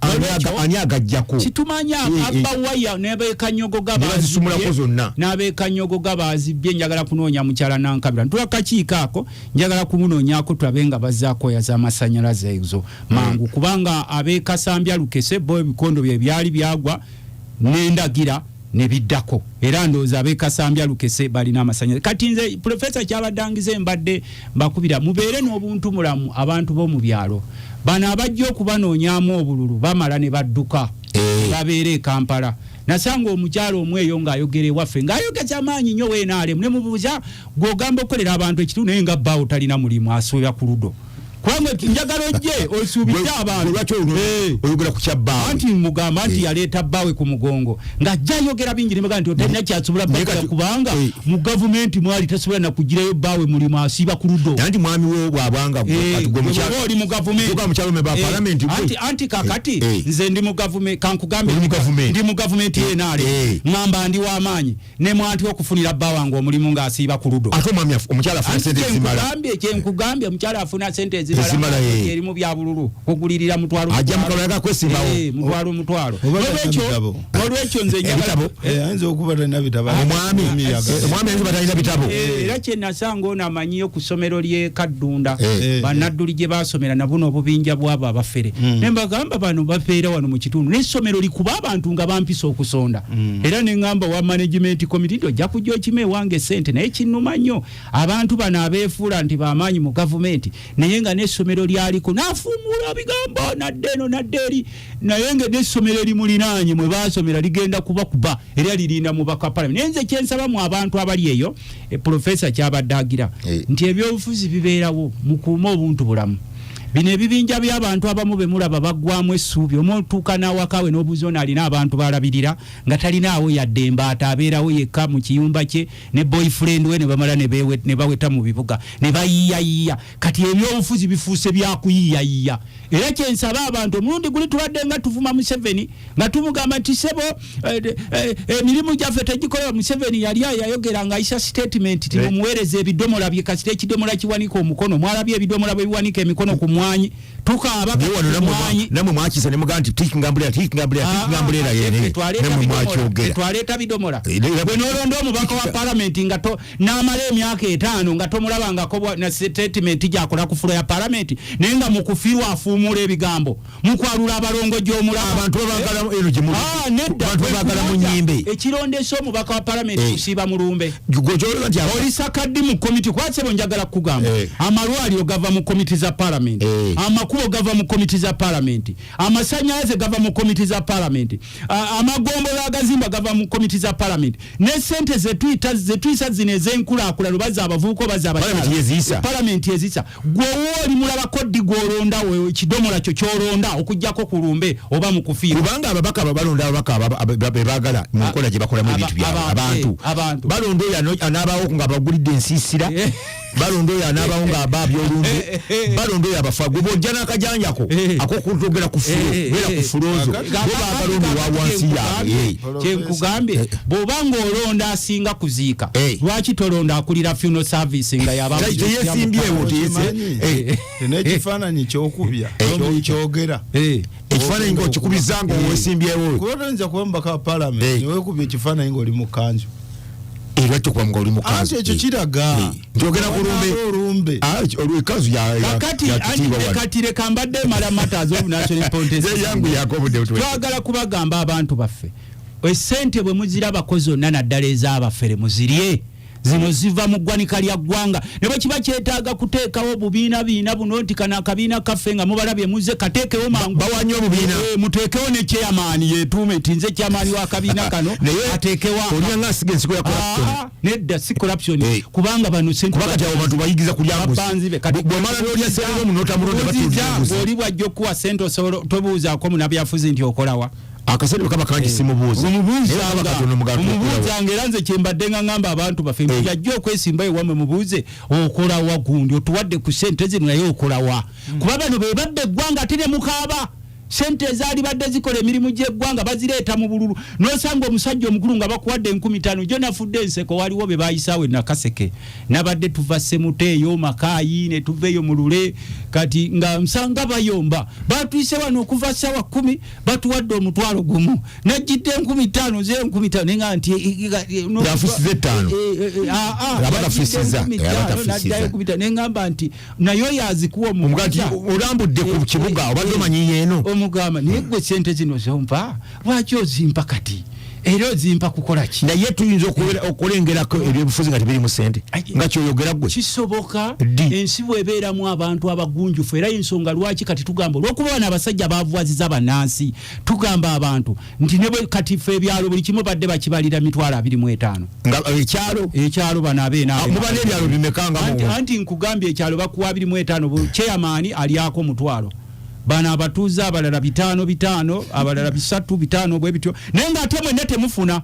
ani agajjako? Kitumanya abba waya n'abeekanyogoga bazisumulako zonna. N'abeekanyogoga bazibbye. Njagala kunoonya mukyala Nankabira, ntula kakiiko ako, njagala kumunoonyaako tulabe nga bazzaako waya z'amasannyalaze ezo mangu, kubanga ab'ekasambya Lukese bo ebikondo bye byali byagwa n'endagira ne biddako, era ndowooza ab'ekasambya Lukese balina amasannyalaze kati. Nze Profesa kyabaddangize, mbadde mbakubira mubeere n'obuntu mulamu. Abantu b'omu byalo bano abajja okubanoonyaamu obululu bamala ne badduka, babeera e Kampala. Nasanga omukyalo omu eyo ng'ayogera ewaffe, ng'ayogeza amaanyi nnyo weenaalemu, ne mubuuza, gw'ogamba okukolera abantu ekitundu, naye nga bbaawo talina mulimu, asuubira ku ludo, kubanga njagala ojje osuubize abantu. Lwaki oyogera ku kyabbaawe? Anti mugamba nti yaleeta bbaawe ku mugongo, ng'ajja ayogera bingi, nemugamba nti otalina kyasobola bakira, kubanga mu gavumenti mwali tasobola nakugirayo bbaawe mulimu, asiiba ku ludo. Anti mwami wo bw'abanga oli mu gavumenti. Anti kakati nze ndi mu gavumenti, kankugambe, ndi mu gavumenti yenaale, ŋŋamba ndi w'amaanyi, ne mwanti okufunira bba wange omulimu ng'asiiba ku ludo. Ate omwami omukyala afuna sente ezimala. Kyenkugambye, omukyala afuna sente ezimala, erimu bya bululu, kugulirira mutwalo. Ajja mukalo yaga kwesimbawo. Mutwalo mutwalo. Olwekyo nze njagala ayinza okuba talina bitabo. Omwami ayinza okuba talina bitabo. Era kyenasanga ono amanyiyo ku ssomero ly'e Kaddunda, bannadduli gye basomera, nabuno obubinja bwabo abafere, ne mbagamba bano babeera wano mu kitundu n'essomero likuba abantu nga bampisa okusonda, era ne ŋŋamba wa management committee nti ojja kujja okima ewange sente. Naye kinnuma nnyo abantu bano abeefuula nti bamaanyi mu gavumenti, naye nga n'essomero lyaliko n'afuumuula bigambo nadde eno nadde eri, naye nga n'essomero erimulinaanye mwe baasomera ligenda kubakuba, era lirinda mubaka palamenti. Naye nze kyensabamu abantu abali eyo, Profesa kyabadde agira nti ebyobufuzi bibeerawo, mukuume obuntu bulamu. Bino ebibinja by'abantu abamu be mulaba baggwamu essuubi, omutuuka n'awakawe n'obuuza ono alina abantu balabirira, nga talinaawo yadde embaata, abeerawo yekka mu kiyumba kye ne boyfriend we, ne bamala ne baweta mu bibuga ne bayiiyayiiya. Kati ebyobufuzi bifuuse byakuyiiyayiiya. Era kyensaba abantu, omulundi guli tubadde nga tuvuma Museveni, nga tumugamba nti sebo, emirimu gyaffe tegikolebwa. Museveni yali yayogera ng'ayisa statement ti mumuweereza ebidomola bye, kasita ekidomola kiwanika omukono. Mwalabye ebidomola bwe biwanika emikono ku mwanyi, tukaaba. Namwe mwakisa ne mugamba nti taking umbrella, taking umbrella, taking umbrella yene, namwe mwakyogera. Twaleeta bidomola. Bwe n'olonda omubaka wa palamenti nga n'amala emyaka 5 nga tomulabangako na statement gyakola ku floor ya palamenti, naye nga mu kufiirwa afuumuula ebigambo, mukwalula abalongo gy'omulaba. Abantu babagala eno gye muli. Nedda. Abantu babagala mu nnyimbe. Ekirondesa omubaka wa palamenti kusiiba mulumbe. Gwe kyolaba nti oli sakaddi mu komiti kwasebo. Njagala kukugamba, amalwaliro gava mu komiti za palamenti, amakubo gava mu komiti za palamenti, amasanyalaze gava mu komiti za palamenti, amagombolola agazimba gava mu komiti za palamenti, ne sente zetuyisa zino ez'enkulaakulano, baza abavubuka obaza Palamenti yeziyisa. Palamenti eziyisa. Gwe owo oli mulabako ddi gw'olonda, ekidomola kyo ky'olonda okugjako ku lumbe oba mu kufiirwa? Kubanga ababaka balonda ababaka be baagala mu nkola gye bakolamu ebintu byabwe. Abantu abantu balonda oyo anaabawo nga bagulidde ensiisira, balonda oyo anaabawo nga abaabya olumbe, balonda oyo abafa. Gwe bw'ojja n'akajanjako ak'okutogera ku floor, beera ku floor zo, bo baagala ono wa wansi yaabwe. Kyenkugambye, bw'oba ng'olonda asinga kuziika, lwaki tolonda akulira funeral service nga yaba Teyesimbyewo, Okimanyi? N'ekifaananyi kyokubya kyogera. Ekifaananyi ng'okikubiza nga owesimbyewo. Kuba toyinza kuba mubaka wa palamenti newekubya ekifaananyi ng'oli mu kanzu. Lwaki okuba nga oli mu kanzu? Anti ekyo kiraga nti ogenda ku lumbe. Olumbe. Ah, olw'ekanzu Kakati ya kitiibwa wano. Kati leka mbadde mala matters of national importance. Ye yangu yako obudde butuwe. Twagala kubagamba abantu baffe, esente bwe muzirabako zonna, naddala ez'abafere, muzirye. Zino ziva mu ggwanika lya ggwanga, ne bwe kiba kyetaaga kuteekawo bubiina biina buno nti kano akabiina kaffe nga mubalabye muze kateekewo mangu. Bawanye obubiina. Muteekewo ne chairman yeetuume nti nze chairman w'akabiina kano, Naye ateekewo aka. Olina nga asiga ensigo ya corruption. Ah, nedda, si corruption. Kubanga bano sente Kuba kati abo bantu bayigiza kulya nguzi. Babanzi be. Kati Bw'omala n'olya ssente z'omuntu n'otamulonda, Buuziza, batulya nguzi. ng'oli bw'ajja okuwa sente osobola tobuuzaako munnabyafuzi nti okolawa? Akasente bwe kaba kangi simubuuza. Naye kaba katono mugamba nti okolawa. Omubuuzanga. Era nze kyembadde nga ngamba abantu baffe, yajja okwesimba ewammwe, mubuuze okolawa, gundi otuwadde ku sente zino naye okolawa? Kuba bano be babba eggwanga ate ne mukaaba. Sente ezaali badde zikola emirimu gy'eggwanga bazireeta mu bululu, n'osanga omusajja omukulu nga bakuwadde 5000. Jo nafudde enseko, waliwo be bayisaawo e Nakaseke, nabadde tuva Semuteeyo Makaayi ne tuva eyo mu Lule, kati nga nsanga bayomba, batuyise wano okuva ssawa 10, batuwadde 10,000, najjidde 5000 ze 5000, naye nga nti Yafisiza 5. Ah, ah, Aba yajjidde tafisiza, enkumi aba ttaano, tafisiza. n'addayo 5000, ne ŋŋamba nti naye oyo azikuwa Omugaa nti omuguza. olambudde ku kibuga, obadde omanyi yeeno. Omugamba, naye gwe sente zino zompa lwaki ozimpa kati, era ozimpa kukola ki? Naye tuyinza okulengerako ebyobufuzi nga tebirimu sente nga kyoyogera gwe? Kisoboka. Ddi? Ensi bwebeeramu abantu abagunjufu, era ensonga lwaki kati tugamba olwokuba bano abasajja bavuwaziza bannansi, tugamba abantu nti ne bwe kati ffe ebyalo buli kimu badde bakibalira 25,000. Nga ekyalo? Ekyalo bano abeena Ah, muba n'ebyalo bimeka nga Anti nkugambye, ekyalo bakuwa 25, chairman alyako 1,000, bano abatuuze abalala bitaano bitaano, abalala bisatu bitaano, bwe bityo, naye ng'ate mwenna temufuna.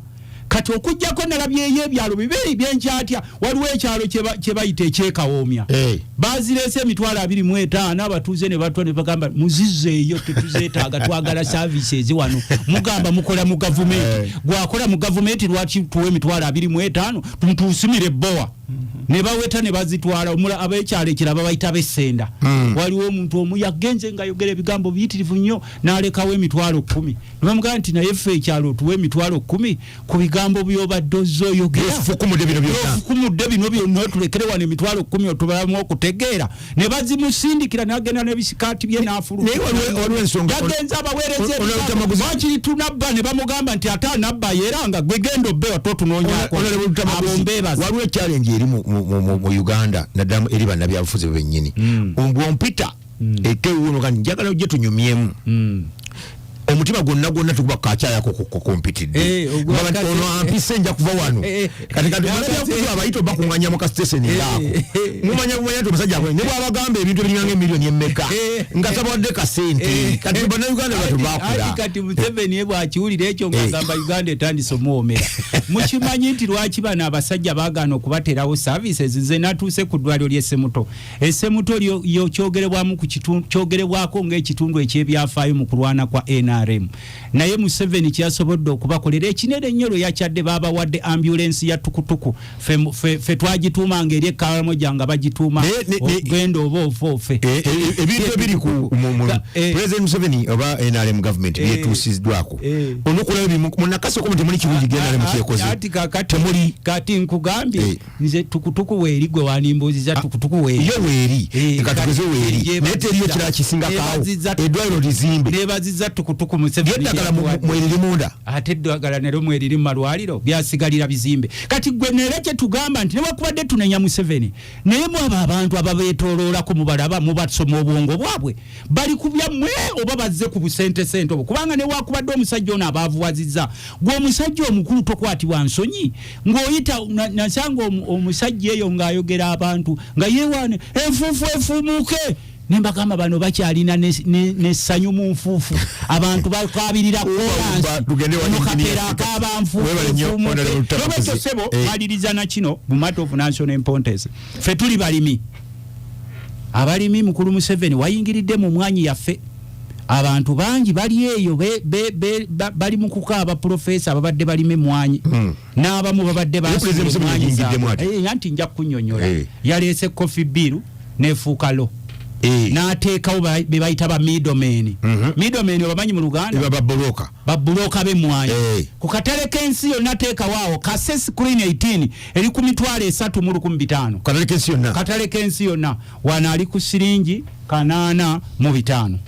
Kati okugjako nalabyeyo ebyalo bibiri byenkyatya, waliwo ekyalo kye bayita ekyekawoomya. Bazireese 25,000, abatuuze ne batwa ne bagamba muzizzeeyo, tetuzeetaaga, twagala services wano. Mugamba mukola mu gavumenti. Gwakola mu gavumenti lwaki tuwa 25,000 tumutuusimire ebbowa? Ne baweta ne bazitwala. Ab'ekyalo ekirala babayita b'essenda. Waliwo omuntu omu yagenze ng'ayogera ebigambo biyitirivu nnyo n'alekawo 10,000, ne bamugamba nti naye ffe ekyalo tuwe 10,000 ku bigambo by'obadde ozze oyogera? Byofukumudde bino byonna. Byofukumudde bino byonna, otulekere wano 10,000 otubalamu okutegeera. Ne bazimusindikira n'agenda n'ebisikaati bye n'afuluma. Naye waliwo ensonga Yagenze abaweereza Honorable ebigambo. Tamaguzi- Wakiri tunabba, ne bamugamba nti ate anabba era nga gwe genda obbewa totunoonyaako. Honorable Lutamaguzi, Abo mbeebaza. Waliwo challenge eri mu Uganda, naddala eri bannabyabufuzi bennyini. Bwompita ekewuuno kandi njagala ojje tunyumyemu, omutima gwonna gwonna tukuba kakyayako kumpitidde. Ono ampise, nja kuva wano. Kati bannabyabufuzi abayita obakuŋŋanya mu kasiteseni ngaako, mumanya bumanya nti omusajja akole ne bw'abagamba ebintu ebiringanga emiliyoni emmeka nga tabawadde kasente. Kati bannayuganda batu bakula. Anti kati Museveni ye bwakiwulira ekyo ng'agamba Uganda etandise omuwoomera. Mukimanyi nti lwaki bano abasajja baagaana okubaterawo services? Nze natuuse ku ddwaliro ly'e Semuto. Esemuto yo kyogerebwamu ku kyogerebwako ng'ekitundu ekyebyafaayo mu kulwana kwa NRM, naye Museveni kyasobodde okubakolera ekinene ennyo lwe yakyadde, babawadde ambulensi ya tukutuku. Ffe twagituumanga eri ekalamoja nga bagituuma ogenda oba ofa ofe. Ebintu ebiri ku President Museveni oba NRM government byetuusiddwako, onokulaba ebimu munakasoko temuli kirungi NRM kyekoze. Ati kakati Temuli. Kati nkugambye, nze tukutuku weeri, gwe wanimbuuziza tukutuku weeri. Yo weeri. Katugeze weeri, naye teriyo kirala kisingakaawo. Eddwaliro lizimbe. Nebaziza tukutuku Museveni Lyeddagala gye mweriri munda. Ate eddagala neryo mweriri mu malwaliro, byasigalira bizimbe. Kati gwe neera kyetugamba nti newakubadde tunenya Museveni, naye mwabo abantu ababeetoloolako mubalaba, mubasoma obwongo bwabwe, bali ku byammwe oba bazze ku busentesente obwo? Kubanga newakubadde omusajja ono abaavuwazizza, gwe omusajja omukulu tokwatibwa nsonyi ng'oyita nasanga omusajja eyo ng'ayogera abantu nga yeewaane enfuufu efuumuuke, nembagamba bano bakyalina nessanyu mu nfuufu, abantu bakabirira Ba- tugende wa kolansi engineer. kapeera akabanfuufu. Webale nnyo, Honorable Tamaguzi. Nolwekyo sebo, maliriza na kino mu matter of national importance. Ffe tuli balimi, abalimi. Mukulu Museveni, wayingiridde mu mwanyi yaffe. Abantu bangi bali eyo bali mu kukaaba. Profesa, ababadde balima emwanyi n'abamu babadde Naye President basula Museveni emwanyi yayingiddemu zaabwe. ate? Anti nja kunyonyola. Yaleese coffee bill nefuuka law. N'ateekawo be bayita ba middlemen. Middlemen obamanyi mu Luganda? Babuloka. Babuloka b'emmwanyi. Ku katale k'ensi yonna teekawo awo kase screen 18 eri ku 305,000. Katale k'ensi yonna. Katale k'ensi yonna wano ali ku siringi 85.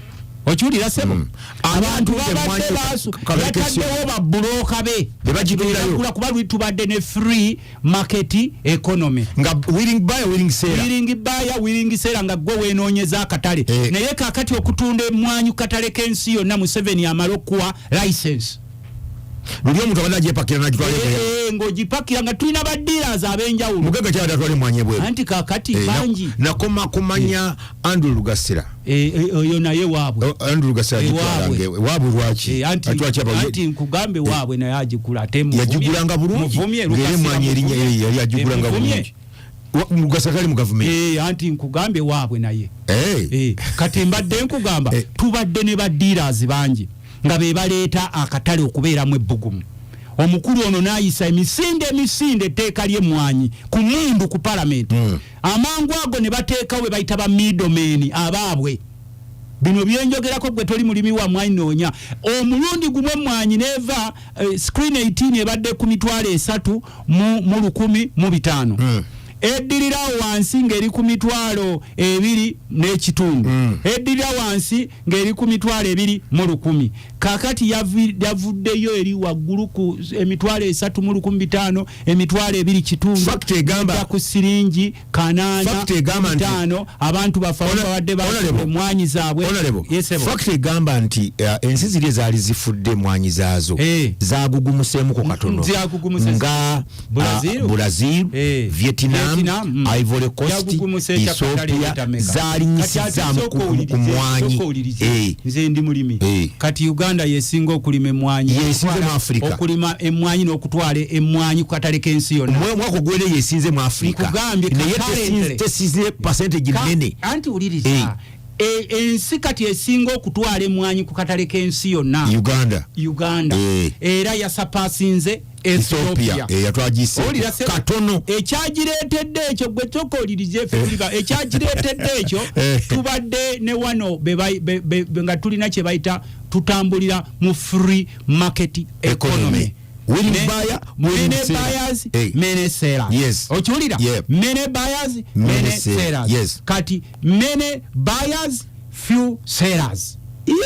Okiwulira sebo? Abantu babadde basu yataddewo babuloka be Bebagigulirayo. Kuba luli tubadde ne free market economy nga willing buyer, willing seller. Willing buyer, willing seller, nga gwe wenoonyeza akatale. Naye kakati okutunda emmwanyi ku katale k'ensi yonna, Museveni amala okuwa license. Luli omuntu abadde agyepakira nagitwala. Ng'ogipakira nga tulina ba dealers ab'enjawulo. Mugagga kyabadde atwala emmwanyi ebweru. Anti kakati bangi. Nakoma kumanya Andrew Lugasira. Oyo naye waabwe. Andrew Lugasira Waabwe. agitwala waabwe lwaki? Atwaki Anti nkugambe, waabwe naye agigula ate Yagigulanga bulungi. muvumye. Ng'era Lugasira emmwanyi erinnya muvumye. yali agigulanga Muvumye. bulungi. Lugasira tali mu gavumenti. Anti nkugambe, waabwe naye. Kati mbadde nkugamba, tubadde ne ba dealers bangi nga be baleeta akatale okubeeramu ebbugumu. Omukulu ono n'ayisa emisinde etteeka ly'emmwanyi ku mundu ku palamenti. Amangu ago ne bateekawo be bayita ba middlemen abaabwe. Bino byenjogerako gwe toli mulimi wa mwanyi, noonya omulundi gumu emmwanyi neva screen 18 ebadde ku 315,000. Eddirira wansi ng'eri ku 25,000. Eddirira wansi ng'eri ku 21,000. Kakati yavuddeyo eri waggulu ku 315,000, 25,000. Fact egamba- Edda ku siringi 8 Fact egamba nti- 5. Abantu baffe babadde Honorable. emwanyi zaabwe. Honorable, Yes, sebo. fact egamba nti ensi ziri ezaali zifudde emwanyi zaazo zaagugumuseemuko katono. Zagugumuse. Nga Brazil? Brazil, Vietnam, Vietnam, Ivory Coast, Yagugumuse ekyakatale Ethiopia etameka. zaalinyisizaamu Kati ate ku mwanyi. sooka owulirize. Nze ndi mulimi. Kati Uganda yesinga okulima emwanyi. Yesinze mu Africa. Okulima emwanyi n'okutwala emwanyi ku katale k'ensi yonna. Mwaka ogwere yesinze mu Africa. Nkugambye Naye currently. tesize percentage nene. Anti wuliriza. Ensi kati esinga okutwala emwanyi ku katale k'ensi yonna, Uganda. Uganda. Era yasurpassinze Ethiopia. Ethiopia. Yatwagise Owulira sebo? katono. Ekyagireetedde ekyo, gwe tokoolirize ffe tuliba ekyagireetedde ekyo, tubadde ne wano nga tulina kye bayita tutambulira mu free market economy. Economy. Willing buyer, willing Many seller. buyers, many sellers. Okiwulira? Many buyers, Many many sellers. sellers. Kati many buyers, few sellers. Iye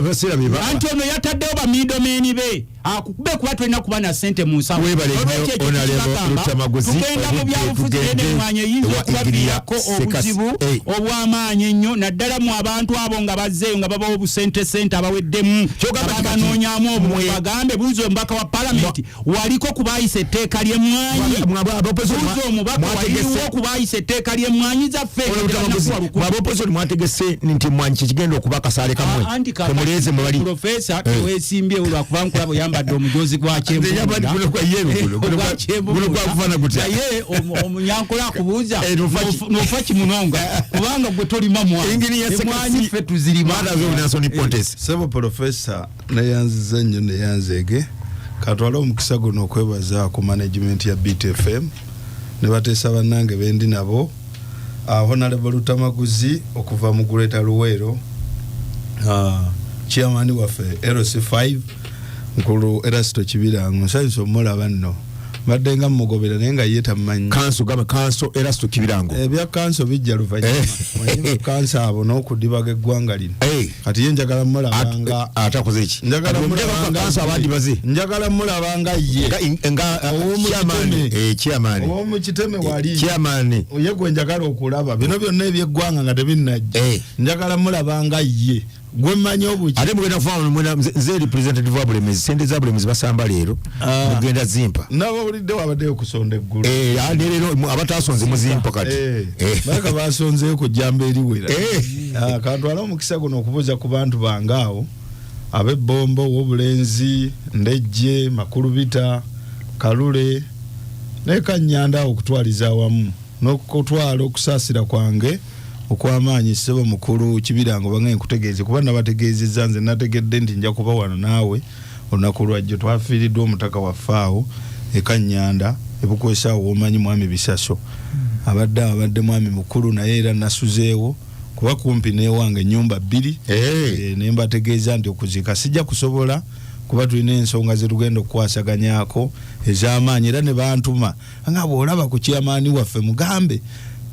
baseera be Anti ono yataddewo ba middlemen be akukube, kuba tolina kuba na sente mu nsawo. Weebale nnyo, Olwekyo ekyo Honorable tukibagamba, Lutamaguzi. tugenda mu Obudde byabufuzi, tugende n'emmwanyi eyinza ewa okubaviirako Igiria Sekasi. obuzibu obw'amaanyi ennyo, naddala mu abantu abo nga bazzeeyo nga babawo obusente sente abaweddemu, Kyogamba nti kati ababanoonyaamu obumu. Bagambe, buuza omubaka wa palamenti waliko kubayisa etteeka ly'emmwanyi. Buuza omubaka waliwo kubayisa etteeka ly'emmwanyi zaffe. Tebannakuwa lukumi. Mwaba opposition mwategese nti mwanyi kikigenda okuba akasaale kamwe Anti kakati, temuleeze mwebali. Profesa, teweesimbyewo lwakuba nkulaba oyambadde omujozi gwa Nze nyambadde guno gwa yellow guno, guno gwakufaana gutya? Naye omunyankole akubuuza, Nofa ki? nofa kimunonga kubanga gwe tolima mwanyi. Engineer Sekasi- Emwanyi ffe tuzirima. Mothers of Nelson Pontes. Sebo profesa, neyanziza nnyo, neyanzeege. Katwale omukisa guno okwebaza ku management ya BTFM ne bateesa bannange bendi nabo, Honorable Lutamaguzi okuva mu Greater Luweero, chairman waffe LC5 nkulu Erasto Kibirango. Nsanyusa omulaba nno, mbadde nga mugobera naye nga ye tamumanyi. Kanso, gamba kanso Erasto Kibirango. Ebya kanso bijja luvannyuma. Manyi bakanso abo n'okudibaga eggwanga lino. Kati ye njagala mulabanga Ate akoze ki? Njagala Ate mulabanga kanso abandi baze. Njagala mulabanga ye Nga Ow'omu chairman, kiteme. chairman. Ow'omukiteme wali. Chairman. Ye gwe njagala okulaba bino byonna ebyeggwanga nga tebinnajja. Njagala mulabanga ye gwe mmanyi obuki. Ate mugenda kufa mwena, nze representative wa Bulemezi, sente za Bulemezi basamba leero. Mugenda zimpa. Nabawulidde wabaddeyo okusonda eggulu. Ne leero abatasonze muzimpa kati. Baleka basonzeyo ku jjamba eriwera. Kantwale omukisa guno okubuuza ku bantu bange awo ab'ebbombo, Wobulenzi, Ndejje, Makulubita, Kalule naye Kanyanda awo okutwaliza awamu, n'okutwala okusaasira kwange okw'amaanyi ssebo mukulu Kibirango. Bange nkutegeeze kuba nabategeezezza, nze nategedde nti nja kuba wano naawe olunaku lwajjo. Twafiiriddwa omutaka waffe awo ekanyanda ebukwesa awo womanyi, mwami Bisaso. Abadde awo, abadde mwami mukulu, naye era nasuzeewo. Kuba kumpi newange enyumba 2. Eh. Nembategeeza nti okuziika sijja kusobola kuba tulina ensonga zetugenda okukwasaganyako ez'amaanyi, era ne bantuma nga bw'olaba ku kyamaani waffe mugambe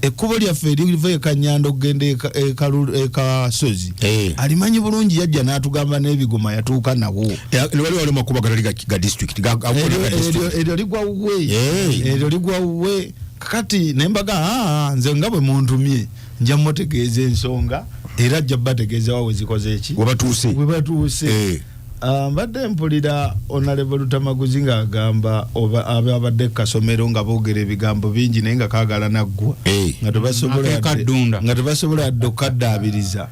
ekkubo lyaffe eriva e Kanyanda okugenda e Kasozi Eh. alimanyi bulungi, yajja n'atugamba n'ebigoma yatuuka nawo. Waliwo makubo agatali ga district ga district. Eryo ligwa wuwe. Eh. Eryo ligwa wuwe. Kakati nembaga, "Ah, nze nga bwe muntumye nja mutegeeza ensonga, era ajja bategeeza wawe zikoze eki Webatuuse. we batuuse." Eh. Ah, mbadde mpulira Honorable Lutamaguzi ng'agamba oba abadde ku kasomero nga boogera ebigambo bingi naye nga kaagala naggwa Eh. nga tebasobola Akekaddunda. nga tebasobola yadde okukaddaabiriza.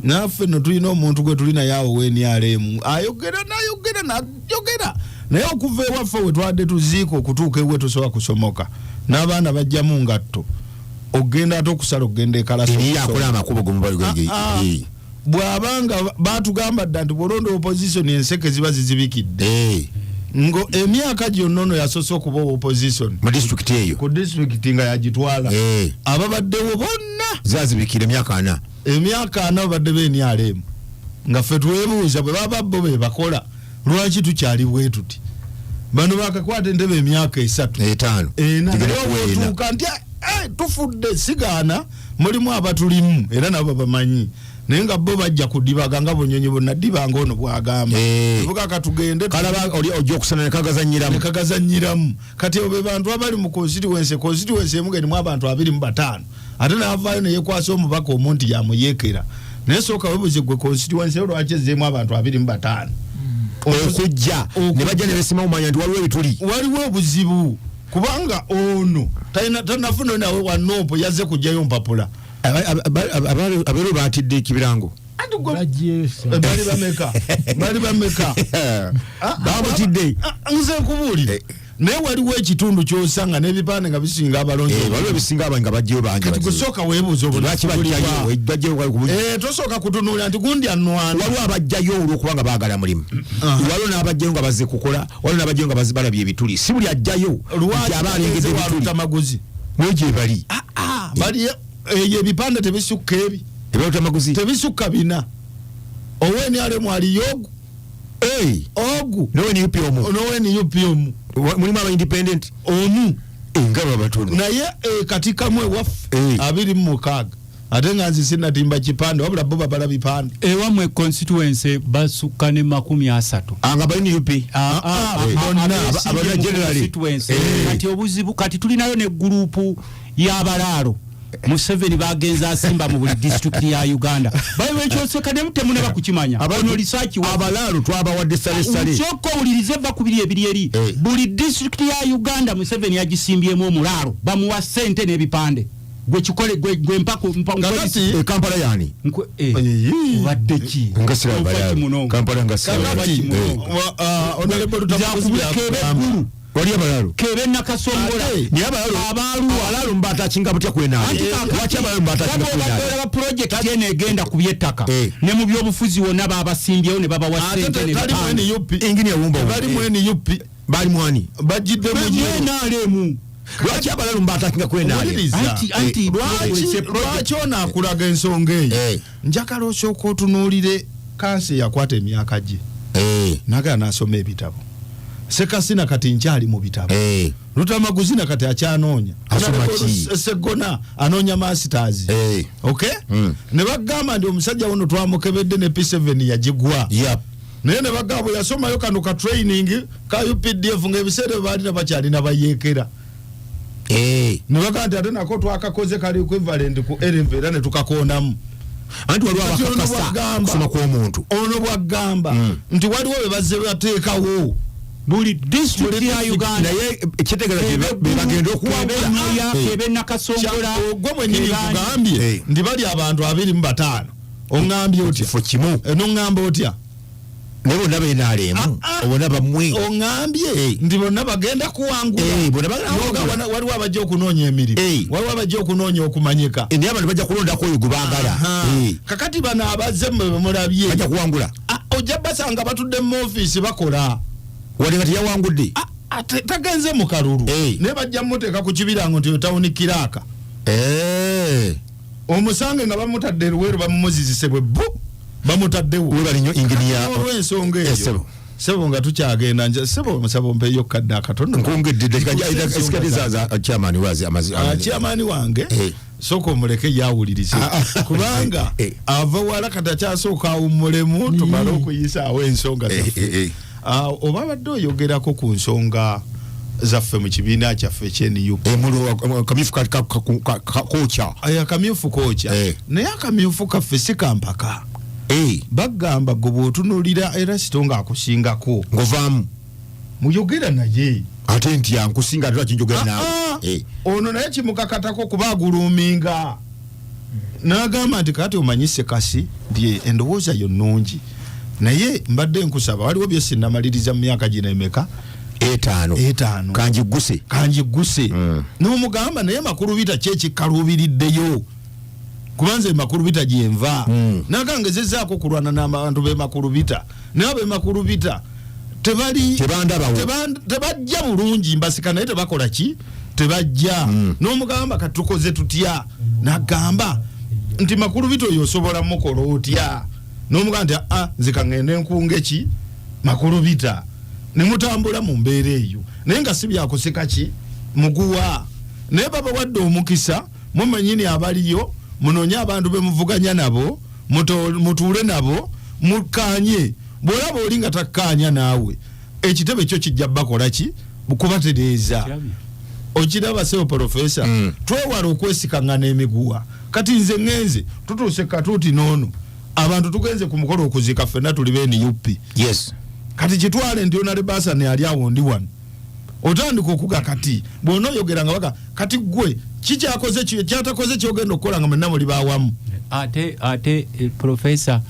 Naffe no tulina omuntu gwe tuli naye awo w'NRM ayogera nayogera nayogera, naye okuva ewaffe we twadde tuziika okutuuka ewe tosobola kusomoka n'abaana bajjamu ngatto ogenda ate okusala okugenda ekalaso. Eriyo akola amakubo Ah, ah. Bw'abanga batugamba dda nti bw'olonda opposition enseke ziba zizibikidde, ngo emyaka gyonna ono yasoose okuba opposition Mu disitulikiti eyo. ku disitulikiti nga yagitwala, ababaddewo bonna Zazibikira emyaka 40. Emyaka 40 babadde be NRM, nga ffe twebuuza bwe baba bo be bakola lwaki tukyali bwe tuti? Bano bakakwata entebe emyaka 3. 5. 4. Tugenda Naye kuwa 4. otuuka nti tufudde sigaana, mulimu abatulimu era nabo bamanyi, naye nga bo bajja kudibaga nga bunyonyi bonna dibanga ono bwagamba tuvuga katugende. Kalaba oli ojja okusana nekagazanyiramu. Nekagazanyiramu. Kati abo be bantu abali mu constituency emu ngerimu abantu 25, ate naavaayo neyekwasa omubaka omu nti yamuyeekera. Naye sooka webuze gwe, constituency yo lwaki ezzeemu abantu 25? Okujja ne bajja ne besima omanya nti waliwo ebituli. Waliwo obuzibu kubanga ono tanafuna nawe wanoopo yazze kujjayo mpapula. Abeero batidde ekibirango. Anti Baggyeyo. Bali bameka? Bali bameka? Bamutidde. Ah, nze nkubuulire, naye waliwo ekitundu kyosanga n'ebipande nga bisinga abalonzi. Waliwo ebisinga aba nga bajjayo bangi. Kati gusooka weebuuza Lwaki obunafu. bajjayo? Tosooka kutunuulira nti gundi anwana. Waliwo abajjayo olwokuba nga baagala mulimu, waliwo n'abajjayo nga bazze kukola, waliwo n'abajjayo nga bazze balabye ebituli. Si buli ajjayo nti aba alengedde ebituli. Lutamaguzi. Naye gye bali. Bali eyo ebipande tebisukka ebi. Ebyalutamaguzi. Tebisukka 4. Owe NRM aliyo ogu. Ogu. Nowe NUP omu. Nowe NUP omu. Mulimu aba independent. Omu. Nga babatono. Naye katikamu ewaffe 26, ate nga nze sinatimba kipande, wabula bo babala bipande. Ewammwe constituency basukka ne 30. Nga bali NUP. Ah, ah, Ah, bonna. abeesimbye Abana mu generally. constituency. Kati obuzibu, kati tulinayo ne gurupu y'abalaalo Museveni bagenza asimba mu buli disitulikiti ya Uganda. Bawekyoseka temunaba kukimanya. Ono research Abalaalo twabawadde salesale. Sooka owulirize, va ku biri ebiri eri. Buli disitulikiti ya Uganda Museveni yagisimbyemu omulaalo, bamuwa ssente n'ebipande. Gwe kikole gwe Kakati- Kampala yani? Eyi. Obadde ki? Nga siraba Ofa balaalo. ki muno? Kampala nga siraba. Kakati Muno. Honorable Lutamaguzi Nzakubika byakugamba. ebeggulu. Wali abalaalo. Kebe Nakasongola. Ate- Naye abalaalo Abaaluwa. Abalaalo mbatakinga butya kwenaale? Lwaki abalaalo mbatakinga kwenaale? Olaba project eno egenda ku by'ettaka ne mu byobufuzi wonna babasimbyewo ne babawa Ate ssente ne tali mu bipande. NUP. Engineer Wumba. Bali mu NUP. Bali mwani? Bajjidde mu NRM. Lwaki abalaalo mbatakinga kwenaale? Wuliriza. Anti Lwaki ono akulaga ensonga eyo? Njagala osooka otunuulire kansi yakwata emyaka gye nagala n'asoma ebitabo. Sekasina kati nkyali mu bitabo. Lutamaguzi na kati akyanoonya. Asoma ki? Segona anoonya masters. Okay. Ne bagamba nti omusajja wuno twamukebedde ne P7 yagigwa. Naye ne bagamba bwe yasomayo kano ka training ka UPDF ng'ebiseera ebyo baalina bakyalina bayeekera. Ne bagamba nti ate nako twakakoze kali equivalent ku LV era ne tukakonamu. Anti waliwo Kati ono abakakasa bw'agamba- okusoma kw'omuntu. Ono bwagamba nti waliwo be bazze bateekawo Buli disitulikiti ya Uganda. Naye ekitegeeza be bagenda okuwangula. Kebe kebe Nakasongola. Ogwo mwenyini Kebani. nkugambye nti bali abantu 25, oŋŋambye otya? Kifo kimu. Noŋŋamba otya? Naye bonna benaalemu. Ah, ah. Bonna bammwe. Oŋŋambye nti bonna bagenda kuwangula. Bonna bagenda Noga kuwangula. waliwo abajja okunoonya emirimu, waliwo abajja okunoonya okumanyika. Naye abantu bajja kulondako oyo gwe baagala. Aha. Kakati bano abazze mmwe bemulabye Bajja kuwangula. Ah, ojja basanga batudde mu ofiisi bakola. Wadde nga teyawangudde. Ah, ah, tagenze mu kalulu, naye bajja muteeka ku kibirango nti otawuni kiraaka. Omusange nga bamutadde Luweero, bamumuzizise bwe bu bamutaddewo. Webale nnyo, engineer. Olw'ensonga eyo, Sebo. Sebo, nga tukyagenda nja, sebo, musaba ompeeyo kadde akatono. Nkwongedde Ensonga esikadde za chairman wazi amazi. Chairman wange, sooka omuleke yawulirize, kubanga ava wala, kati akyasooka awummulemu tumale okuyisaawo ensonga zaffe. Oba abadde oyogerako ku nsonga zaffe mu kibiina kyaffe ekye NUP. Kamyufu kokya. Akamyufu kookya. Naye akamyufu kaffe si kampaka. Bagamba gwe bw'otunuulira Erasito ng'akusingako, Ngovaamu. Muyogera naye. Ate nti yankusinga, ate lwaki njogera naawe? Ono naye kimukakatako kuba aguluminga n'agamba nti kati omanyi Sekasi nti endowooza yo nnungi, naye mbadde nkusaba, waliwo bye sinnamaliriza mu myaka gino emeka? 5. 5. Kanjiguse. Kanjiguse. N'omugamba naye makulu bita kyekikaluubiriddeyo, kuba nze Makulubita gyenva. Naga ngezezaako okulwana n'abantu b'Emakulubita, naye ab'Emakulubita tebali Tebandabawo. Tebajja bulungi mbasika, naye tebakola ki, tebajja. N'omugamba kati tukoze tutya? Nagamba nti Makulubita oyo osobola mukola otya? N'omugamba nti aa, nze kaŋŋende nkunge ki Makulubita, ne mutambula mu mbeera eyo, naye nga si byakusika ki muguwa. Naye babawadde omukisa mumenyini abaliyo, munoonye abantu bemuvuganya nabo, mutuule nabo mukkaanye. Bw'olaba oli nga takkaanya naawe, ekitebe kyo kijja bakola ki, kubatereeza. Kirabye. Okiraba sebo profesa? Twewala okwesikaŋŋana emiguwa. Kati nze ŋŋenze, tutuuse katuuti noono abantu tugenze ku mukolo okuziika, ffenna tuli be NUP. Kati kitwale nti onalebasani ali awo, ndi wano, otandika okuga. Kati bw'onooyogera nga baga kati gwe kikyakoze kyatakoze kyogenda okukola nga mwenna muli bawamu. Ate profesa,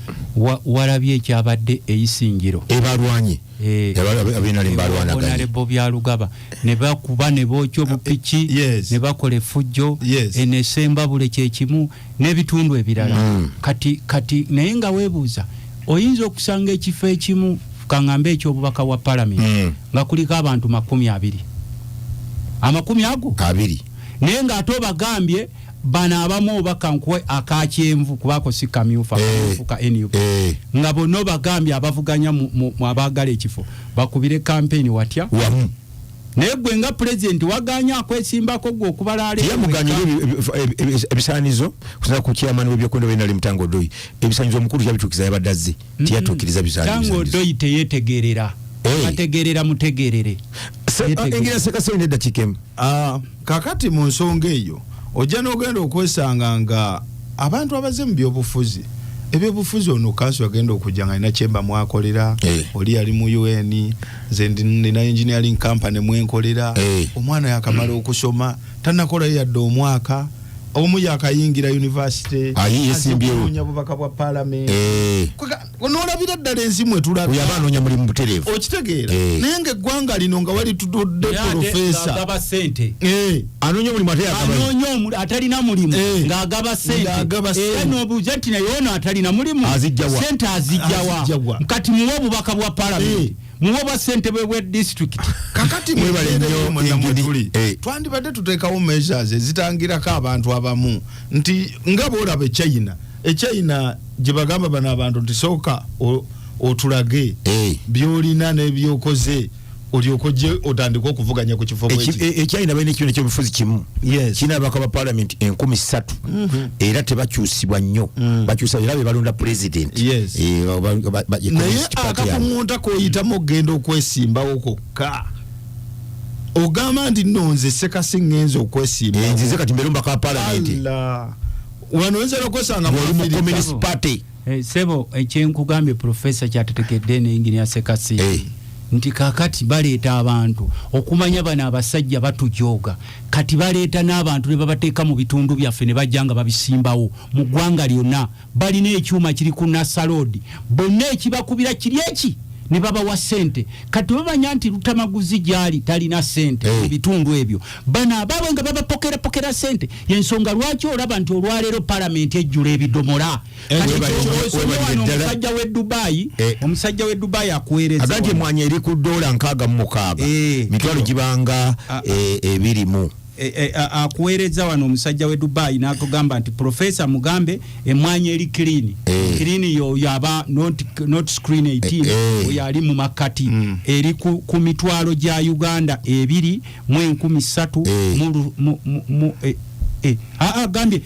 walabye ekyabadde eisingiro? Ebalwanye. Abenali balwanaganye. Honorable Byarugaba ne bakuba ne bookya obupiki, ne bakola effujjo. Eno esembabule kyekimu n'ebitundu ebirala. Kati naye nga weebuuza, oyinza okusanga ekifo ekimu, kaŋŋambe ekyobubaka bwa palamenti, nga kuliko abantu 20, amakumi ago 20. Naye ng'ate obagambye bano abamu oba kankuwe akakyenvu, kubaako si kamyufu, akamyufu ka NUP, nga bonna obagambye abavuganya mu abaagala ekifo bakubire kampeyini watya? Wamu. Naye gwe nga pulezidenti waganye akwesimbako gwe okubalaala. Yamuganyira ebisaanizo kusinza ku chairman w'ebyokwenda benali Mutango Odoi. Ebisaanizo omukulu yabituukiza, yabadde azze, tiyatuukiriza Tango bisaanizo. Odoi teyetegerera. Ategerera mutegerere. Yetegerera. Engira Sekasoni neddakiika emu. Kakati mu nsonga eyo ojja n'ogenda okwesanga nga abantu abaze mu byobufuzi, ebyobufuzi, ono kanso agenda okujja nga alina kyemba mwakolera, oli yali mu UN, nze nina engineering company mwenkolera, omwana yakamala okusoma, tanakolayo yadde omwaka, omu yakayingira university, Ayi, yesimbyewo. Kunoonya bubaka bwa parliament. N'olabira ddala ensi mwe Oyo tulaba. aba anoonya mulimu butereevu. Okitegeera? Eh. Naye ngaeggwanga lino nga wali tutudde, profesa. Agaba sente. Anoonya omulimu ate yagaba. Anoonya atalina mulimu, ng'agaba sente. Ng'agaba Era sente. n'obuuza nti naye ono atalina mulimu Azijja wa? sente azijjawa? Azijja wa? Kati muwe obubaka bwa palamenti, muwe obwa ssentebe bwe disitulikiti. Kakati Mwebale mwebalennyo nnyo, mwena mwetuli, twandibadde tuteekawo measures ezitangirako abantu abamu, nti nga bwolaba echina, echina gye bagamba bano abantu nti sooka otulage byolina n'ebyokoze, olyoke ojje otandike okuvuganya ku kifo bweki. Ekyayina balina ekibiina kyobufuzi kimu, kirina ababaka ba palamenti 3000, era tebakyusibwa nnyo. Bakyusa era be balonda president. Ye Naye Communist Party yaabwe. Akakuŋŋunta koyitamu okugenda okwesimbawo kokka, ogamba nti nno nze Sekasi ŋŋenza okwesimbawo. Nzize kati mbeere omubaka wa palamenti. Allah. Wano oyinza n'okwesanga mu Ng'oli mu Afirika. Communist Party. Sebo, ekyenkugambye profesa kyatetekedde ne engineer Sekasi, nti kakati baleeta abantu okumanya bano abasajja batujooga. Kati baleeta n'abantu ne babateeka mu bitundu byaffe, ne bajja nga babisimbawo mu ggwanga lyonna. Balina ekyuma kiri ku Nasarodi, bonna ekibakubira kiri eki, ne babawa ssente. Kati bamanya nti Lutamaguzi gyali talina ssente mu bitundu ebyo, bano abaabwe nga babapokerapokera ssente. Yensonga lwaki olaba nti olwaleero palamenti ejjula ebidomola. Kati ky'osomye Webale wano, ddala. omusajja w'e Dubayi, omusajja w'e Dubayi akuweereza Aga nti wano. emwanyi eri ku dola 66, mitwalo gibanga 20 mu. Akuweereza wano omusajja we Dubai n'akugamba nti profesa mugambe emwanyi eri clean. Clean yo yaba not screen 18. Oyo ali mu makkati. Eri ku mitwalo gya Uganda 2 mu 300. Mu agambye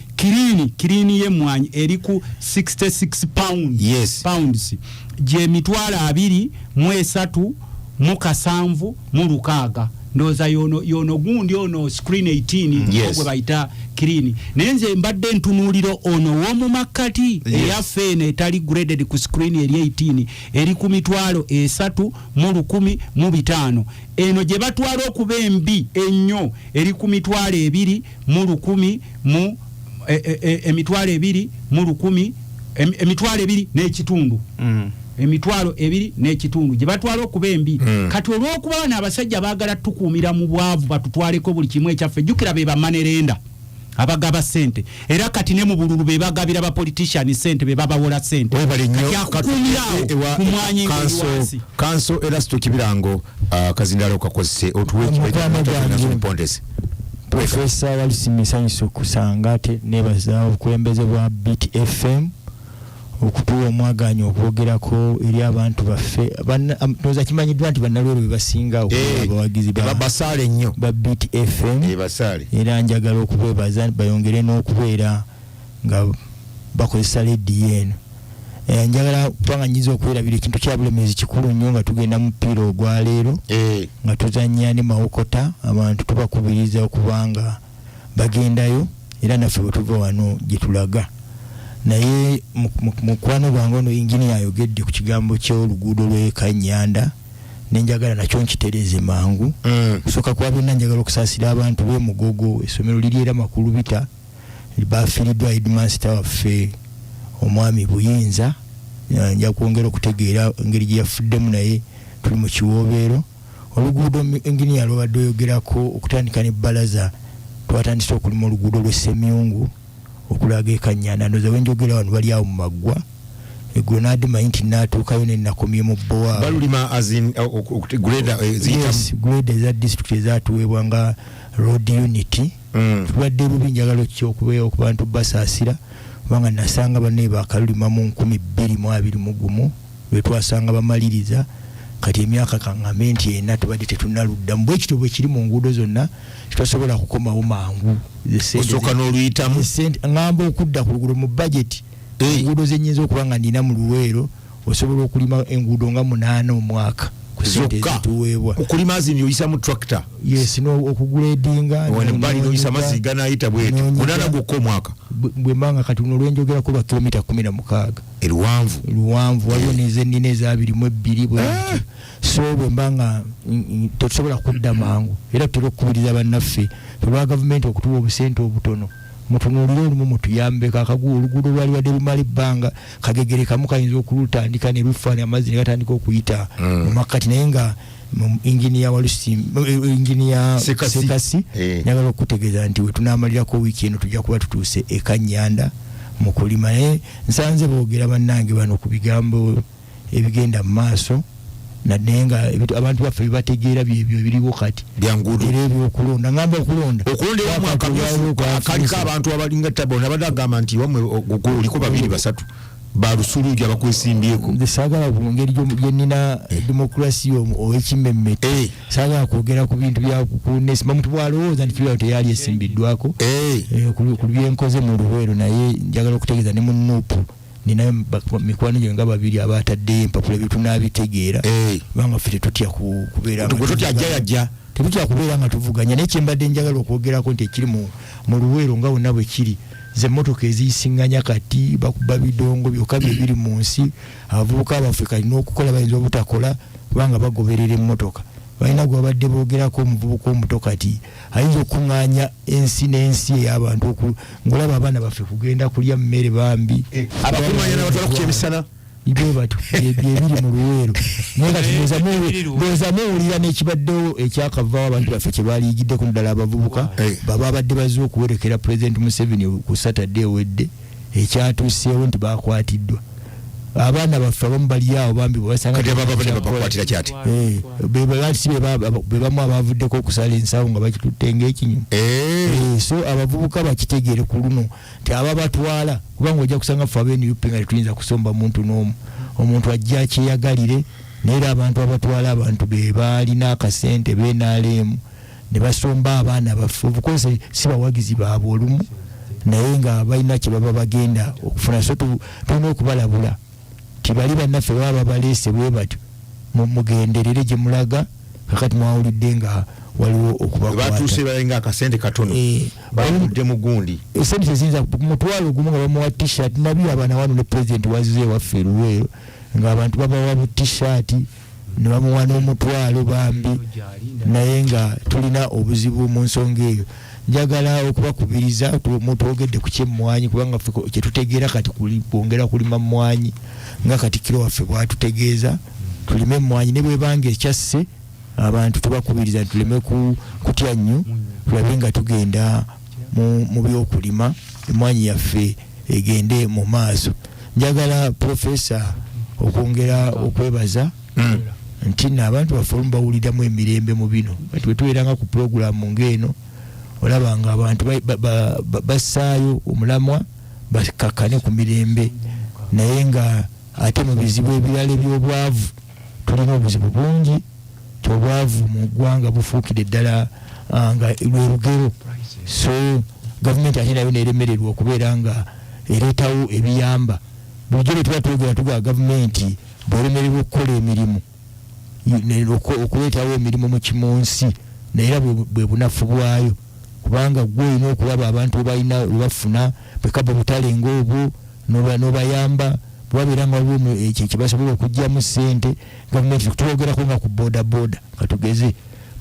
clean y'emmwanyi eri ku 66 pounds. Pounds gye 237,600. Ndowooza yono gundi ono screen 18. Gwe bayita clean, naye nze mbadde ntunuulira ono ow'omu makkati. Eyaffe eno etali graded ku screen eri 18, eri ku 300,500. Eno gye batwala okuba embi ennyo eri ku 2,000 mu 2,001, 2,500. 2,500 gye batwala okuba embi. Kati olw'okuba bano abasajja baagala tukuumira mu bwavu, batutwaleko buli kimu ekyaffe, jjukira be ba money lender abagaba sente, era kati ne mu bululu be bagabira ba politician sente, be babawola sente. Webale nnyo. Kati akukuumirawo ku mwanyi ng'eri wansi. Kanso Erasto Kibirango, kazindalo kakozese otuwe. Mukwano gwange. Pontes. Profesa Walusimbi, nsanyusa okusanga, ate nebaza obukulembeze bwa Beat FM okutuwa omwaganya okwogerako eri abantu baffe. Ndowooza kimanyiddwa nti bannalwero be basinga okuba abawagizi basaale nnyo ba Beat FM. Basaale. Era njagala okubeebaza bayongere n'okubeera nga bakozesa lediyo eno. Njagala kubanga nyinza okwerabira ekintu kya Bulemezi kikulu nnyo nga tugenda mu mupiira ogwaleero nga tuzannya ne Mawokota. Abantu tubakubiriza okubanga bagendayo, era naffe bwe tuva wano gye tulaga. Naye mukwano gwange ono inginiya ayogedde ku kigambo ky'oluguudo lw'e Kanyanda, nenjagala nakyo nkitereeze mangu. Kusooka kwa byonna, njagala okusaasira abantu b'e Mugogo, essomero liri era Makulubita, bafiiriddwa headmaster waffe omwami Buyinza. Nja kwongera okutegeera engeri gye yafuddemu, naye tuli mu kiwoobeero. Oluguudo enginiya lwabadde oyogerako, okutandika nebbalaza twatandise okulima oluguudo lw'Essemyungu okulaga e Kanyanda. Ndowooza wenjogera wano bali awo mu maggwa. Eggulo naadimanyi nti naatuukayo nenakomye mu bbowa. Balulima as in grader, ziyitamu? Yes, grader eza district ezatuweebwa nga road unit. Tubadde bubi, njagala okubeera ku bantu basaasira kubanga nasanga banne bakalulima mu 2021 lwe twasanga bamaliriza. Kati emyaka kaŋŋambe nti ena tubadde tetunnaluddamu. Bwe kityo bwe kiri mu nguudo zonna, tetosobola kukomawo mangu. Osooka n'oluyitamu. Ŋŋamba okudda ku luguudo mu budget, enguudo zenyinza okuba nga nina mu Luweero, osobola okulima enguudo nga munaana omwaka ku sente Zokka. ezituweebwa. Okulima azini oyisamu tractor? Yes, no okuguledinga. Bali noyisa amazzi ganayita bweti. Munaana gwokka omwaka? Bwe mbanga kati luno lwenjogerako lwa kilomita 16. Eruwanvu. Luwanvu, waliwo nezenina eza 22 bwe zityo. So bwe mbanga tetusobola kudda mangu, era tutera okukubiriza bannaffe olwa gavumenti okutuwa obusente obutono, mutunuulire olumu mutuyambeko akagu oluguudo lwali wadde lumala ebbanga kagegere kamu kayinza okulutandika ne lufa amazzi ne gatandika okuyita mu makkati. Naye nga inginiya Walusi, inginiya Sekasi. Sekasi, njagala okutegeeza nti wetunaamalirako wiiki eno tujja kuba tutuuse e Kanyanda mu kulima. Naye nsanze boogera bannange bano ku bigambo ebigenda mu maaso, naye nga abantu baffe bibategeera byebyo ebiriwo kati. Byanguudo. Era ebyokulonda, ngamba okulonda. Okulonda ewammwe akamyufu akaliko abantu abalinga tabo nabadde agamba nti wammwe oliko babiri basatu balusuluugi abakwesimbyeko. Nze saagala ku ngeri gyenina demokrasi ow'ekimmemmete, saagala kwogera ku bintu bya kunesima muntu bwalowooza nti kibira teyali esimbiddwako ku byenkoze mu Luweero. Naye njagala okutegeeza ne mu NUP ninayo mikwano gyange nga babiri abataddeyo empapula, ebyo tunaabitegeera kubanga ffe tetutya kubeera nga Gwe totya tuvuganya. ajja yajja. Tetutya kubeera nga tuvuganya. Naye kyembadde njagala okwogerako nti ekiri mu Luweero nga wonna bwe kiri, ze emmotoka eziyisiŋŋanya kati bakuba bidongo byokka bye biri mu nsi. Abavubuka baffe kati n'okukola bayinza obutakola kubanga bagoberera emmotoka. Balina gwe babadde boogerako, omuvubuka omuto kati ayinza okuŋŋaanya ensi n'ensi ey'abantu ng'olaba abaana baffe kugenda kulya mmere bambi. Abakuŋŋaanya n'abatwala ku kyemisana. Bwe batyo byebiri mu Luweero. Naye kati Ebiri Luweero. ndowooza muwulira n'ekibaddewo ekyakavaawo, abantu baffe kye baliyigiddeko ddala abavubuka baba babadde bazze okuwerekera Pulezidenti Museveni ku Satadde ewedde, ekyatuuseewo nti bakwatiddwa. Abaana baffe abamu bali awo bambi bwebasanga Kati ababa ne babakwatira kyati? Bebasi bebamu abavuddeko okusala ensawo nga bakitutte ng'ekinyumu. So abavubuka bakitegeere ku luno nti ababatwala, kubanga ojja kusanga ffe aba NUP nga tetuyinza kusomba muntu n'omu, omuntu ajja akyeyagalire. Naye era abantu abatwala abantu be baalina akasente b'NRM ne basomba abaana baffe, of course si bawagizi baabwe olumu, naye nga balina kye baba bagenda okufuna. So tulina okubalabula ti bali bannaffe baba babaleese bwe batyo, mugenderere gye mulaga. Kakati mwawulidde nga waliwo okubakwata. Batuuse balinga akasente katono, bavudde mu gundi. Esente teziyinza ku mutwalo gumu nga bamuwa T-shirt. Nabyo abaana wano ne pulezidenti wazze ewaffe Luweero ng'abantu babawa bu T-shirt ne bamuwa n'omutwalo bambi, naye nga tulina obuzibu mu nsonga eyo. Njagala okubakubiriza, twogedde ku kyemmwanyi, kubanga ffe kyetutegeera kati kwongera kulima mmwanyi, nga katikkiro waffe bwatutegeeza tulime emmwanyi ne bwebanga ekyasse abantu. Tubakubiriza nti tuleme kutya nnyo, tulabe nga tugenda mu byokulima, emmwanyi yaffe egende mu maaso. Njagala profesa okwongera okwebaza nti nno abantu baffe olumu bawuliramu emirembe mu bino. Kati bwe tubeeranga ku pulogulaamu ng'eno, olaba nga abantu bassaayo omulamwa bakakkane ku mirembe, naye nga ate mu bizibu ebirala eby'obwavu, tulina obuzibu bungi ti obwavu mu ggwanga bufuukire ddala nga lwe lugero. So gavumenti ate nayo neremererwa okubeera nga ereetawo ebiyamba. Bulijjo bwe tuba twogera tugaa gavumenti bw'eremererwa okukola emirimu, okuleetawo emirimu mu kimunsi, naye era bwe bunafu bwayo, kubanga gwe olina okulaba abantu bwe balina bwe bafuna bwekaba obutale ng'obwo n'obayamba bwebabeera nga waliwo ekyo kyebasobola okuggyamu ssente. Gavumenti twogerako nga ku boda boda, katugeze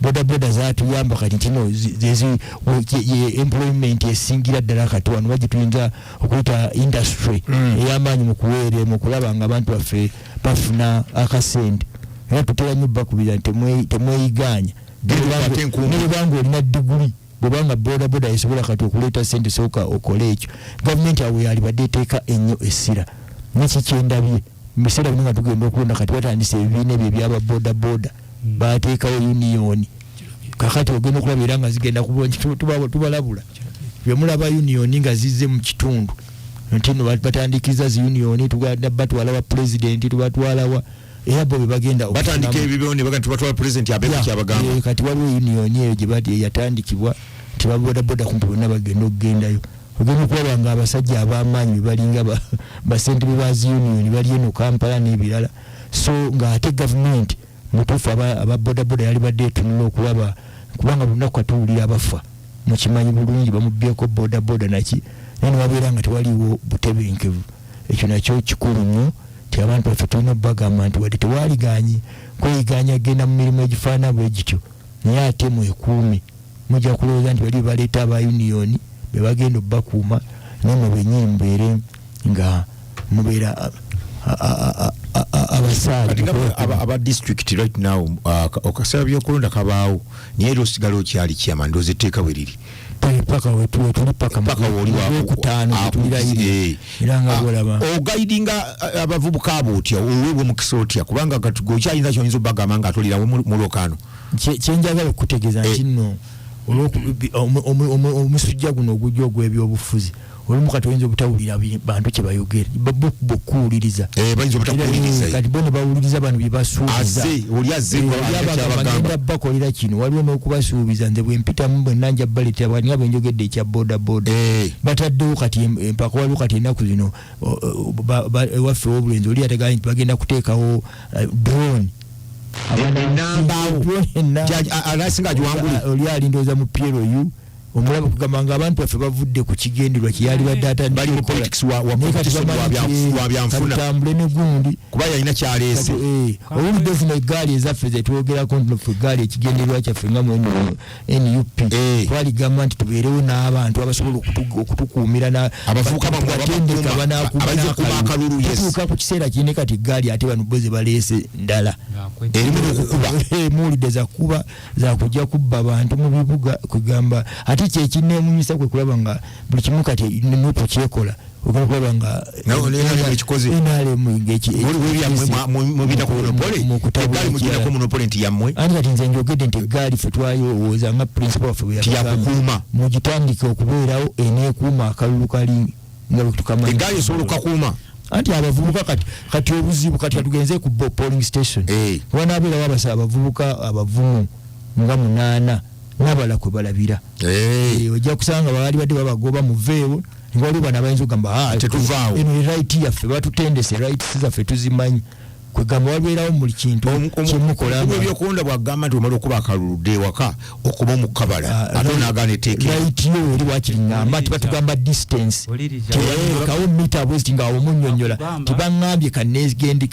boda boda zatuyamba kati ntino ye employment esingira ddala kati wano bagituyinza okuyita industry ey'amaanyi mu kuweere mu kulaba nga abantu baffe bafuna akasente. Era tutera nnyo bakubira nti temweyigaanya. Genda okwate enkumbi. Ne bwebanga olina diguli, bwebanga boda boda esobola kati okuleeta sente, sooka okole ekyo. Gavumenti awo yalibadde eteeka ennyo essira. Neki kyendabye mu biseera bino nga tugenda okulonda, kati batandise ebibiina ebyo ebyaba boda boda, bateekawo union. Kakati ogenda okulaba era nga zigenda kubulungi. Tubalabula bwemulaba union nga zizze mu kitundu nti no batandikiza zi union, tugenda batwala wa pulezidenti, tubatwala wa, era bo bebagenda batandika okufunamu. Ebibyo ne bagenda tubatwala pulezidenti abeeko kyabagamba. Kati waliwo union eyo gye bati eyatandikibwa nti babodaboda kumpi bonna bagenda okugendayo. Ogenda okulaba nga abasajja ab'amaanyi bebalinga basentebe ba zi union bali eno Kampala n'ebirala. So ng'ate gavumenti mutuufu aba bodaboda yalibadde etunula okulaba, kubanga buli lunaku katuwulira abafa, mukimanyi bulungi, bamubyeko bodaboda naki, naye newabeera nga tewaliwo butebenkevu. Ekyo nakyo kikulu nnyo ti abantu baffe tulina okubagamba nti wadde tewaliganyi kweyiganya genda mu mirimu egifaanana bwe gityo, naye ate mwekuume. Mujja kulowooza nti bali baleeta aba union be bagenda obbakuuma, naye mwe bennyini mubeere nga mubeera abasaale. Kati nga aba district right now, okaseera byokulonda kabaawo, naye era osigala okyali chairman, ndowooza etteeka bwe riri. Paka wetuli paka Paka wooli okutaano tetulirayira. Era nga bwolaba Oguidinga abavubuka abo otya? Oweebwa omukisa otya? Kubanga kati gwe okyayinza kyoyinza obagamba nga atolirawo mu lwokaano. Kyenjagala okukutegeeza nti nno omusujja guno ogujja ogw'ebyobufuzi, olumu kati oyinza obutawulira bantu kye bayogera, bokuwuliriza. Bayinza obutakuwuliriza. Kati bo ne bawuliriza bano bye basuubiza. Azze oli azze Oli alina abagamba kyabagamba. Ngenda bakolera kino, waliwo n'okubasuubiza nze bwe mpitamu bwenna nja baleetera bwati nga bwe njogedde ekya boda boda. Bataddewo kati empaka, waliwo kati ennaku zino ewaffe w'obulenzi oli yateganya nti bagenda kuteekawo drone. Ennambaawo. Drone ennamba. Alasinga agiwangule. Oli alindooza mu PLU omulaba kugamba nga abantu baffe bavudde ku kigendererwa kyeyalibadde atandika Bali mu okukola. politics wa Naye kati competition bamanyi nti, wa byanfuna. katutambule ne gundi Kuba yalina kyaleese. Kati, owulidde zino eggaali ezaffe zetwogerako nti ffe eggaali ekigendererwa kyaffe nga mu NUP twaligamba nti tubeerewo n'abantu abasobola okutukuumira Abavubuka batendeka abakuuma, banaakuuma abayinza okukuuma n'akalulu. akalulu, yes. Tutuuka ku kiseera kine kati eggaali ate bano bo ze baleese ndala. Erimu n'okukuba. Muwulidde zakuba zakujja kubba bantu mu bibuga, kugamba ate kyekineemunyisa kwe kulaba nga buli kimu kati NUP kyekola. Ogenda kulaba nga Nawe NRM ekikoze. NRM Mubita ku monopole, mu kutabula egaali mugirako ekirala. monopole nti yammwe. Anti kati nze njogedde nti eggaali ffe twayowooza nga principal waffe bwe Nti yatugamba, yakukuuma. mugitandike okubeerawo eneekuuma akalulu kali nga bwe tukamanyi. Egaali esobola okukakuuma. Anti abavubuka kati obuzibu kati katugenze ku polling station, wanaabeerawo abavubuka abavumu nga 8 n'abalala kwe balabira. Ojja kusanga baali badde babagoba muveewo, nga waliwo bano abayinza okugamba, "Ah, Tetuvaawo." eno ye right yaffe, batutendese, rights zaffe tuzimanyi." Kwegamba wabeerawo buli kintu kyemukola. Ebyokulonda bwagamba nti omala okuba akaluludde ewaka okuba omukabala, ate onaagaana etteeka. Right yo eri wakiri ngamba nti batugamba distance Oliriza. tekawo mita bweziti nga omunyonyola. Akugamba. Tibaŋŋambye kanegendi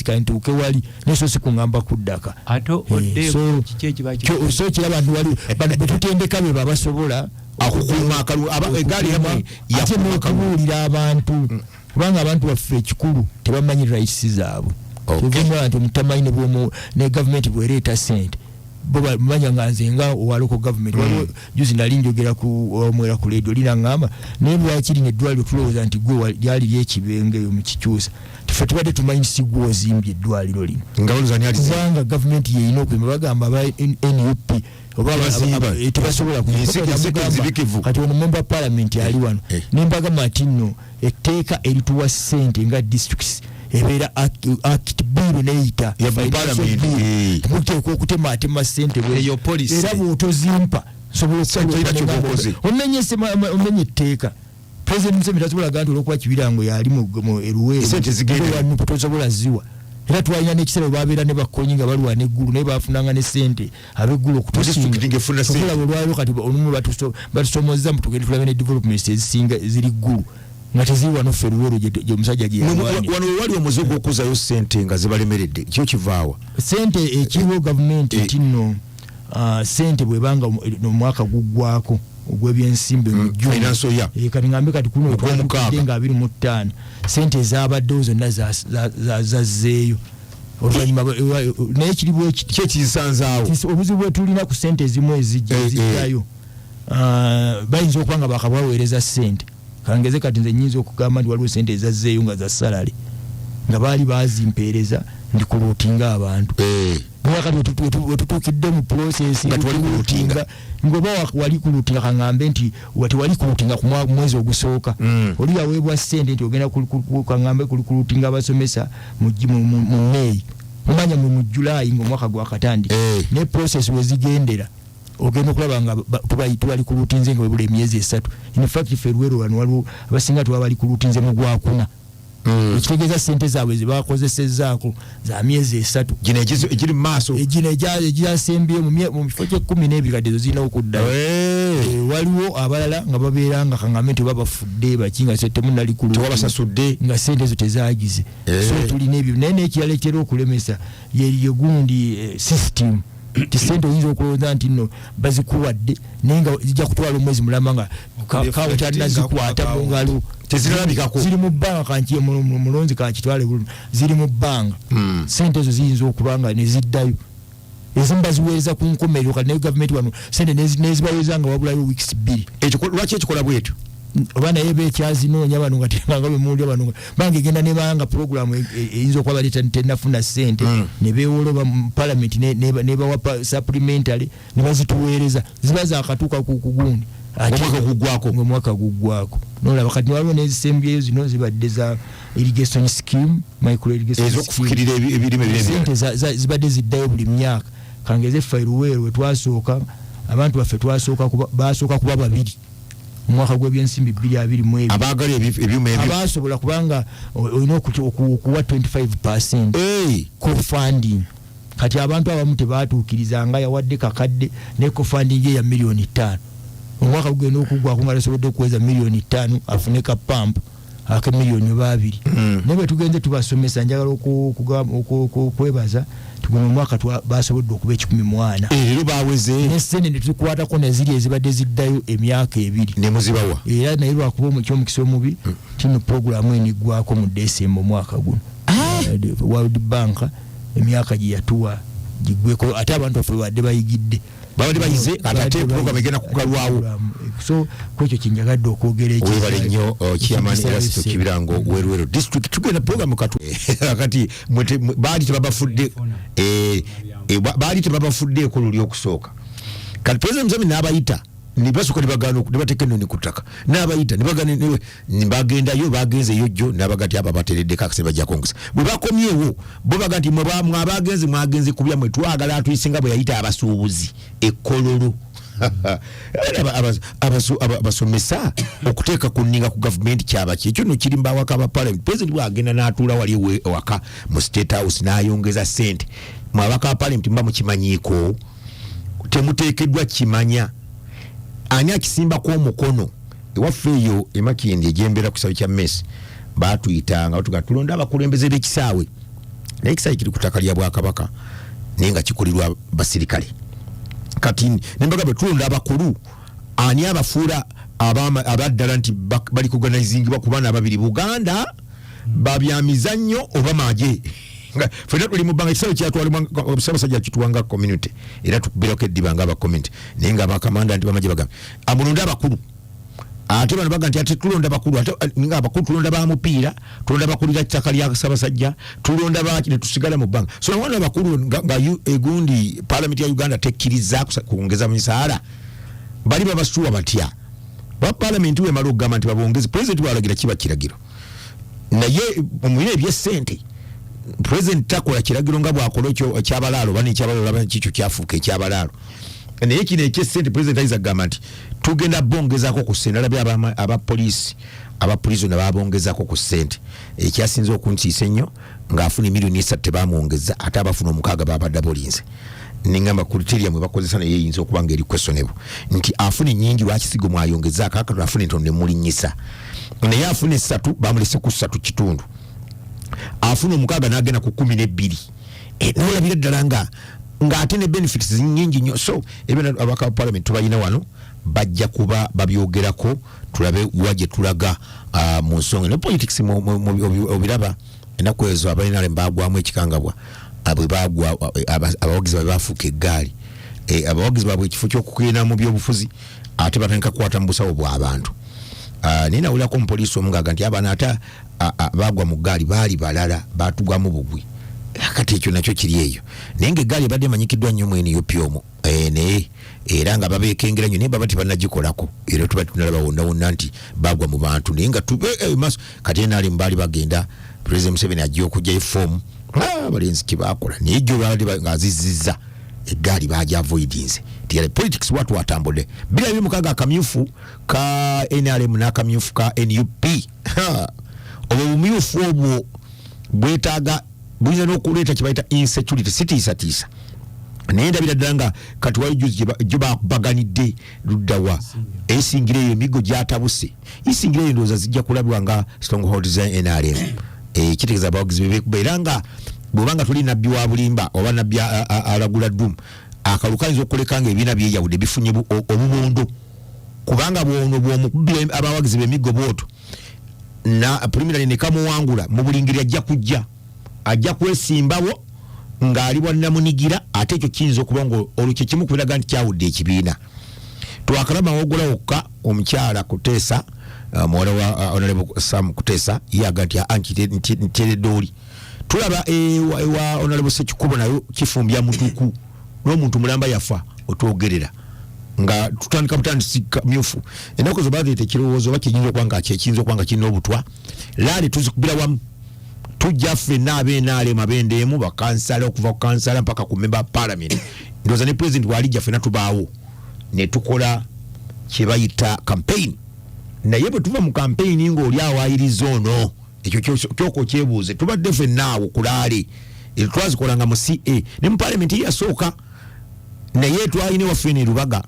kantuuke wali neso si kuŋŋamba kuddaka. Ate odde kiki ekiba So kiraba nti wali bano betutendeka be babasobola Akukuuma akalulu egaali yammwe ate yakuuma akalulu. n'okubuulira abantu, kubanga abantu baffe ekikulu tebamanyi rights zaabwe. Kyova nti omutamanyi ne bwomu ne gavumenti bwereeta sente bo bamanya nga nze nga owa local government. Waliwo juzi nali njogera ku omwera ku radio lina ngamba naye lwakiri neddwaliro tulowooza nti gwe lyali lyekibenge eyo mukikyusa, tife tubadde tumanyi si gwe ozimbye eddwaliro lino. Nga balowooza ani alizimbye? Kubanga gavumenti yeyina okuzimba, bagamba aba NUP oba Tebazimba. tebasobola Enseke nzibikivu. Kati ono member parliament ali wano, nembagamba nti nno etteeka erituwa ssente nga districts ebeera act bill neyita Ya financial parliament, bill. Muteekwa okutematema ssente Eyo policy. Era bw'otozimpa nsobola Sente okukola era nengamba ky'oba okoze. omenye etteeka. President Museveni tasobola gamba nti olwokuba Kibirango yali mu Eruweero Sente zigenda. oba wa NUP tosobola ziwa. Era twalina n'ekiseera bwe babeera ne bakonyi nga balwana eggulu, naye bafunanga ne ssente ab'eggulu okutusinga. District ng'efuna ssente. Okulaba olwaliro kati olumu batusomozza mbu tugende tulabe ne developments ezisinga ziri ggulu nga teziri wano ffe Luweero gye omusajja gye yalwanira. Wano wewali omuze gw'okuzayo ssente nga zibalemeredde, kyo kivaawa? Sente ekiriwo gavumenti nti nno sente bwebanga omwaka guggwako ogw'ebyensimbi mu June. Financial year. Kati ngambe kati kuno Ogw'omukaaga. twatuukidde nga 25, sente ezabaddewo zonna zazzeeyo oluvannyuma naye kiri bwekiti. Ki ekisanzaawo? Obuzibu bwe tulina ku sente ezimu ezijja ezijjayo, bayinza okuba nga bakabaweereza sente. Kangeze kati nze nyinza okugamba nti waliwo sente ezazzeeyo nga za salary nga baali bazimpeereza ndi kuluutinga abantu, naye kati wetutuukidde mu process Nga tewali kuluutinga. Ngoba wali kuluutinga, kaŋŋambe nti tewali kuluutinga ku mwezi ogusooka. Oli yaweebwa sente nti ogenda kaŋŋambe kuluutinga abasomesa mu May, mumanya mu July ng'omwaka gwakatandika, ne process wezigendera ogenda okulaba nga tubali kuluutinze nga webula emyezi 3. In fact ffe Luweero wano waliwo abasinga tuba bali kuluutinze mu gwakuna, ekitegeeza sente zaabwe zebakozesezaako za myezi 3. Gino egiri mu maaso. Gino egyasembyeyo mu kifo kye12 kati ezo zirina okuddayo. Waliwo abalala nga babeera nga kaŋŋambe nti oba bafudde baki nga temunali kulu Tewabasasudde. nga sente ezo tezagize. So tulina ebyo, naye nekirala ekitera okulemesa ye gundi system ti sente oyinza okulowooza nti nno bazikuwadde naye nga zijja kutwala omwezi mulamba nga kawutanazikwata mu ngalo. Tezirabikako. Ziri mu bbanga kanki mulonzi kankitwale bulungi, ziri mu bbanga. Sente ezo ziyinza okuba nga neziddayo, ezimu baziweereza ku nkomerero. Kati naye gavumenti wano sente nezibaweereza nga wabulayo weeks 2. Lwaki ekikola bwetyo? Oba naye bekyazinoonya bano nga tebanga bemulya bano banga egenda nebanga programu eyinza okuba bali tenafuna sente, ne beewola oba mu parliament nebawa supplementary ne bazituweereza ziba zakatuuka ku kugundi. Ng'omwaka guggwako. Ng'omwaka guggwako nolaba kati waliwo n'ezisembyeyo zino zibadde za irrigation scheme, micro irrigation scheme. Ez'okufukirira ebirime biri ebirala. Sente zibadde ziddayo buli myaka. Kangeze ffe Luweero we twasooka abantu baffe basooka kuba babiri omwaka gw'ebyensimbi 2022. Abaagala ebyuma ebyo. Abasobola kubanga olina okuwa 25% co-funding. Kati abantu abamu tebatuukiriza nga yawadde kakadde ne co-funding ye ya miliyoni 5, omwaka gugenda okuggwako nga tasobodde okuweza miliyoni 5 afune ka pampu ake miliyoni oba 2. Naye bwe tugenze tubasomesa, njagala okwebaza tugenda omwaka basobodde okuba 104. Leero baweze. Ne sente ne tuzikwatako neziri ezibadde ziddayo emyaka 2. Ne muzibawa. Era naye lwakuba ekyomukisa omubi kino puroguramu eno eggwako mu Desemba omwaka guno. World Bank emyaka gye yatuwa Gigweko ate abantu baffe badde bayigidde. Babadde bayize, ate program egenda kugalwawo. So kwekyo kyenjagadde okwogera. Webale nnyo, chairman Erasto Kibirango, Werwero district. Tugenda program katu kati baali tebabafudde, baali tebabafuddeeko luli okusooka. Kati President Museveni n'abayita, nibasooka nibagaana, nibateeka ennoni ku ttaka, n'abayita nibagaana, nibagendayo. Bagenze jjo n'abaga nti abo batereddeko akase bajja kwongeza. Bwe bakomyewo bo baga nti mwe mwabagenze, mwagenze kubya mwe, twagala atuyise nga bwe yayita abasuubuzi ekkololo. Abasomesa okuteeka ku nninga ku gavumenti kyabaki? Ekyo nno kiri mbawaka ba parliament. President bwagenda n'atuula wali ewaka mu State House n'ayongeza ssente, mwabaka ba parliament muba mukimanyiiko? Temuteekeddwa kimanya. Ani akisimbako omukono? Ewaffe eyo emakindi egyembeera ku kisaawe kya mesi, batuyitanga batuga tulonde abakulembeze b'ekisaawe, naye ekisaawe kiri ku ttaka lya Bwakabaka naye nga kikulirwa basirikale. Kati nembaga bwe tulonda abakulu, ani abafuula abaddala nti bali kuganizingibwa ku baana ababiri Buganda babyamizannyo oba maje? Nga ffenna tuli mu bbanga, ekisaawe kyatwalibwa Ssaabasajja kituwanga community, era tukubirako eddiba nga aba community, naye nga abakamanda nti bamaje bagamba amulonde abakulu, ate bano baga nti ate tulonda bakulu, ate nga abakulu tulonda ba mupiira, tulonda bakulira ttaka lya Ssaabasajja, tulonda baki, ne tusigala mu bbanga. So wana abakulu nga egundi parliament ya Uganda tekkiriza kwongeza misaala, bali babasuwa batya? Ba parliament wemala okugamba nti babongeze, president bwalagira kiba kiragiro. Naye mu biro ebyessente president takola kiragiro nga bwakola ekyo ekyabalaalo oba nekyabalaalo, olaba kikyo kyafuuka ekyabalaalo. Naye kino ekyessente president ayinza kugamba nti tugenda bongezaako ku ssente. Alabye abapoliisi, aba prison babongezaako ku ssente. Ekyasinze okuntiisa ennyo ng'afuna 3 miliyoni tebamwongeza, ate abafuna 6 babadde bolinze. Nengamba criteria mwe bakozesa naye eyinza okuba nga eri questionable, nti afuna ennyingi lwaki sigo mwayongezaako, akatono afuna entono nemulinnyisa, naye afuna 3 bamulese ku 3.5, afuna 6 n'agenda ku 12. Nolabira ddala nga ng'ate ne benefits nyingi nnyo. So ebyo ababaka ba parliament tubalina wano, bajja kuba babyogerako, tulabe wa gye tulaga mu nsonga ne politics. Obiraba ennaku ezo abalina bagwamu ekikangabwa, bwe bagwa abawagizi babe bafuuka eggaali. Abawagizi baabwe ekifo ky'okugenda mu byobufuzi ate batandika kukwata mu busawo bw'abantu. Naye nawulirako omupoliisi omu ngaaga nti abaana ate bagwa mu ggaali baali balala batugwamu bugwi. Kati ekyo nakyo kiri eyo, naye nga eggaali ebadde emanyikiddwa nnyo mu NUP omwo, naye era nga babeekengera nnyo, naye baba tebannagikolako, era tuba tunalaba wonna wonna nti bagwa mu bantu, naye nga tube maaso. Kati NRM baali bagenda, President Museveni ajja okugyayo foomu, abalenzi kyebakola, naye jjo babadde ng'azizizza eggaali baja avoidinze. Tiyale politics watu watambudde 2026, akamyufu ka NRM n'akamyufu ka NUP. Ha! Obwo bumyufu obwo bwetaaga buyinza n'okuleeta kye bayita insecurity, sitiisatiisa, naye ndabira ddala nga kati wali juzi gye bakubaganidde luddawa esingira eyo emigo gyatabuse. Isingira eyo ndowooza zijja kulabibwa nga stronghold za NRM. Kitegeeza abawagizi bebekuba, era nga bwobanga tuli nabbi wa bulimba oba nabbi alagula ddumu, akalulu kayinza okuleka nga ebiina byeyawudde bifunye obubondo, kubanga bwono bwomukubira abawagizi b'emiggo bwoto na preliminary ne kamuwangula, mu buli ngeri ajja kujja ajja kwesimbawo ng'ali bwannamunigira. Ate ekyo kiyinza okuba nga olwo kyekimu ku biraga nti kyawudde ekibiina. Twakalaba wogula wokka omukyala Kuteesa, muwala wa Honorable Sam Kuteesa, ye aga nti aa nteredde oli. Tulaba ewa Honorable Sekikubo nayo kifumbya mutuku n'omuntu mulamba yafa otwogerera nga tutandika butandisi myufu. Ennaku zo baleeta ekirowoozo oba kiyinza okuba nga kyekiyinza okuba nga kirina obutwa. Laali tuzikubira wamu, tujja ffenna ab'NRM, ab'endeemu, bakansala, okuva ku kansala mpaka ku member parliament, ndowooza ne president bw'alijja ffenna tubaawo ne tukola kye bayita campaign. Naye bwe tuva mu campaign ng'oli awaayiriza ono, ekyo kyoko okyebuuze. Tubadde ffenna awo ku rally, ezo twazikolanga mu ca ne mu parliament yasooka, naye twalina ewaffe eno e Lubaga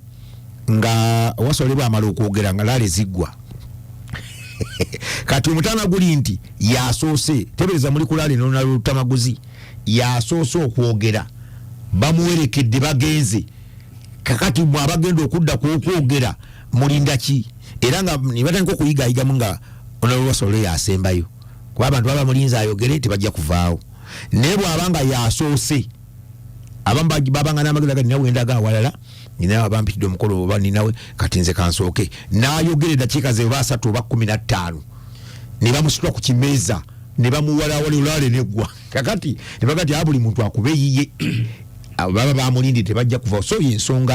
nga wasole bwamala okwogera nga rally ziggwa. Kati omutana guli nti yasoose, tebereza muli ku rally nonalutamaguzi yasoose okwogera, bamuwerekedde bagenze. Kakati mwe abagenda okudda ku okwogera mulinda ki? Era nga nebatandika okuyigayigamu nga onalwasole yasembayo, kuba abantu baba mulinze ayogere, tebajja kuvaawo. Naye bw'aba nga yasoose Abamu babanga n'amagezi agati nawe ndaga awalala, ninawe abampitidde omukolo oba ninawe, kati nze kansooke. N'ayogera eddakiika ze oba 30 oba 15, ne bamusitula ku kimeeza ne bamuwalawala olwale neggwa. Kakati ne baga ti buli muntu akube yiye. Abo baba bamulindi, tebajja kuva. So yensonga.